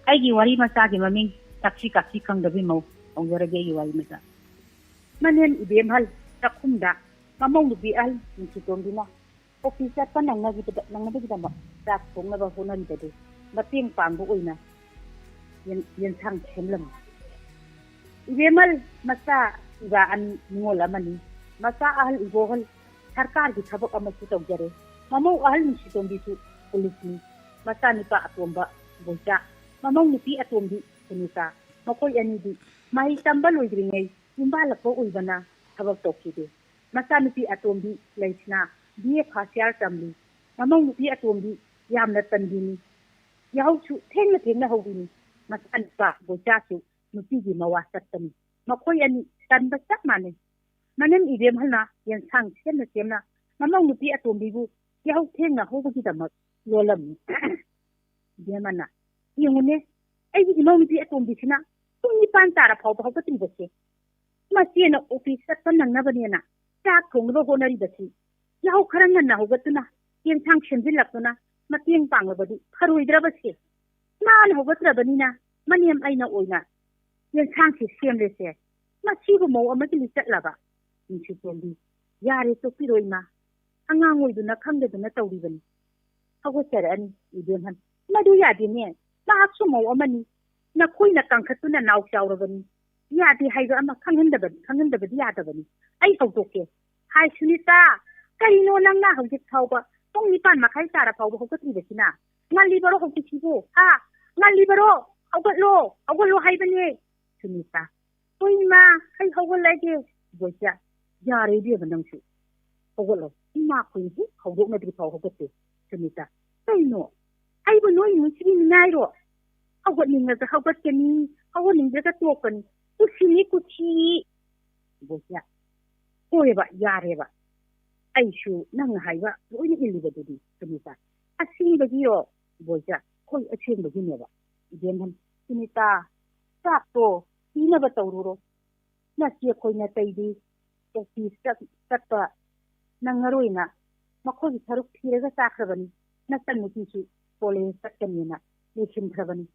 ꯑꯩꯒꯤ ꯋꯥꯔꯤ ꯃꯆꯥꯒꯤ ꯃꯃꯤꯡ ꯇꯥꯛꯁꯤ ꯀꯥꯁꯤ ꯈꯪꯗꯕꯤ ꯃꯧ꯫ ꯍꯧꯖꯔꯒꯦ ꯑꯩꯒꯤ ꯋꯥꯔꯤ ꯃꯆꯥ꯫ ꯃꯅꯦꯝ ꯏꯕꯦꯝꯍꯜ ꯆꯥꯛꯈꯨꯝꯗ ꯃꯃꯧ ꯅꯨꯄꯤ ꯑꯍꯜ ꯅꯨꯡꯁꯤꯇꯣꯝꯕꯤꯅ ꯑꯣꯐꯤꯁ ꯆꯠꯄ ꯅꯪꯅꯕꯒꯤꯗ-, ꯅꯪꯅꯕꯒꯤꯗꯃꯛ ꯆꯥꯛ ꯊꯣꯡꯅꯕ ꯍꯣꯠꯅꯔꯤꯕꯗꯨ ꯃꯇꯦꯡ ꯄꯥꯡꯕ ꯑꯣꯏꯅ ꯌꯦꯟ-, ꯌꯦꯟꯁꯥꯡ ꯁꯦꯝꯂꯝꯃꯤ꯫ ꯏꯕꯦꯝꯍꯜ ꯃꯆꯥ ꯏꯕ ꯑꯅꯤ ꯅꯤꯉꯣꯜ ꯑꯃꯅꯤ꯫ ꯃꯆꯥ ꯑꯍꯜ ꯏꯕꯣꯍꯜ ꯁꯔꯀꯥꯔꯒꯤ ꯊꯕꯛ ꯑꯃꯁꯨ ꯇꯧꯖꯔꯦ꯫ ꯃꯃꯧ ꯑꯍꯜ ꯅꯨꯡꯁꯤꯇꯣꯝꯕꯤꯁꯨ ꯄꯨꯂꯤꯁꯅꯤ꯫ ꯃꯆꯥꯅꯨꯄꯥ ꯑꯇꯣꯝꯕ ꯕꯣꯏꯆꯥ, ꯃꯃꯧ ꯅꯨꯄꯤ ꯑꯇꯣꯝꯕꯤ ꯁꯨꯅꯤꯇꯥ, ꯃꯈꯣꯏ ꯑꯅꯤꯗꯤ ꯃꯍꯩ ꯇꯝꯕ ꯂꯣꯏꯗ꯭ꯔꯤꯉꯩ ꯌꯨꯝꯕꯥꯜꯂꯛꯄ ꯑꯣꯏꯕꯅ ꯊꯕꯛ ꯇꯧꯈꯤꯗꯦ꯫ ꯃꯆꯥꯅꯨꯄꯤ ꯑꯇꯣꯝꯕꯤ ꯂꯩꯁꯅꯥ ꯕꯤ ꯑꯦ ꯐꯥꯔꯁ ꯏꯌꯥꯔ ꯇꯝꯂꯤ꯫ ꯃꯃꯧ ꯅꯨꯄꯤ ꯑꯇꯣꯝꯕꯤ ꯌꯥꯝꯅ ꯇꯟꯕꯤꯅꯤ꯫ ꯌꯥꯍꯧꯁꯨ ꯊꯦꯡꯅ ꯊꯦꯡꯅ ꯍꯧꯕꯤꯅꯤ꯫ ꯃꯆꯥꯅꯨꯄꯥ ꯕꯣꯏꯆꯥꯁꯨ ꯅꯨꯄꯤꯒꯤ ꯃꯋꯥ ꯆꯠꯄꯅꯤ꯫ ꯃꯈꯣꯏ ꯑꯅꯤ ꯇꯟꯕ ꯆꯞ ꯃꯥꯟꯅꯩ꯫ ꯃꯅꯦꯝ ꯏꯕꯦꯝꯍꯜꯅ ꯌꯦꯟꯁꯥꯡ ꯁꯦꯝꯅ ꯁꯦꯝꯅ ꯃꯃꯧ ꯅꯨꯄꯤ ꯑꯇꯣꯝꯕꯤꯕꯨ ꯌꯥꯍꯧ ꯊꯦꯡꯅ ꯍꯧꯕꯒꯤꯗꯃꯛ ꯂꯣꯜꯂꯝꯃꯤ꯫ ꯏꯕꯦꯝꯃꯅ, "ꯌꯦꯡꯉꯨꯅꯦ, ꯑꯩꯒꯤ ꯏꯃꯧ ꯅꯨꯄꯤ ꯑꯇꯣꯝꯕꯤꯁꯤꯅ ꯄꯨꯡ ꯅꯤꯄꯥꯟ ꯇꯥꯔ ꯐꯥꯎꯕ ꯍꯧꯒꯠꯇ꯭ꯔꯤꯕꯁꯦ꯫ ꯃꯆꯦꯅ ꯑꯣꯐꯤꯁ ꯆꯠꯄ ꯅꯪꯅꯕꯅꯦꯅ ꯆꯥꯛ ꯊꯣꯡꯅꯕ ꯍꯣꯠꯅꯔꯤꯕꯁꯤ꯫ ꯌꯥꯍꯧ ꯈꯔ ꯉꯟꯅ ꯍꯧꯒꯠꯇꯨꯅ ꯌꯦꯟꯁꯥꯡ ꯁꯦꯝꯖꯤꯜꯂꯛꯇꯨꯅ ꯃꯇꯦꯡ ꯄꯥꯡꯂꯕꯗꯤ ꯐꯔꯣꯏꯗ꯭ꯔꯕꯁꯦ꯫ ꯃꯥꯅ ꯍꯧꯒꯠꯇ꯭ꯔꯕꯅꯤꯅ ꯃꯅꯦꯝ ꯑꯩꯅ ꯑꯣꯏꯅ ꯌꯦꯟꯁꯥꯡꯁꯤ ꯁꯦꯝꯂꯦꯁꯦ꯫ ꯃꯁꯤꯕꯨ ꯃꯧ ꯑꯃꯒꯤ ꯂꯤꯆꯠꯂꯕ?" ꯅꯨꯡꯁꯤꯇꯣꯝꯕꯤ, "ꯌꯥꯔꯦ, ꯇꯣꯛꯄꯤꯔꯣ ꯏꯃꯥ꯫ ꯑꯉꯥꯡ ꯑꯣꯏꯗꯨꯅ ꯈꯪꯗꯗꯅ ꯇꯧꯔꯤꯕꯅꯤ꯫" ꯍꯧꯒꯠꯆꯔꯛꯑꯅꯤ ꯏꯕꯦꯝꯍꯜ꯫ "ꯃꯗꯨ ꯌꯥꯗꯦꯅꯦ, ꯃꯍꯥꯛꯁꯨ ꯃꯧ ꯑꯃꯅꯤ꯫ ꯅꯈꯣꯏꯅ ꯀꯟꯈꯠꯇꯨꯅ ꯅꯥꯎ ꯆꯥꯎꯔꯕꯅꯤ꯫ ꯌꯥꯗꯦ ꯍꯥꯏꯕ ꯑꯃ ꯈꯪꯍꯟꯗꯕ-, ꯈꯪꯍꯟꯗꯕꯗꯤ ꯌꯥꯗꯕꯅꯤ꯫ ꯑꯩ ꯍꯧꯗꯣꯛꯀꯦ꯫ ꯍꯥꯏ ꯁꯨꯅꯤꯇꯥ, ꯀꯔꯤꯅꯣ ꯅꯪꯅ ꯍꯧꯖꯤꯛ ꯐꯥꯎꯕ ꯄꯨꯡ ꯅꯤꯄꯥꯟ ꯃꯈꯥꯏ ꯇꯥꯔ ꯐꯥꯎꯕ ꯍꯧꯒꯠꯇ꯭ꯔꯤꯕꯁꯤꯅ? ꯉꯜꯂꯤꯕꯔꯣ ꯍꯧꯖꯤꯛꯁꯤꯕꯨ? ꯍꯥ? ꯉꯜꯂꯤꯕꯔꯣ? ꯍꯧꯒꯠꯂꯣ, ꯍꯧꯒꯠꯂꯣ ꯍꯥꯏꯕꯅꯦ꯫" ꯁꯨꯅꯤꯇꯥ, "ꯍꯣꯏ ꯏꯃꯥ, ꯑꯩ ꯍꯧꯒꯠꯂꯒꯦ꯫" ꯕꯣꯏꯆꯥ, "ꯌꯥꯔꯦ ꯏꯕꯦꯝꯃ ꯅꯪꯁꯨ, ꯍꯧꯒꯠꯂꯣ꯫ ꯏꯃꯥ ꯑꯩꯈꯣꯏꯅ ꯍꯦꯛ ꯍꯧꯗꯣꯛꯅꯗ꯭ꯔꯤ ꯐꯥꯎ ꯍꯧꯒꯠꯇꯦ꯫" ꯁꯨꯅꯤꯇꯥ, "ꯀꯩꯅꯣ? ꯑꯩꯕꯨ ꯅꯣꯏ ꯏꯃꯨꯡꯁꯤꯒꯤ ꯃꯤꯅꯥꯏꯔꯣ? ꯍꯧꯒꯠꯅꯤꯡꯂꯒ ꯍꯧꯒꯠꯀꯅꯤ, ꯍꯧꯒꯠꯅꯤꯡꯗ꯭ꯔꯒ ꯇꯣꯛꯀꯅꯤ꯫ ꯀꯨꯁꯤꯅꯤ, ꯀꯨꯁꯤ꯫" ꯕꯣꯏꯆꯥ, "ꯍꯣꯏꯕ, ꯌꯥꯔꯦꯕ꯫ ꯑꯩꯁꯨ ꯅꯪꯅ ꯍꯥꯏꯕ ꯂꯣꯏꯅ ꯏꯜꯂꯤꯕꯗꯨꯗꯤ꯫" ꯁꯨꯅꯤꯇꯥ, ꯑꯁꯦꯡꯕꯒꯤꯔꯣ? ꯏꯕꯣꯏꯆꯥ, ꯍꯣꯏ, ꯑꯁꯦꯡꯕꯒꯤꯅꯦꯕ꯫ ꯏꯕꯦꯝꯍꯟ, ꯁꯨꯅꯤꯇꯥ, ꯆꯥꯛꯇꯣ ꯄꯤꯅꯕ ꯇꯧꯔꯨꯔꯣ꯫ ꯅꯆꯦ ꯑꯩꯈꯣꯏ ꯅꯥꯇꯩꯗꯤ ꯑꯣꯐꯤꯁ ꯆꯠ-, ꯆꯠꯄ ꯅꯪꯉꯔꯣꯏꯅ ꯃꯈꯣꯏꯒꯤ ꯁꯔꯨꯛ ꯊꯤꯔꯒ ꯆꯥꯈ꯭ꯔꯕꯅꯤ꯫ ꯅꯆꯟꯅꯨꯄꯤꯁꯨ ꯀꯣꯂꯦꯖ ꯆꯠꯀꯅꯤꯅ ꯂꯣꯏꯁꯤꯟꯈ꯭ꯔꯕꯅꯤ꯫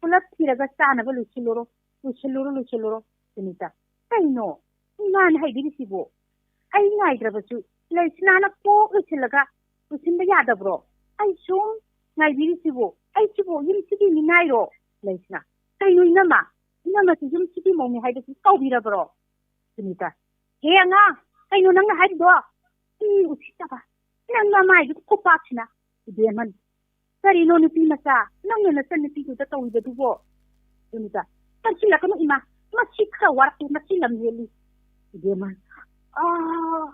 ꯄꯨꯂꯞ ꯊꯤꯔꯒ ꯆꯥꯅꯕ ꯂꯣꯏꯁꯤꯜꯂꯨꯔꯣ, ꯂꯣꯏꯁꯤꯜꯂꯨꯔꯣ, ꯂꯣꯏꯁꯤꯜꯂꯨꯔꯣ꯫ ꯁꯨꯅꯤꯇꯥ, ꯀꯩꯅꯣ ꯏꯃꯥꯅ ꯍꯥꯏꯕꯤꯔꯤꯁꯤꯕꯣ? ꯑꯩ ꯉꯥꯏꯗ꯭ꯔꯕꯁꯨ ꯂꯩꯁꯅꯥꯅ ꯀꯣꯛ ꯂꯣꯏꯁꯤꯜꯂꯒ ꯂꯣꯏꯁꯤꯟꯕ ꯌꯥꯗꯕ꯭ꯔꯣ? ꯑꯩ ꯁꯨꯝ ꯉꯥꯏꯕꯤꯔꯤꯁꯤꯕꯣ? ꯑꯩꯁꯤꯕꯨ ꯌꯨꯝꯁꯤꯒꯤ ꯃꯤꯅꯥꯏꯔꯣ? ꯂꯩꯁꯅꯥ, ꯀꯩꯅꯣ ꯏꯅꯝꯃ? ꯏꯅꯝꯃꯁꯤ ꯌꯨꯝꯁꯤꯒꯤ ꯃꯧꯅꯤ ꯍꯥꯏꯕꯁꯤ ꯀꯧꯕꯤꯔꯕ꯭ꯔꯣ? ꯁꯨꯅꯤꯇꯥ, ꯍꯦ ꯑꯉꯥꯡ, ꯀꯩꯅꯣ ꯅꯪꯅ ꯍꯥꯏꯔꯤꯗꯣ? ꯏ, ꯎꯁꯤꯠꯇꯕ! ꯅꯪ ꯅꯃꯥꯏꯗꯨ ꯈꯨꯄꯥꯛꯁꯤꯅ! ꯏꯕꯦꯝꯃꯟ, ꯀꯔꯤꯅꯣ ꯅꯨꯄꯤ ꯃꯆꯥ, ꯅꯪꯅ ꯅꯆꯟ ꯅꯨꯄꯤꯗꯨꯗ ꯇꯧꯔꯤꯕꯗꯨꯕꯣ? ꯁꯨꯅꯤꯇꯥ, ꯀꯟꯁꯤꯜꯂꯛꯀꯅꯨ ꯏꯃꯥ, ꯃꯁꯤ ꯈꯔ ꯋꯥꯔꯛꯂꯤ, ꯃꯁꯤ ꯂꯝ ꯍꯦꯜꯂꯤ꯫ ꯏꯕꯦꯝꯃꯟ, ꯑꯥ,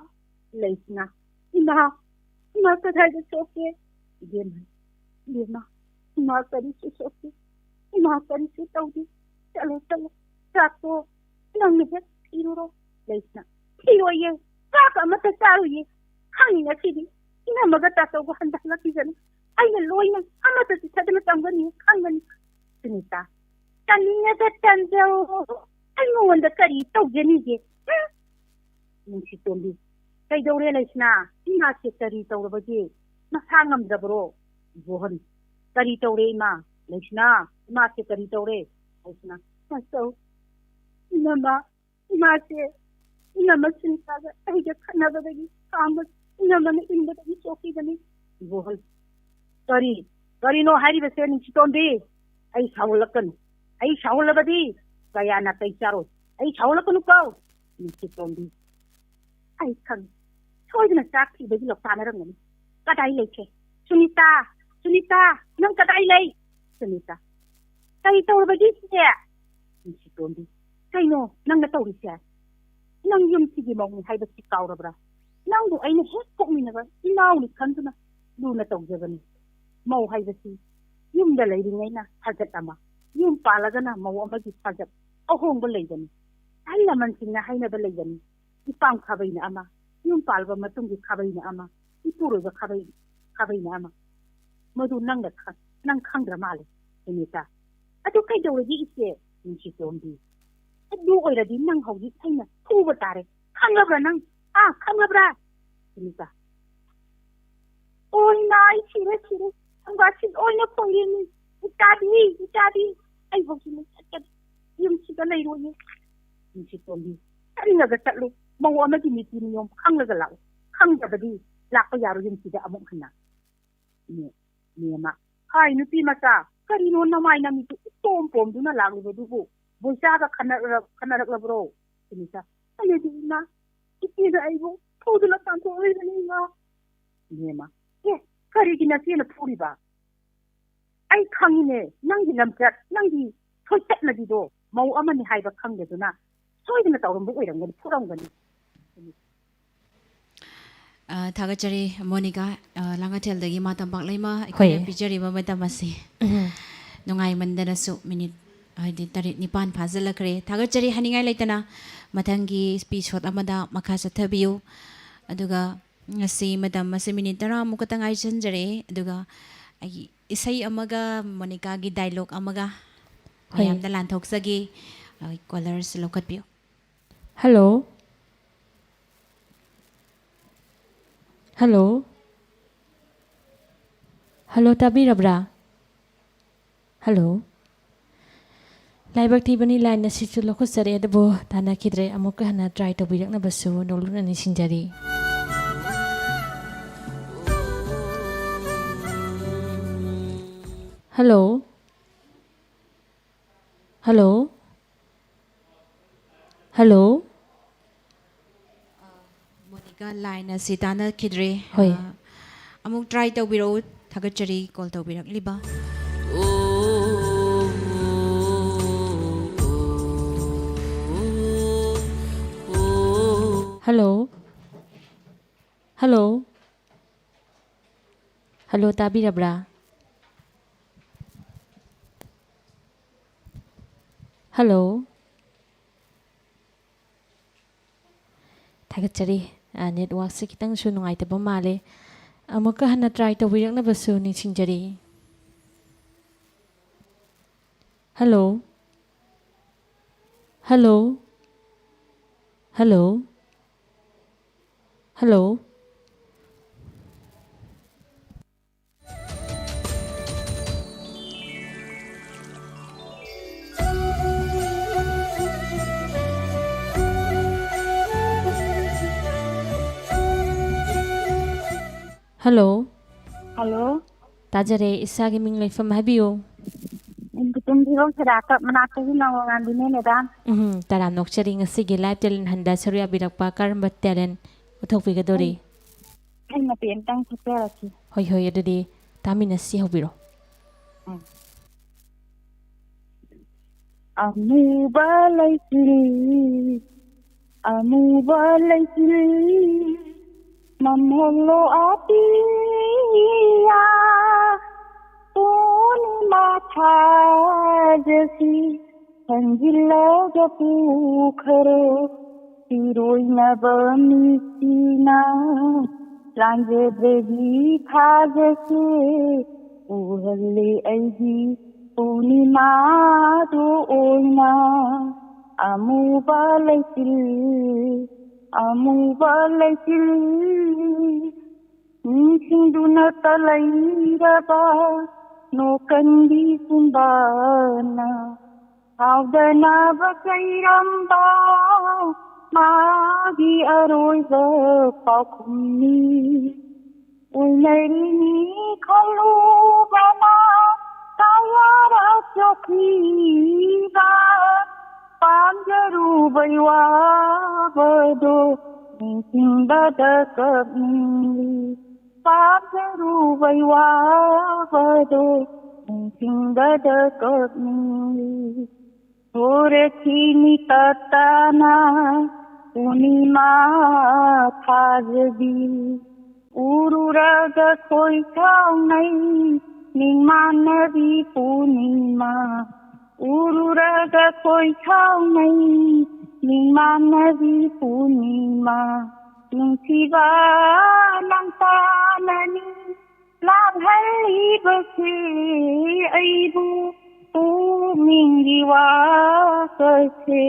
ꯂꯩꯁꯅꯥ, ꯏꯃꯥ, ꯏꯃꯥ ꯀꯗꯥꯏꯗ ꯁꯣꯛꯀꯦ? ꯏꯕꯦꯝꯃꯟ, ꯏꯕꯦꯝꯃ, ꯏꯃꯥ ꯀꯔꯤꯁꯨ ꯁꯣꯛꯇꯦ, ꯏꯃꯥ ꯀꯔꯤꯁꯨ ꯇꯧꯗꯦ꯫ ꯆꯠꯂꯣ, ꯆꯠꯂꯣ, ꯆꯥꯛꯇꯣ ꯅꯪꯅ ꯍꯦꯛ ꯊꯤꯔꯨꯔꯣ꯫ ꯂꯩꯁꯅꯥ, ꯊꯤꯔꯣꯏꯌꯦ, ꯆꯥꯛ ꯑꯃꯠꯇ ꯆꯥꯔꯣꯏꯌꯦ꯫ ꯈꯪꯉꯤ ꯉꯁꯤꯗꯤ ꯏꯅꯝꯃꯒ ꯇꯥꯆꯧꯒ ꯍꯟꯊ ꯍꯜꯂꯛꯈꯤꯒꯅꯤ꯫ ꯑꯩꯅ ꯂꯣꯏꯅ ꯑꯃꯠꯇ ꯆꯤꯊꯗꯅ ꯇꯝꯒꯅꯤ, ꯈꯪꯒꯅꯤ꯫ ꯁꯨꯅꯤꯇꯥ, ꯇꯥꯅꯤꯡꯉꯒ ꯇꯟꯖꯧ꯫ ꯑꯩ ꯃꯉꯣꯟꯗ ꯀꯔꯤ ꯇꯧꯖꯅꯤꯒꯦ? ꯍꯨꯝ! ꯅꯨꯡꯁꯤꯇꯣꯝꯕꯤ, ꯀꯩꯗꯧꯔꯦ ꯂꯩꯁꯅꯥ? ꯏꯃꯥꯁꯦ ꯀꯔꯤ ꯇꯧꯔꯕꯒꯦ? ꯃꯁꯥ ꯉꯝꯗ꯭ꯔꯕꯔꯣ? ꯏꯕꯣꯍꯟ, ꯀꯔꯤ ꯇꯧꯔꯦ ꯏꯃꯥ? ꯂꯩꯁꯅꯥ, ꯏꯃꯥꯁꯦ ꯀꯔꯤ ꯇꯧꯔꯦ? ꯂꯩꯁꯅꯥ, ꯇꯥꯆꯧ, ꯏꯅꯝꯃ, ꯏꯃꯥꯁꯦ, ꯏꯅꯝꯃ ꯁꯨꯅꯤꯇꯥꯒ ꯑꯩꯒ ꯈꯠꯅꯕꯗꯒꯤ ꯈꯥꯝꯕ, ꯏꯅꯝꯃꯅ ꯏꯟꯕꯗꯒꯤ ꯁꯣꯛꯈꯤꯕꯅꯤ꯫ ꯏꯕꯣꯍꯜ, ꯀꯔꯤ, ꯀꯔꯤꯅꯣ ꯍꯥꯏꯔꯤꯕꯁꯦ ꯅꯨꯡꯁꯤꯇꯣꯝꯕꯤ? ꯑꯩ ꯁꯥꯎꯍꯜꯂꯛꯀꯅꯨ꯫ ꯑꯩ ꯁꯥꯎꯍꯜꯂꯕꯗꯤ ꯀꯌꯥ ꯅꯥꯇꯩ ꯆꯥꯔꯣꯏ꯫ ꯑꯩ ꯁꯥꯎꯍꯜꯂꯛꯀꯅꯨ ꯀꯣ꯫ ꯅꯨꯡꯁꯤꯇꯣꯝꯕꯤ, ꯑꯩ ꯈꯪꯉꯤ꯫ ꯁꯣꯏꯗꯅ ꯆꯥꯛ ꯊꯤꯕꯒꯤ ꯂꯧꯇꯥꯟꯅꯔꯝꯒꯅꯤ꯫ ꯀꯗꯥꯏ ꯂꯩꯈ꯭ꯔꯦ? ꯁꯨꯅꯤꯇꯥ! ꯁꯨꯅꯤꯇꯥ! ꯅꯪ ꯀꯗꯥꯏ ꯂꯩ? ꯁꯨꯅꯤꯇꯥ! ꯀꯔꯤ ꯇꯧꯔꯕꯒꯦ ꯏꯆꯦ? ꯅꯨꯡꯁꯤꯇꯣꯝꯕꯤ! ꯀꯩꯅꯣ ꯅꯪꯅ ꯇꯧꯔꯤꯁꯦ? ꯅꯪ ꯌꯨꯝꯁꯤꯒꯤ ꯃꯧꯅꯤ ꯍꯥꯏꯕꯁꯤ ꯀꯥꯎꯔꯕ꯭ꯔꯥ? ꯅꯪꯕꯨ ꯑꯩꯅ ꯍꯦꯛ ꯄꯣꯛꯃꯤꯟꯅꯕ ꯏꯅꯥꯎꯅꯤ ꯈꯟꯗꯨꯅ ꯂꯨꯅ ꯇꯧꯖꯕꯅꯤ꯫ ꯃꯧ ꯍꯥꯏꯕꯁꯤ ꯌꯨꯝꯗ ꯂꯩꯔꯤꯉꯩꯅ ꯁꯥꯖꯠ ꯑꯃ, ꯌꯨꯝ ꯄꯥꯜꯂꯒꯅ ꯃꯧ ꯑꯃꯒꯤ ꯁꯥꯖꯠ ꯑꯍꯣꯡꯕ ꯂꯩꯕꯅꯤ꯫ ꯑꯍꯜ ꯂꯃꯟꯁꯤꯡꯅ ꯍꯥꯏꯅꯕ ꯂꯩꯕꯅꯤ, ꯏꯄꯥꯝ ꯈꯥꯕꯩꯅ ꯑꯃ, ꯌꯨꯝ ꯄꯥꯜꯂꯕ ꯃꯇꯨꯡꯒꯤ ꯈꯥꯕꯩꯅ ꯑꯃ, ꯏꯄꯨꯔꯣꯏꯕ ꯈꯥꯕꯩ, ꯈꯥꯕꯩꯅ ꯑꯃ꯫ ꯃꯗꯨ ꯅꯪꯅ ꯈꯪ-, ꯅꯪ ꯈꯪꯗ꯭ꯔ ꯃꯥꯜꯂꯦ, ꯁꯨꯅꯤꯇꯥ꯫ ꯑꯗꯨ ꯀꯩꯗꯧꯔꯒꯦ ꯏꯆꯦ? ꯅꯨꯡꯁꯤꯇꯣꯝꯕꯤ, ꯑꯗꯨ ꯑꯣꯏꯔꯗꯤ ꯅꯪ ꯍꯧꯖꯤꯛ ꯑꯩꯅ ꯐꯨꯕ ꯇꯥꯔꯦ, ꯈꯪꯉꯕ꯭ꯔꯥ ꯅꯪ? ꯑꯥ, ꯈꯪꯉꯕ꯭ꯔꯥ? ꯁꯨꯅꯤꯇꯥ, ꯑꯣꯏ ꯃꯥ, ꯑꯩ ꯁꯤꯔꯦ, ꯁꯤꯔꯦ, ꯁꯪꯒꯥꯁꯤ ꯂꯣꯏꯅ ꯐꯣꯏꯔꯦꯅꯦ, ꯏꯆꯥꯗꯤ, ꯏꯆꯥꯗꯤ, ꯑꯩ ꯍꯧꯖꯤꯛ ꯆꯠꯀꯅꯤ, ꯌꯨꯝꯁꯤꯗ ꯂꯩꯔꯣꯏꯌꯦ꯫ ꯅꯨꯡꯁꯤꯇꯣꯝꯕꯤ, ꯆꯠꯅꯤꯡꯉꯒ ꯆꯠꯂꯨ, ꯃꯧ ꯑꯃꯒꯤ ꯅꯤꯇꯤ ꯅꯤꯌꯣꯝ ꯈꯪꯂꯒ ꯂꯥꯛꯎ, ꯈꯪꯗ꯭ꯔꯕꯗꯤ ꯂꯥꯛꯄ ꯌꯥꯔꯣꯏ ꯌꯨꯝꯁꯤꯗ ꯑꯃꯨꯛ ꯍꯟꯅ꯫ ꯃꯦ-, ꯃꯦꯝꯃ, ꯍꯥꯏ ꯅꯨꯄꯤ ꯃꯆꯥ, ꯀꯔꯤꯅꯣ ꯅꯃꯥꯏ ꯅꯃꯤꯠꯇꯨ ꯏꯄꯣꯝ ꯄꯣꯝꯗꯨꯅ ꯂꯥꯛꯂꯤꯕꯗꯨꯕꯨ? ꯕꯣꯏꯆꯥꯒ ꯈꯟꯅꯔꯛꯂ-, ꯈꯟꯅꯔꯛꯂꯕ꯭ꯔꯣ? ꯁꯨꯅꯤꯇꯥ, ꯈꯟꯅꯗꯦ ꯏꯃꯥ, ꯏꯆꯦꯅ ꯑꯩꯕꯨ ꯐꯨꯗꯨꯅ ꯇꯥꯟꯊꯣꯛꯂꯤꯕꯅꯤ ꯏꯃꯥ꯫ ꯃꯦꯝꯃ, ꯑꯦ, ꯀꯔꯤꯒꯤ ꯅꯆꯦꯅ ꯐꯨꯔꯤꯕ? ꯑꯩ ꯈꯪꯉꯤꯅꯦ, ꯅꯪꯒꯤ ꯂꯝꯆꯠ, ꯅꯪꯒꯤ ꯁꯣꯏꯆꯠꯅꯕꯤꯗꯣ ꯃꯧ ꯑꯃꯅꯤ ꯍꯥꯏꯕ ꯈꯪꯗꯗꯨꯅ ꯁꯣꯏꯗꯅ ꯇꯧꯔꯝꯕ ꯑꯣꯏꯔꯝꯒꯅꯤ, ꯐꯨꯔꯝꯒꯅꯤ꯫ ꯑ, ꯊꯥꯒꯠꯆꯔꯤ, ꯃꯣꯅꯤꯀꯥ, ꯑ, ꯂꯥꯡꯉꯊꯦꯜꯗꯒꯤ ꯃꯥ ꯇꯝꯄꯥꯛ ꯂꯩꯃ ꯑꯩꯈꯣꯏꯅ ꯍꯣꯏ꯫ ꯄꯤꯖꯔꯤꯕ ꯃꯇꯝ ꯑꯁꯤ꯫ ꯎꯝ꯫ ꯅꯨꯡꯉꯥꯏꯃꯟꯗꯅꯁꯨ ꯃꯤꯅꯤꯠ ꯍꯥꯏꯗꯤ ꯇꯔꯦꯠ ꯅꯤꯄꯥꯟ ꯐꯥꯖꯤꯜꯂꯛꯈ꯭ꯔꯦ꯫ ꯊꯥꯒꯠꯆꯔꯤ, ꯍꯥꯏꯅꯤꯡꯉꯥꯏ ꯂꯩꯇꯅ ꯃꯊꯪꯒꯤ ꯏꯄꯤꯁꯣꯠ ꯑꯃꯗ ꯃꯈꯥ ꯆꯠꯊꯕꯤꯌꯨ꯫ ꯑꯗꯨꯒ ꯉꯁꯤ ꯃꯇꯝ ꯑꯁꯤ ꯃꯤꯅꯤꯠ ꯇꯔꯥꯃꯨꯛ ꯈꯛꯇ ꯉꯥꯏꯁꯤꯟꯖꯔꯛꯑꯦ꯫ ꯑꯗꯨꯒ ꯑꯩꯒꯤ ꯏꯁꯩ ꯑꯃꯒ ꯃꯣꯅꯤꯀꯥꯒꯤ ꯗꯥꯏꯂꯣꯛ ꯑꯃꯒ ꯍꯣꯏ꯫ ꯃꯌꯥꯝꯗ ꯂꯥꯟꯊꯣꯛꯆꯒꯦ꯫ ꯑ, ꯀꯣꯂꯔꯁ ꯂꯧꯈꯠꯄꯤꯌꯨ꯫ ꯍꯜꯂꯣ꯫ ꯍꯜꯂꯣ꯫ ꯍꯜꯂꯣ, ꯇꯥꯕꯤꯔꯕ꯭ꯔꯥ? ꯍꯜꯂꯣ꯫ ꯂꯥꯏꯕꯛ ꯊꯤꯕꯅꯤ, ꯂꯥꯏꯟ ꯑꯁꯤꯁꯨ ꯂꯧꯈꯠꯆꯔꯦ, ꯑꯗꯨꯕꯨ ꯇꯥꯟꯅꯈꯤꯗ꯭ꯔꯦ꯫ ꯑꯃꯨꯛꯀ ꯍꯟꯅ ꯇ꯭ꯔꯥꯏ ꯇꯧꯕꯤꯔꯛꯅꯕꯁꯨ ꯅꯣꯜꯂꯨꯛꯅ ꯅꯤꯡꯁꯤꯡꯖꯔꯤ꯫ Hello. Hello. Hello. Monica, line ꯑꯁꯤ ꯇꯥꯟꯅꯈꯤꯗ꯭ꯔꯦ꯫ ꯍꯣꯏ꯫ ꯑ, ꯑꯃꯨꯛ ꯇ꯭ꯔꯥꯏ ꯇꯧꯕꯤꯔꯛꯎ꯫ ꯊꯥꯒꯠꯆꯔꯤ ꯀꯣꯜ ꯇꯧꯕꯤꯔꯛꯂꯤꯕ꯫ ꯍꯜꯂꯣ꯫ ꯍꯜꯂꯣ꯫ ꯍꯜꯂꯣ, ꯇꯥꯕꯤꯔꯕ꯭ꯔꯥ? ꯍꯜꯂꯣ꯫ ꯊꯥꯒꯠꯆꯔꯤ꯫ ꯑ, ꯅꯦꯠꯋꯥꯛꯁꯦ ꯈꯤꯇꯪꯁꯨ ꯅꯨꯡꯉꯥꯏꯇꯕ ꯃꯥꯜꯂꯦ꯫ ꯑꯃꯨꯛꯀ ꯍꯟꯅ try ꯇꯧꯕꯤꯔꯛꯅꯕꯁꯨ ꯅꯤꯡꯁꯤꯡꯖꯔꯤ꯫ Hello? Hello? Hello? Hello? Hello? Hello? ꯇꯥꯖꯔꯦ, ꯏꯁꯥꯒꯤ ꯃꯤꯡ ꯂꯩꯐꯝ ꯍꯥꯏꯕꯤꯌꯨ꯫ ꯇꯨꯝꯕꯤꯔꯣꯡ ꯁꯦꯔꯥꯀꯞ ꯃꯅꯥꯛꯇꯒꯤ ꯅꯥꯎ ꯉꯥꯟꯕꯤꯅꯦ, madam꯫ ꯎꯝ, ꯇꯔꯥꯝ ꯅꯣꯛꯆꯔꯤ, ꯉꯁꯤꯒꯤ live talent hunt ꯗ ꯁꯔꯨꯛ ꯌꯥꯕꯤꯔꯛꯄ꯫ ꯀꯔꯝꯕ talent ꯎꯠꯊꯣꯛꯄꯤꯒꯗꯧꯔꯤ? ꯑꯩ, ꯑꯩ ꯃꯇꯦꯛ ꯑꯃꯇꯪ ꯁꯛꯆꯔꯛꯀꯦ꯫ ꯍꯣꯏ, ꯍꯣꯏ, ꯑꯗꯨꯗꯤ ꯇꯥꯃꯤꯟꯅꯁꯤ, ꯍꯧꯕꯤꯔꯣ꯫ ꯎꯝ꯫ ꯑꯃꯨꯕ ꯂꯩꯆꯤꯜ, ꯑꯃꯨꯕ ꯂꯩꯆꯤꯜ, ꯃꯝꯍꯜꯂꯣ ꯑꯇꯤꯌꯥ꯫ ꯄꯨꯔꯅꯤꯃꯥ ꯊꯥꯖꯁꯤ ꯈꯪꯖꯤꯜꯂꯒ ꯄꯨꯈꯔꯣ, ꯏꯔꯣꯏꯅꯕ ꯃꯤꯠꯁꯤꯅ ꯂꯥꯟꯖꯗ꯭ꯔꯗꯤ ꯊꯥꯖꯁꯦ ꯎꯍꯜꯂꯦ ꯑꯩꯒꯤ ꯄꯨꯔꯅꯤꯃꯥꯗꯨ ꯑꯣꯏꯅ꯫ ꯑꯃꯨꯕ ꯂꯩꯆꯤꯜ, ꯑꯃꯨꯕ ꯂꯩꯆꯤꯜ, ꯅꯤꯡꯁꯤꯡꯗꯨꯅꯇ ꯂꯩꯔꯕ ꯅꯣꯀꯟꯕꯤ ꯆꯤꯟꯕꯥꯅ ꯀꯥꯎꯗꯅꯕ ꯆꯩꯔꯝꯕ ꯃꯥꯒꯤ ꯑꯔꯣꯏꯕ ꯄꯥꯎꯈꯨꯝꯅꯤ꯫ ꯑꯣꯏꯅꯔꯤꯅꯤ ꯈꯜꯂꯨꯕꯅ ꯀꯌꯥꯔꯛ ꯆꯣꯛꯈꯤꯕ ꯄꯥꯝꯖꯔꯨꯕꯩ ꯋꯥꯕꯗꯣ ꯅꯤꯡꯁꯤꯡꯕꯗ ꯀꯞꯅꯤꯡꯂꯤ꯫ ꯄꯥꯝꯖꯔꯨꯕꯩ ꯋꯥꯕꯗꯣ ꯅꯤꯡꯁꯤꯡꯕꯗ ꯀꯞꯅꯤꯡꯂꯤ꯫ ꯊꯣꯔꯛꯈꯤꯅꯤ ꯇꯞ ꯇꯞꯅ ꯄꯨꯔꯅꯤꯃꯥ ꯊꯥꯖꯕꯤ꯫ ꯎꯔꯨꯔꯒ ꯈꯣꯏ ꯁꯥꯎꯅꯩ ꯅꯤꯡꯃꯥꯟꯅꯕꯤ ꯄꯨꯔꯅꯤꯃꯥ꯫ ꯎꯔꯨꯔꯒ ꯈꯣꯏ ꯁꯥꯎꯅꯩ ꯅꯤꯡꯃꯥꯟꯅꯕꯤ ꯄꯨꯔꯅꯤꯃꯥ꯫ ꯅꯨꯡꯁꯤꯕ ꯅꯪ ꯇꯥꯅ ꯂꯥꯡꯍꯜꯂꯤꯕꯁꯦ ꯑꯩꯕꯨ ꯄꯨꯛꯅꯤꯡꯒꯤ ꯋꯥꯈꯜꯁꯦ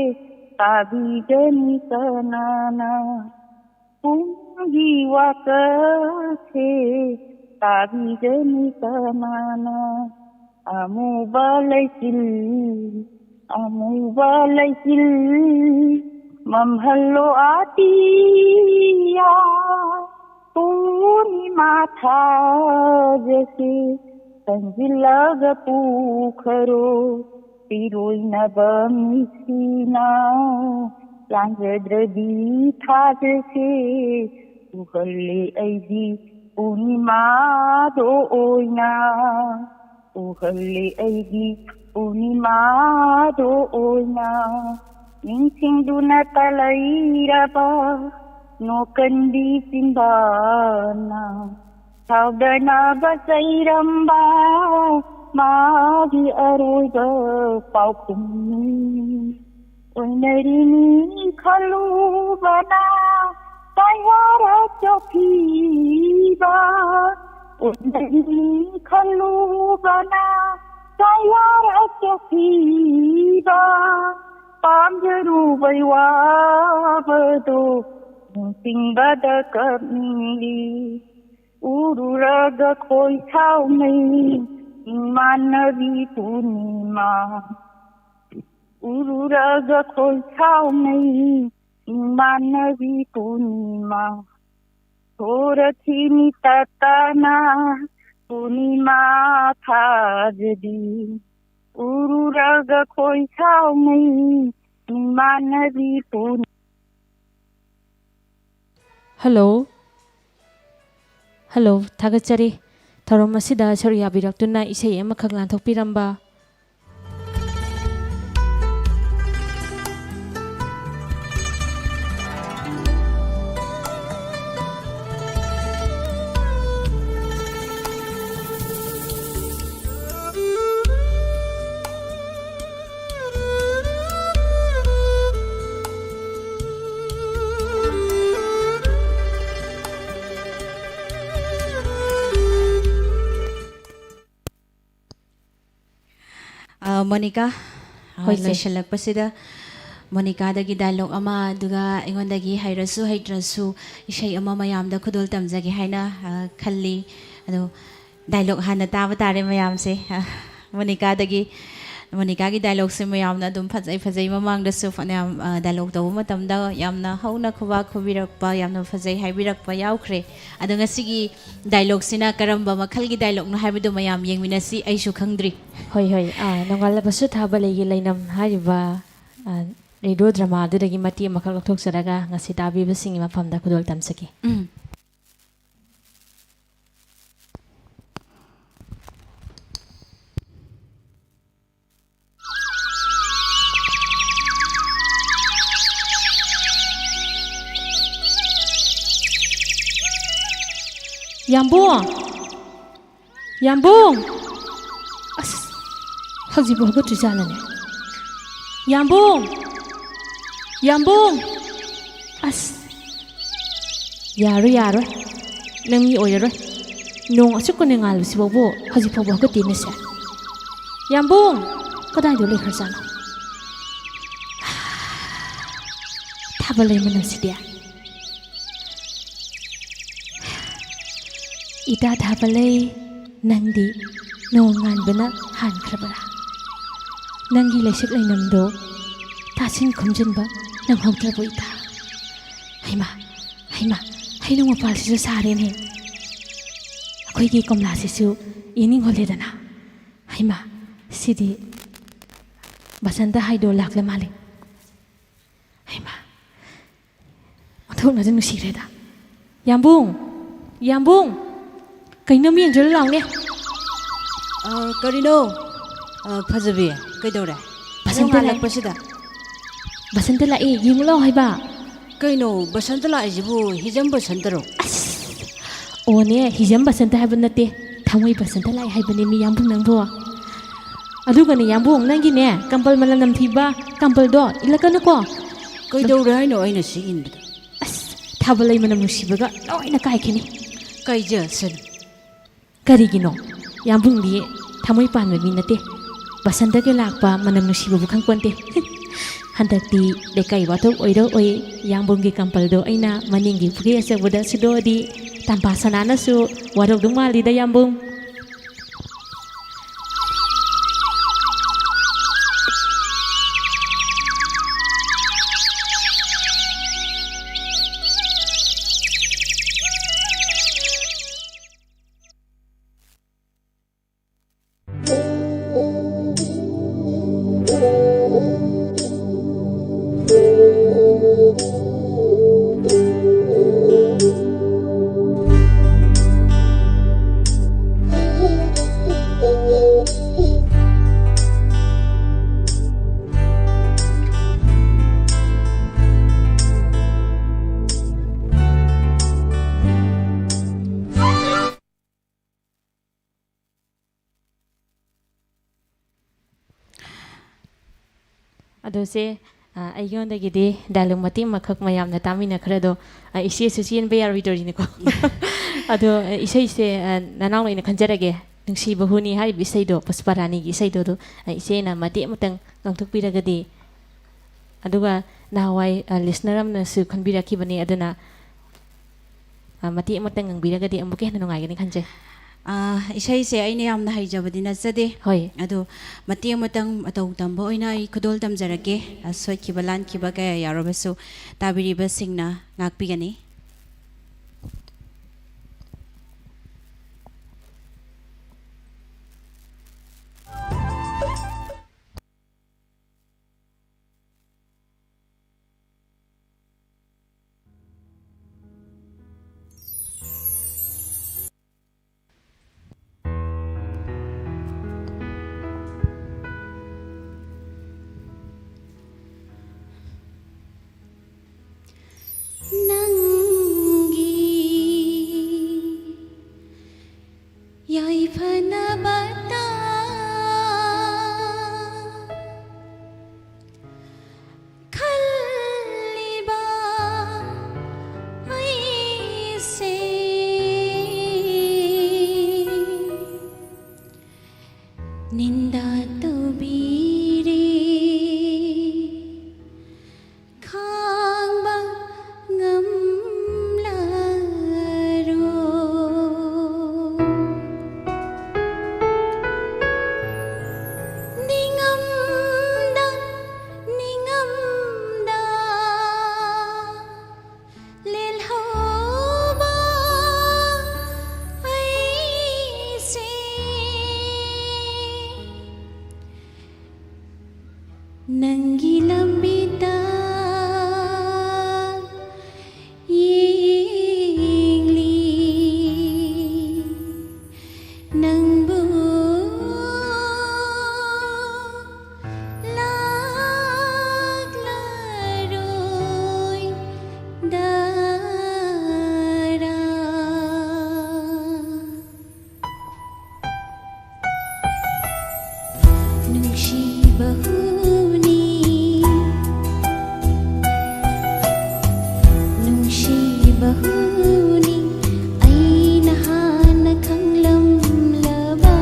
ꯇꯥꯕꯤꯒꯅꯤ ꯀꯅꯥꯅ? ꯄꯨꯡꯒꯤ ꯋꯥꯈꯜꯁꯦ ꯇꯥꯕꯤꯒꯅꯤ ꯀꯅꯥꯅ? ꯑꯃꯨꯕ ꯂꯩꯆꯤꯜ, ꯑꯃꯨꯕ ꯂꯩꯆꯤꯜ, ꯃꯝꯍꯜꯂꯣ ꯑꯇꯤꯌꯥ꯫ ꯄꯨꯔꯅꯤꯃꯥ ꯊꯥꯖꯁꯦ ꯆꯪꯁꯤꯜꯂꯒ ꯄꯨꯈꯔꯣ꯫ ꯏꯔꯣꯏꯅꯕ ꯃꯤꯁꯤꯅ ꯂꯥꯟꯖꯗ꯭ꯔꯗꯤ ꯊꯥꯖꯁꯦ ꯎꯍꯜꯂꯦ ꯑꯩꯗꯤ ꯄꯨꯔꯅꯤꯃꯥꯗꯣ ꯑꯣꯏꯅ꯫ ꯎꯍꯜꯂꯦ ꯑꯩꯗꯤ ꯄꯨꯔꯅꯤꯃꯥꯗꯣ ꯑꯣꯏꯅ꯫ ꯅꯤꯡꯁꯤꯡꯗꯨꯅꯇ ꯂꯩꯔꯕ ꯅꯣꯀꯟꯕꯤ ꯆꯤꯝꯕꯥꯜꯅ ꯁꯥꯎꯗꯅꯕ ꯆꯩꯔꯝꯕ ꯃꯥꯒꯤ ꯑꯔꯣꯏꯕ ꯄꯥꯎꯈꯨꯝꯅꯤ꯫ ꯑꯣꯏꯅꯔꯤꯅꯤ ꯈꯜꯂꯨꯕꯅ ꯀꯌꯥꯔ ꯆꯣꯛꯊꯤꯕ꯫ ꯑꯣꯏꯅꯔꯤꯅꯤ ꯈꯜꯂꯨꯕꯅ ꯀꯌꯥꯔ ꯆꯣꯛꯊꯤꯕ꯫ ꯄꯥꯝꯖꯔꯨꯕꯩ ꯋꯥꯕꯗꯣ ꯅꯤꯡꯁꯤꯡꯕꯗ ꯀꯞꯅꯤꯡꯂꯤ꯫ ꯎꯔꯨꯔꯒ ꯈꯣꯏ ꯁꯥꯎꯅꯩ ꯏꯃꯥꯟꯅꯕꯤ ꯄꯨꯔꯅꯤꯃꯥ꯫ ꯎꯔꯨꯔꯒ ꯈꯣꯏ ꯁꯥꯎꯅꯩ ꯏꯃꯥꯟꯅꯕꯤ ꯄꯨꯔꯅꯤꯃꯥ꯫ ꯊꯣꯔꯛꯈꯤꯅꯤ ꯇꯠꯇꯅ ꯄꯨꯔꯅꯤꯃꯥ ꯊꯥꯖꯗꯤ꯫ ꯎꯔꯨꯔꯒ ꯈꯣꯏ ꯁꯥꯎꯅꯩ ꯏꯃꯥꯟꯅꯕꯤ ꯄꯨꯔꯅꯤꯃꯥ꯫ ꯍꯜꯂꯣ꯫ ꯍꯜꯂꯣ, ꯊꯥꯒꯠꯆꯔꯤ꯫ ꯊꯧꯔꯝ ꯑꯁꯤꯗ ꯁꯔꯨꯛ ꯌꯥꯕꯤꯔꯛꯇꯨꯅ ꯏꯁꯩ ꯑꯃꯈꯛ ꯂꯥꯟꯊꯣꯛꯄꯤꯔꯝꯕ꯫ ꯃꯣꯅꯤꯀꯥ, ꯑ, ꯍꯣꯏ, ꯆꯦ꯫ ꯂꯣꯏꯁꯤꯜꯂꯛꯄꯁꯤꯗ ꯃꯣꯅꯤꯀꯥꯗꯒꯤ ꯗꯥꯏꯂꯣꯛ ꯑꯃ, ꯑꯗꯨꯒ ꯑꯩꯉꯣꯟꯗꯒꯤ ꯍꯩꯔꯁꯨ ꯍꯩꯇ꯭ꯔꯁꯨ ꯏꯁꯩ ꯑꯃ ꯃꯌꯥꯝꯗ ꯈꯨꯗꯣꯜ ꯇꯝꯖꯒꯦ ꯍꯥꯏꯅ, ꯑ, ꯈꯜꯂꯤ꯫ ꯑꯗꯣ ꯗꯥꯏꯂꯣꯛ ꯍꯥꯟꯅ ꯇꯥꯕ ꯇꯥꯔꯦ ꯃꯌꯥꯝꯁꯦ꯫ ꯑ, ꯃꯣꯅꯤꯀꯥꯗꯒꯤ, ꯃꯣꯅꯤꯀꯥꯒꯤ ꯗꯥꯏꯂꯣꯛꯁꯦ ꯃꯌꯥꯝꯅ ꯑꯗꯨꯝ ꯐꯖꯩ ꯐꯖꯩ, ꯃꯃꯥꯡꯗꯁꯨ ꯐꯅꯌꯥꯝ, ꯑ, ꯗꯥꯏꯂꯣꯛ ꯇꯧꯕ ꯃꯇꯝꯗ ꯌꯥꯝꯅ ꯍꯧꯅ ꯈꯨꯕꯥꯛ ꯈꯨꯕꯤꯔꯛꯄ, ꯌꯥꯝꯅ ꯐꯖꯩ ꯍꯥꯏꯕꯤꯔꯛꯄ ꯌꯥꯎꯈ꯭ꯔꯦ꯫ ꯑꯗꯣ ꯉꯁꯤꯒꯤ ꯗꯥꯏꯂꯣꯛꯁꯤꯅ ꯀꯔꯝꯕ ꯃꯈꯜꯒꯤ ꯗꯥꯏꯂꯣꯛꯅꯣ ꯍꯥꯏꯕꯗꯨ ꯃꯌꯥꯝ ꯌꯦꯡꯃꯤꯟꯅꯁꯤ, ꯑꯩꯁꯨ ꯈꯪꯗ꯭ꯔꯤ꯫ ꯍꯣꯏ, ꯍꯣꯏ꯫ ꯑꯥ, ꯅꯣꯡꯉꯥꯜꯂꯕꯁꯨ ꯊꯥꯕ ꯂꯩꯒꯤ ꯂꯩꯅꯝ ꯍꯥꯏꯔꯤꯕ, ꯑꯥ, ꯔꯦꯗꯤꯑꯣ ꯗ꯭ꯔꯃꯥ ꯑꯗꯨꯗꯒꯤ ꯃꯇꯦꯛ ꯑꯃꯈꯛ ꯂꯧꯊꯣꯛꯆꯔꯒ ꯉꯁꯤ ꯇꯥꯕꯤꯕꯁꯤꯡꯒꯤ ꯃꯐꯝꯗ ꯈꯨꯗꯣꯜ ꯇꯝꯖꯒꯦ꯫ ꯎꯝ꯫ ꯌꯥꯝꯕꯨꯡ! ꯌꯥꯝꯕꯨꯡ! ꯑꯁ, ꯍꯧꯖꯤꯛꯄꯨ ꯍꯧꯒꯠꯇ꯭ꯔꯤꯖꯥꯠꯂꯅꯦ? ꯌꯥꯝꯕꯨꯡ! ꯌꯥꯝꯕꯨꯡ! ꯑꯁ, ꯌꯥꯔꯣꯏ, ꯌꯥꯔꯣꯏ꯫ ꯅꯪ ꯃꯤ ꯑꯣꯏꯔꯔꯣꯏ꯫ ꯅꯣꯡ ꯑꯁꯨꯛ ꯀꯨꯏꯅ ꯉꯥꯜꯂꯤꯁꯤꯐꯥꯎꯕ ꯍꯧꯖꯤꯛ ꯐꯥꯎꯕ ꯍꯧꯒꯠꯇꯦꯅꯦꯁꯦ꯫ ꯌꯥꯝꯕꯨꯡ! ꯀꯗꯥꯏꯗ ꯂꯩꯈ꯭ꯔꯖꯥꯠꯅꯣ? ꯊꯥꯕ ꯂꯩ ꯃꯅꯝꯁꯤꯗꯤ꯫ ꯏꯇꯥ ꯊꯥꯕ ꯂꯩ, ꯅꯪꯗꯤ ꯅꯣꯡ ꯉꯥꯟꯕꯅ ꯍꯥꯟꯈ꯭ꯔꯕꯔꯥ? ꯅꯪꯒꯤ ꯂꯩꯁꯛ ꯂꯩꯅꯝꯗꯣ ꯇꯥꯁꯤꯟ ꯈꯨꯝꯖꯤꯟꯕ ꯅꯪꯍꯧꯗ꯭ꯔꯕꯣ ꯏꯇꯥ? ꯍꯩꯃꯥ, ꯍꯩꯃꯥ, ꯍꯩꯅꯧ ꯃꯄꯥꯜꯁꯤꯁꯨ ꯁꯥꯔꯦꯅꯦ꯫ ꯑꯩꯈꯣꯏꯒꯤ ꯀꯣꯝꯂꯥꯁꯤꯁꯨ ꯌꯦꯡꯅꯤꯡ ꯑꯣꯜꯂꯦꯗꯅ꯫ ꯍꯩꯃꯥ, ꯁꯤꯗꯤ ꯕꯁꯟꯇ ꯍꯥꯏꯗꯣ ꯂꯥꯛꯂ ꯃꯥꯜꯂꯦ꯫ ꯍꯩꯃꯥ, ꯑꯣꯟꯊꯣꯛꯅꯁꯨ ꯅꯨꯡꯁꯤꯈ꯭ꯔꯦꯗ꯫ ꯌꯥꯝꯕꯨꯡ! ꯌꯥꯝꯕꯨꯡ! ꯀꯩꯅꯣꯝ ꯌꯦꯡꯖꯔꯨ ꯂꯥꯎꯅꯦ꯫ ꯑ, ꯀꯔꯤꯅꯣ? ꯑ, ꯐꯖꯕꯤ, ꯀꯩꯗꯧꯔꯦ? ꯕꯁꯟꯇ ꯂꯥꯛꯑꯦ꯫ ꯅꯣꯡꯉꯥꯜꯂꯛꯄꯁꯤꯗ? ꯕꯁꯟꯇ ꯂꯥꯛꯑꯦ, ꯌꯦꯡꯉꯨ ꯂꯥꯎ ꯍꯥꯏꯕ꯫ ꯀꯩꯅꯣ, ꯕꯁꯟꯇ ꯂꯥꯛꯏꯁꯤꯕꯨ ꯍꯤꯖꯝ ꯕꯁꯟꯇꯔꯣ? ꯑꯁ! ꯑꯣꯅꯦ, ꯍꯤꯖꯝ ꯕꯁꯟꯇ ꯍꯥꯏꯕ ꯅꯠꯇꯦ, ꯊꯃꯣꯏ ꯕꯁꯟꯇ ꯂꯥꯛꯑꯦ ꯍꯥꯏꯕꯅꯦ ꯃꯤ ꯌꯥꯝꯕꯨꯡ ꯅꯪꯕꯨ꯫ ꯑꯗꯨꯒꯅꯦ ꯌꯥꯝꯕꯨꯡ, ꯅꯪꯒꯤꯅꯦ ꯀꯝꯕꯜ ꯃꯅꯝ ꯅꯝꯊꯤꯕ ꯀꯝꯕꯜꯗꯣ ꯏꯜꯂꯛꯀꯅꯨꯀꯣ꯫ ꯀꯩꯗꯧꯔꯦ ꯍꯥꯏꯅꯣ ꯑꯩꯅ ꯁꯤ ꯏꯟꯕꯗ? ꯑꯁ, ꯊꯥꯕ ꯂꯩ ꯃꯅꯝ ꯅꯨꯡꯁꯤꯕꯒ ꯂꯣꯏꯅ ꯀꯥꯏꯈꯤꯅꯤ꯫ ꯀꯥꯏꯖꯁꯅꯨ꯫ ꯀꯔꯤꯒꯤꯅꯣ? ꯌꯥꯝꯕꯨꯡꯗꯤ ꯊꯃꯣꯏ ꯄꯥꯟꯕ ꯃꯤ ꯅꯠꯇꯦ꯫ ꯕꯁꯟꯇꯒꯤ ꯂꯥꯛꯄ ꯃꯅꯝ ꯅꯨꯡꯁꯤꯕꯕꯨ ꯈꯪꯄꯣꯟꯇꯦ꯫ ꯍꯟꯗꯛꯇꯤ ꯂꯩꯀꯥꯏ ꯋꯥꯊꯣꯛ ꯑꯣꯏꯔꯣ ꯑꯣꯏ, ꯌꯥꯝꯕꯨꯡꯒꯤ ꯀꯝꯄꯜꯗꯣ ꯑꯩꯅ ꯃꯅꯤꯡꯒꯤ ꯄꯨꯈ꯭ꯔꯤ ꯑꯆꯧꯕꯗ ꯁꯨꯗꯣꯛꯑꯗꯤ ꯇꯝꯐꯥ ꯁꯅꯥꯅꯁꯨ ꯋꯥꯔꯧꯗꯧ ꯃꯥꯜꯂꯤꯗ, ꯌꯥꯝꯕꯨꯡ꯫ ꯑꯗꯣ ꯁꯦ, ꯑ, ꯑꯩꯉꯣꯟꯗꯒꯤꯗꯤ dialogue ꯃꯇꯦꯛ ꯑꯃꯈꯛ ꯃꯌꯥꯝꯅ ꯇꯥꯃꯤꯟꯅꯈ꯭ꯔꯦ꯫ ꯑꯗꯣ, ꯑ, ꯏꯆꯦꯁꯨ ꯆꯦꯟꯕ ꯌꯥꯔꯣꯏꯗꯣꯔꯤꯅꯤꯀꯣ꯫ ꯑꯗꯣ, ꯑ, ꯏꯁꯩꯁꯦ, ꯑ, ꯅꯅꯥꯎꯅ ꯑꯩꯅ ꯈꯟꯖꯔꯒꯦ꯫ ꯅꯨꯡꯁꯤꯕ ꯍꯨꯅꯤ ꯍꯥꯏꯔꯤꯕ ꯏꯁꯩꯗꯣ, ꯄꯨꯁꯄꯥꯔꯥꯅꯤꯒꯤ ꯏꯁꯩꯗꯣ, ꯑꯗꯣ, ꯑ, ꯏꯆꯦꯅ ꯃꯇꯦꯛ ꯑꯃꯇꯪ ꯉꯥꯡꯊꯣꯛꯄꯤꯔꯒꯗꯤ, ꯑꯗꯨꯒ ꯅꯍꯥꯟꯋꯥꯏ, ꯑ, listener ꯑꯃꯅꯁꯨ ꯈꯟꯕꯤꯔꯛꯈꯤꯕꯅꯦ, ꯑꯗꯨꯅ, ꯑ, ꯃꯇꯦꯛ ꯑꯃꯇꯪ ꯉꯪꯕꯤꯔꯒꯗꯤ ꯑꯃꯨꯛꯀ ꯍꯦꯟꯅ ꯅꯨꯡꯉꯥꯏꯒꯅꯤ ꯈꯟꯖꯩ꯫ ꯑ, ꯏꯁꯩꯁꯦ ꯑꯩꯅ ꯌꯥꯝꯅ ꯍꯩꯖꯕꯗꯤ ꯅꯠꯆꯗꯦ꯫ ꯍꯣꯏ꯫ ꯑꯗꯣ ꯃꯇꯦꯛ ꯑꯃꯇꯪ ꯃꯇꯧ ꯇꯝꯕ ꯑꯣꯏꯅ ꯑꯩ ꯈꯨꯗꯣꯜ ꯇꯝꯖꯔꯛꯀꯦ꯫ ꯑ, ꯁꯣꯏꯈꯤꯕ ꯂꯥꯟꯈꯤꯕ ꯀꯌꯥ ꯌꯥꯎꯔꯕꯁꯨ ꯇꯥꯕꯤꯔꯤꯕꯁꯤꯡꯅ ꯉꯥꯛꯄꯤꯒꯅꯤ꯫ ꯅꯪ ꯅꯤ ꯑꯩꯅ ꯍꯥꯟꯅ ꯈꯪꯂꯝꯂꯕ꯫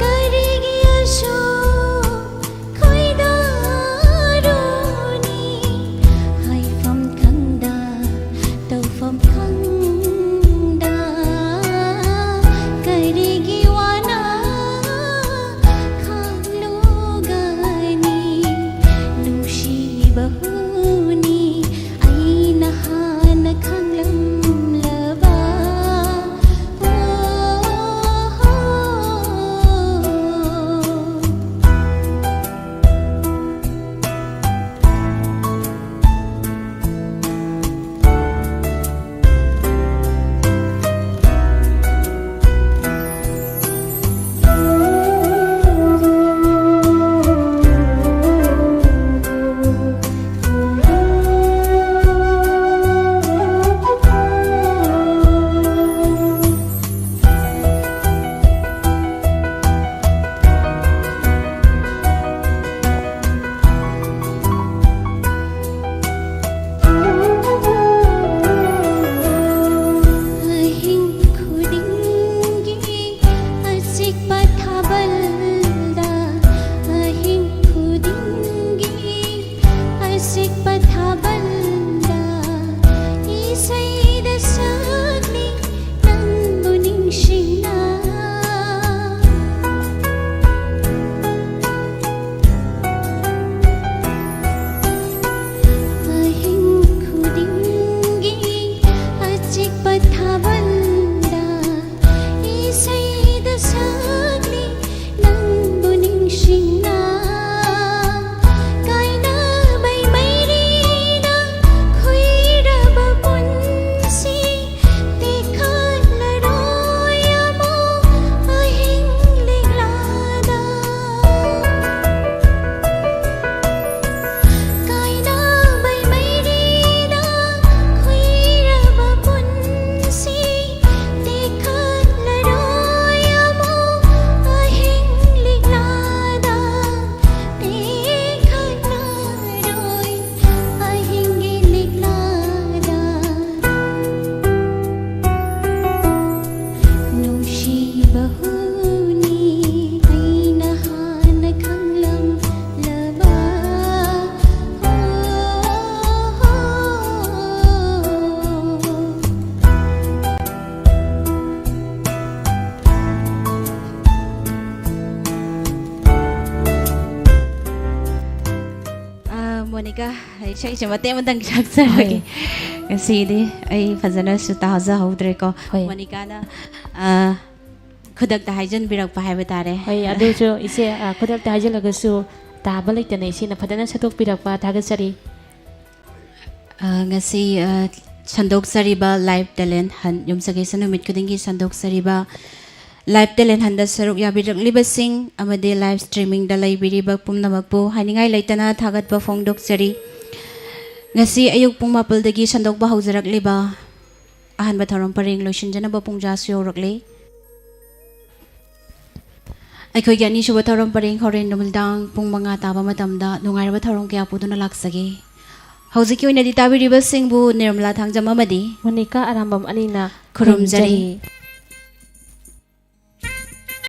ꯀꯔꯤꯒꯤ ꯑꯁꯨꯛ ꯈꯣꯏꯗꯥꯔꯨꯅꯤ? ꯍꯥꯏꯐꯝ ꯈꯪꯗ, ꯇꯧꯐꯝ ꯈꯪꯗ, ꯀꯔꯤꯒꯤ ꯋꯥꯅ ꯈꯥꯡꯂꯨꯒꯅꯤ? ꯅꯨꯡꯁꯤꯕ ꯍꯨꯅꯤ ꯑꯩ ꯏꯁꯩꯁꯦ ꯃꯇꯦꯛ ꯑꯃꯇꯪ ꯁꯛꯆꯔꯒꯦ꯫ ꯉꯁꯤꯗꯤ ꯑꯩ ꯐꯖꯅꯁꯨ ꯇꯥꯖꯍꯧꯗ꯭ꯔꯦꯀꯣ꯫ ꯍꯣꯏ꯫ ꯃꯣꯅꯤꯀꯥꯅ, ꯑ, ꯈꯨꯗꯛꯇ ꯍꯥꯏꯖꯟꯕꯤꯔꯛꯄ ꯍꯥꯏꯕ ꯇꯥꯔꯦ꯫ ꯍꯣꯏ, ꯑꯗꯨꯁꯨ ꯏꯆꯦ, ꯑ, ꯈꯨꯗꯛꯇ ꯍꯥꯏꯖꯤꯜꯂꯒꯁꯨ ꯇꯥꯕ ꯂꯩꯇꯅ ꯏꯆꯦꯅ ꯐꯖꯅ ꯁꯛꯇꯣꯛꯄꯤꯔꯛꯄ ꯊꯥꯒꯠꯆꯔꯤ꯫ ꯑ, ꯉꯁꯤ, ꯑ, ꯁꯟꯗꯣꯛꯆꯔꯤꯕ Live Talent Hunt, ꯌꯨꯝꯁꯀꯩꯁ ꯅꯨꯃꯤꯠ ꯈꯨꯗꯤꯡꯒꯤ ꯁꯟꯗꯣꯛꯆꯔꯤꯕ Live Talent Huntꯗ ꯁꯔꯨꯛ ꯌꯥꯕꯤꯔꯛꯂꯤꯕꯁꯤꯡ ꯑꯃꯗꯤ live streamingꯗ ꯂꯩꯕꯤꯔꯤꯕ ꯄꯨꯝꯅꯃꯛꯄꯨ ꯍꯥꯏꯅꯤꯡꯉꯥꯏ ꯂꯩꯇꯅ ꯊꯥꯒꯠꯄ ꯐꯣꯡꯗꯣꯛꯆꯔꯤ꯫ ꯉꯁꯤ ꯑꯌꯨꯛ ꯄꯨꯡ ꯃꯥꯄꯜꯗꯒꯤ ꯁꯟꯗꯣꯛꯄ ꯍꯧꯖꯔꯛꯂꯤꯕ ꯑꯍꯥꯟꯕ ꯊꯧꯔꯝ ꯄꯔꯦꯡ ꯂꯣꯏꯁꯤꯟꯖꯅꯕ ꯄꯨꯡꯖꯥꯁꯨ ꯌꯧꯔꯛꯂꯦ꯫ ꯑꯩꯈꯣꯏꯒꯤ ꯑꯅꯤꯁꯨꯕ ꯊꯧꯔꯝ ꯄꯔꯦꯡ ꯍꯣꯔꯦꯟ ꯅꯨꯃꯤꯗꯥꯡ ꯄꯨꯡ ꯃꯉꯥ ꯇꯥꯕ ꯃꯇꯝꯗ ꯅꯨꯡꯉꯥꯏꯔꯕ ꯊꯧꯔꯝ ꯀꯌꯥ ꯄꯨꯗꯨꯅ ꯂꯥꯛꯆꯒꯦ꯫ ꯍꯧꯖꯤꯛꯀꯤ ꯑꯣꯏꯅꯗꯤ ꯇꯥꯕꯤꯔꯤꯕꯁꯤꯡꯕꯨ ꯅꯤꯔꯃꯂꯥ ꯊꯥꯡꯖꯝ ꯑꯃꯗꯤ ꯃꯣꯅꯤꯀꯥ ꯑꯔꯥꯝꯕꯝ ꯑꯅꯤꯅ ꯈꯨꯔꯨꯝꯖꯔꯤ꯫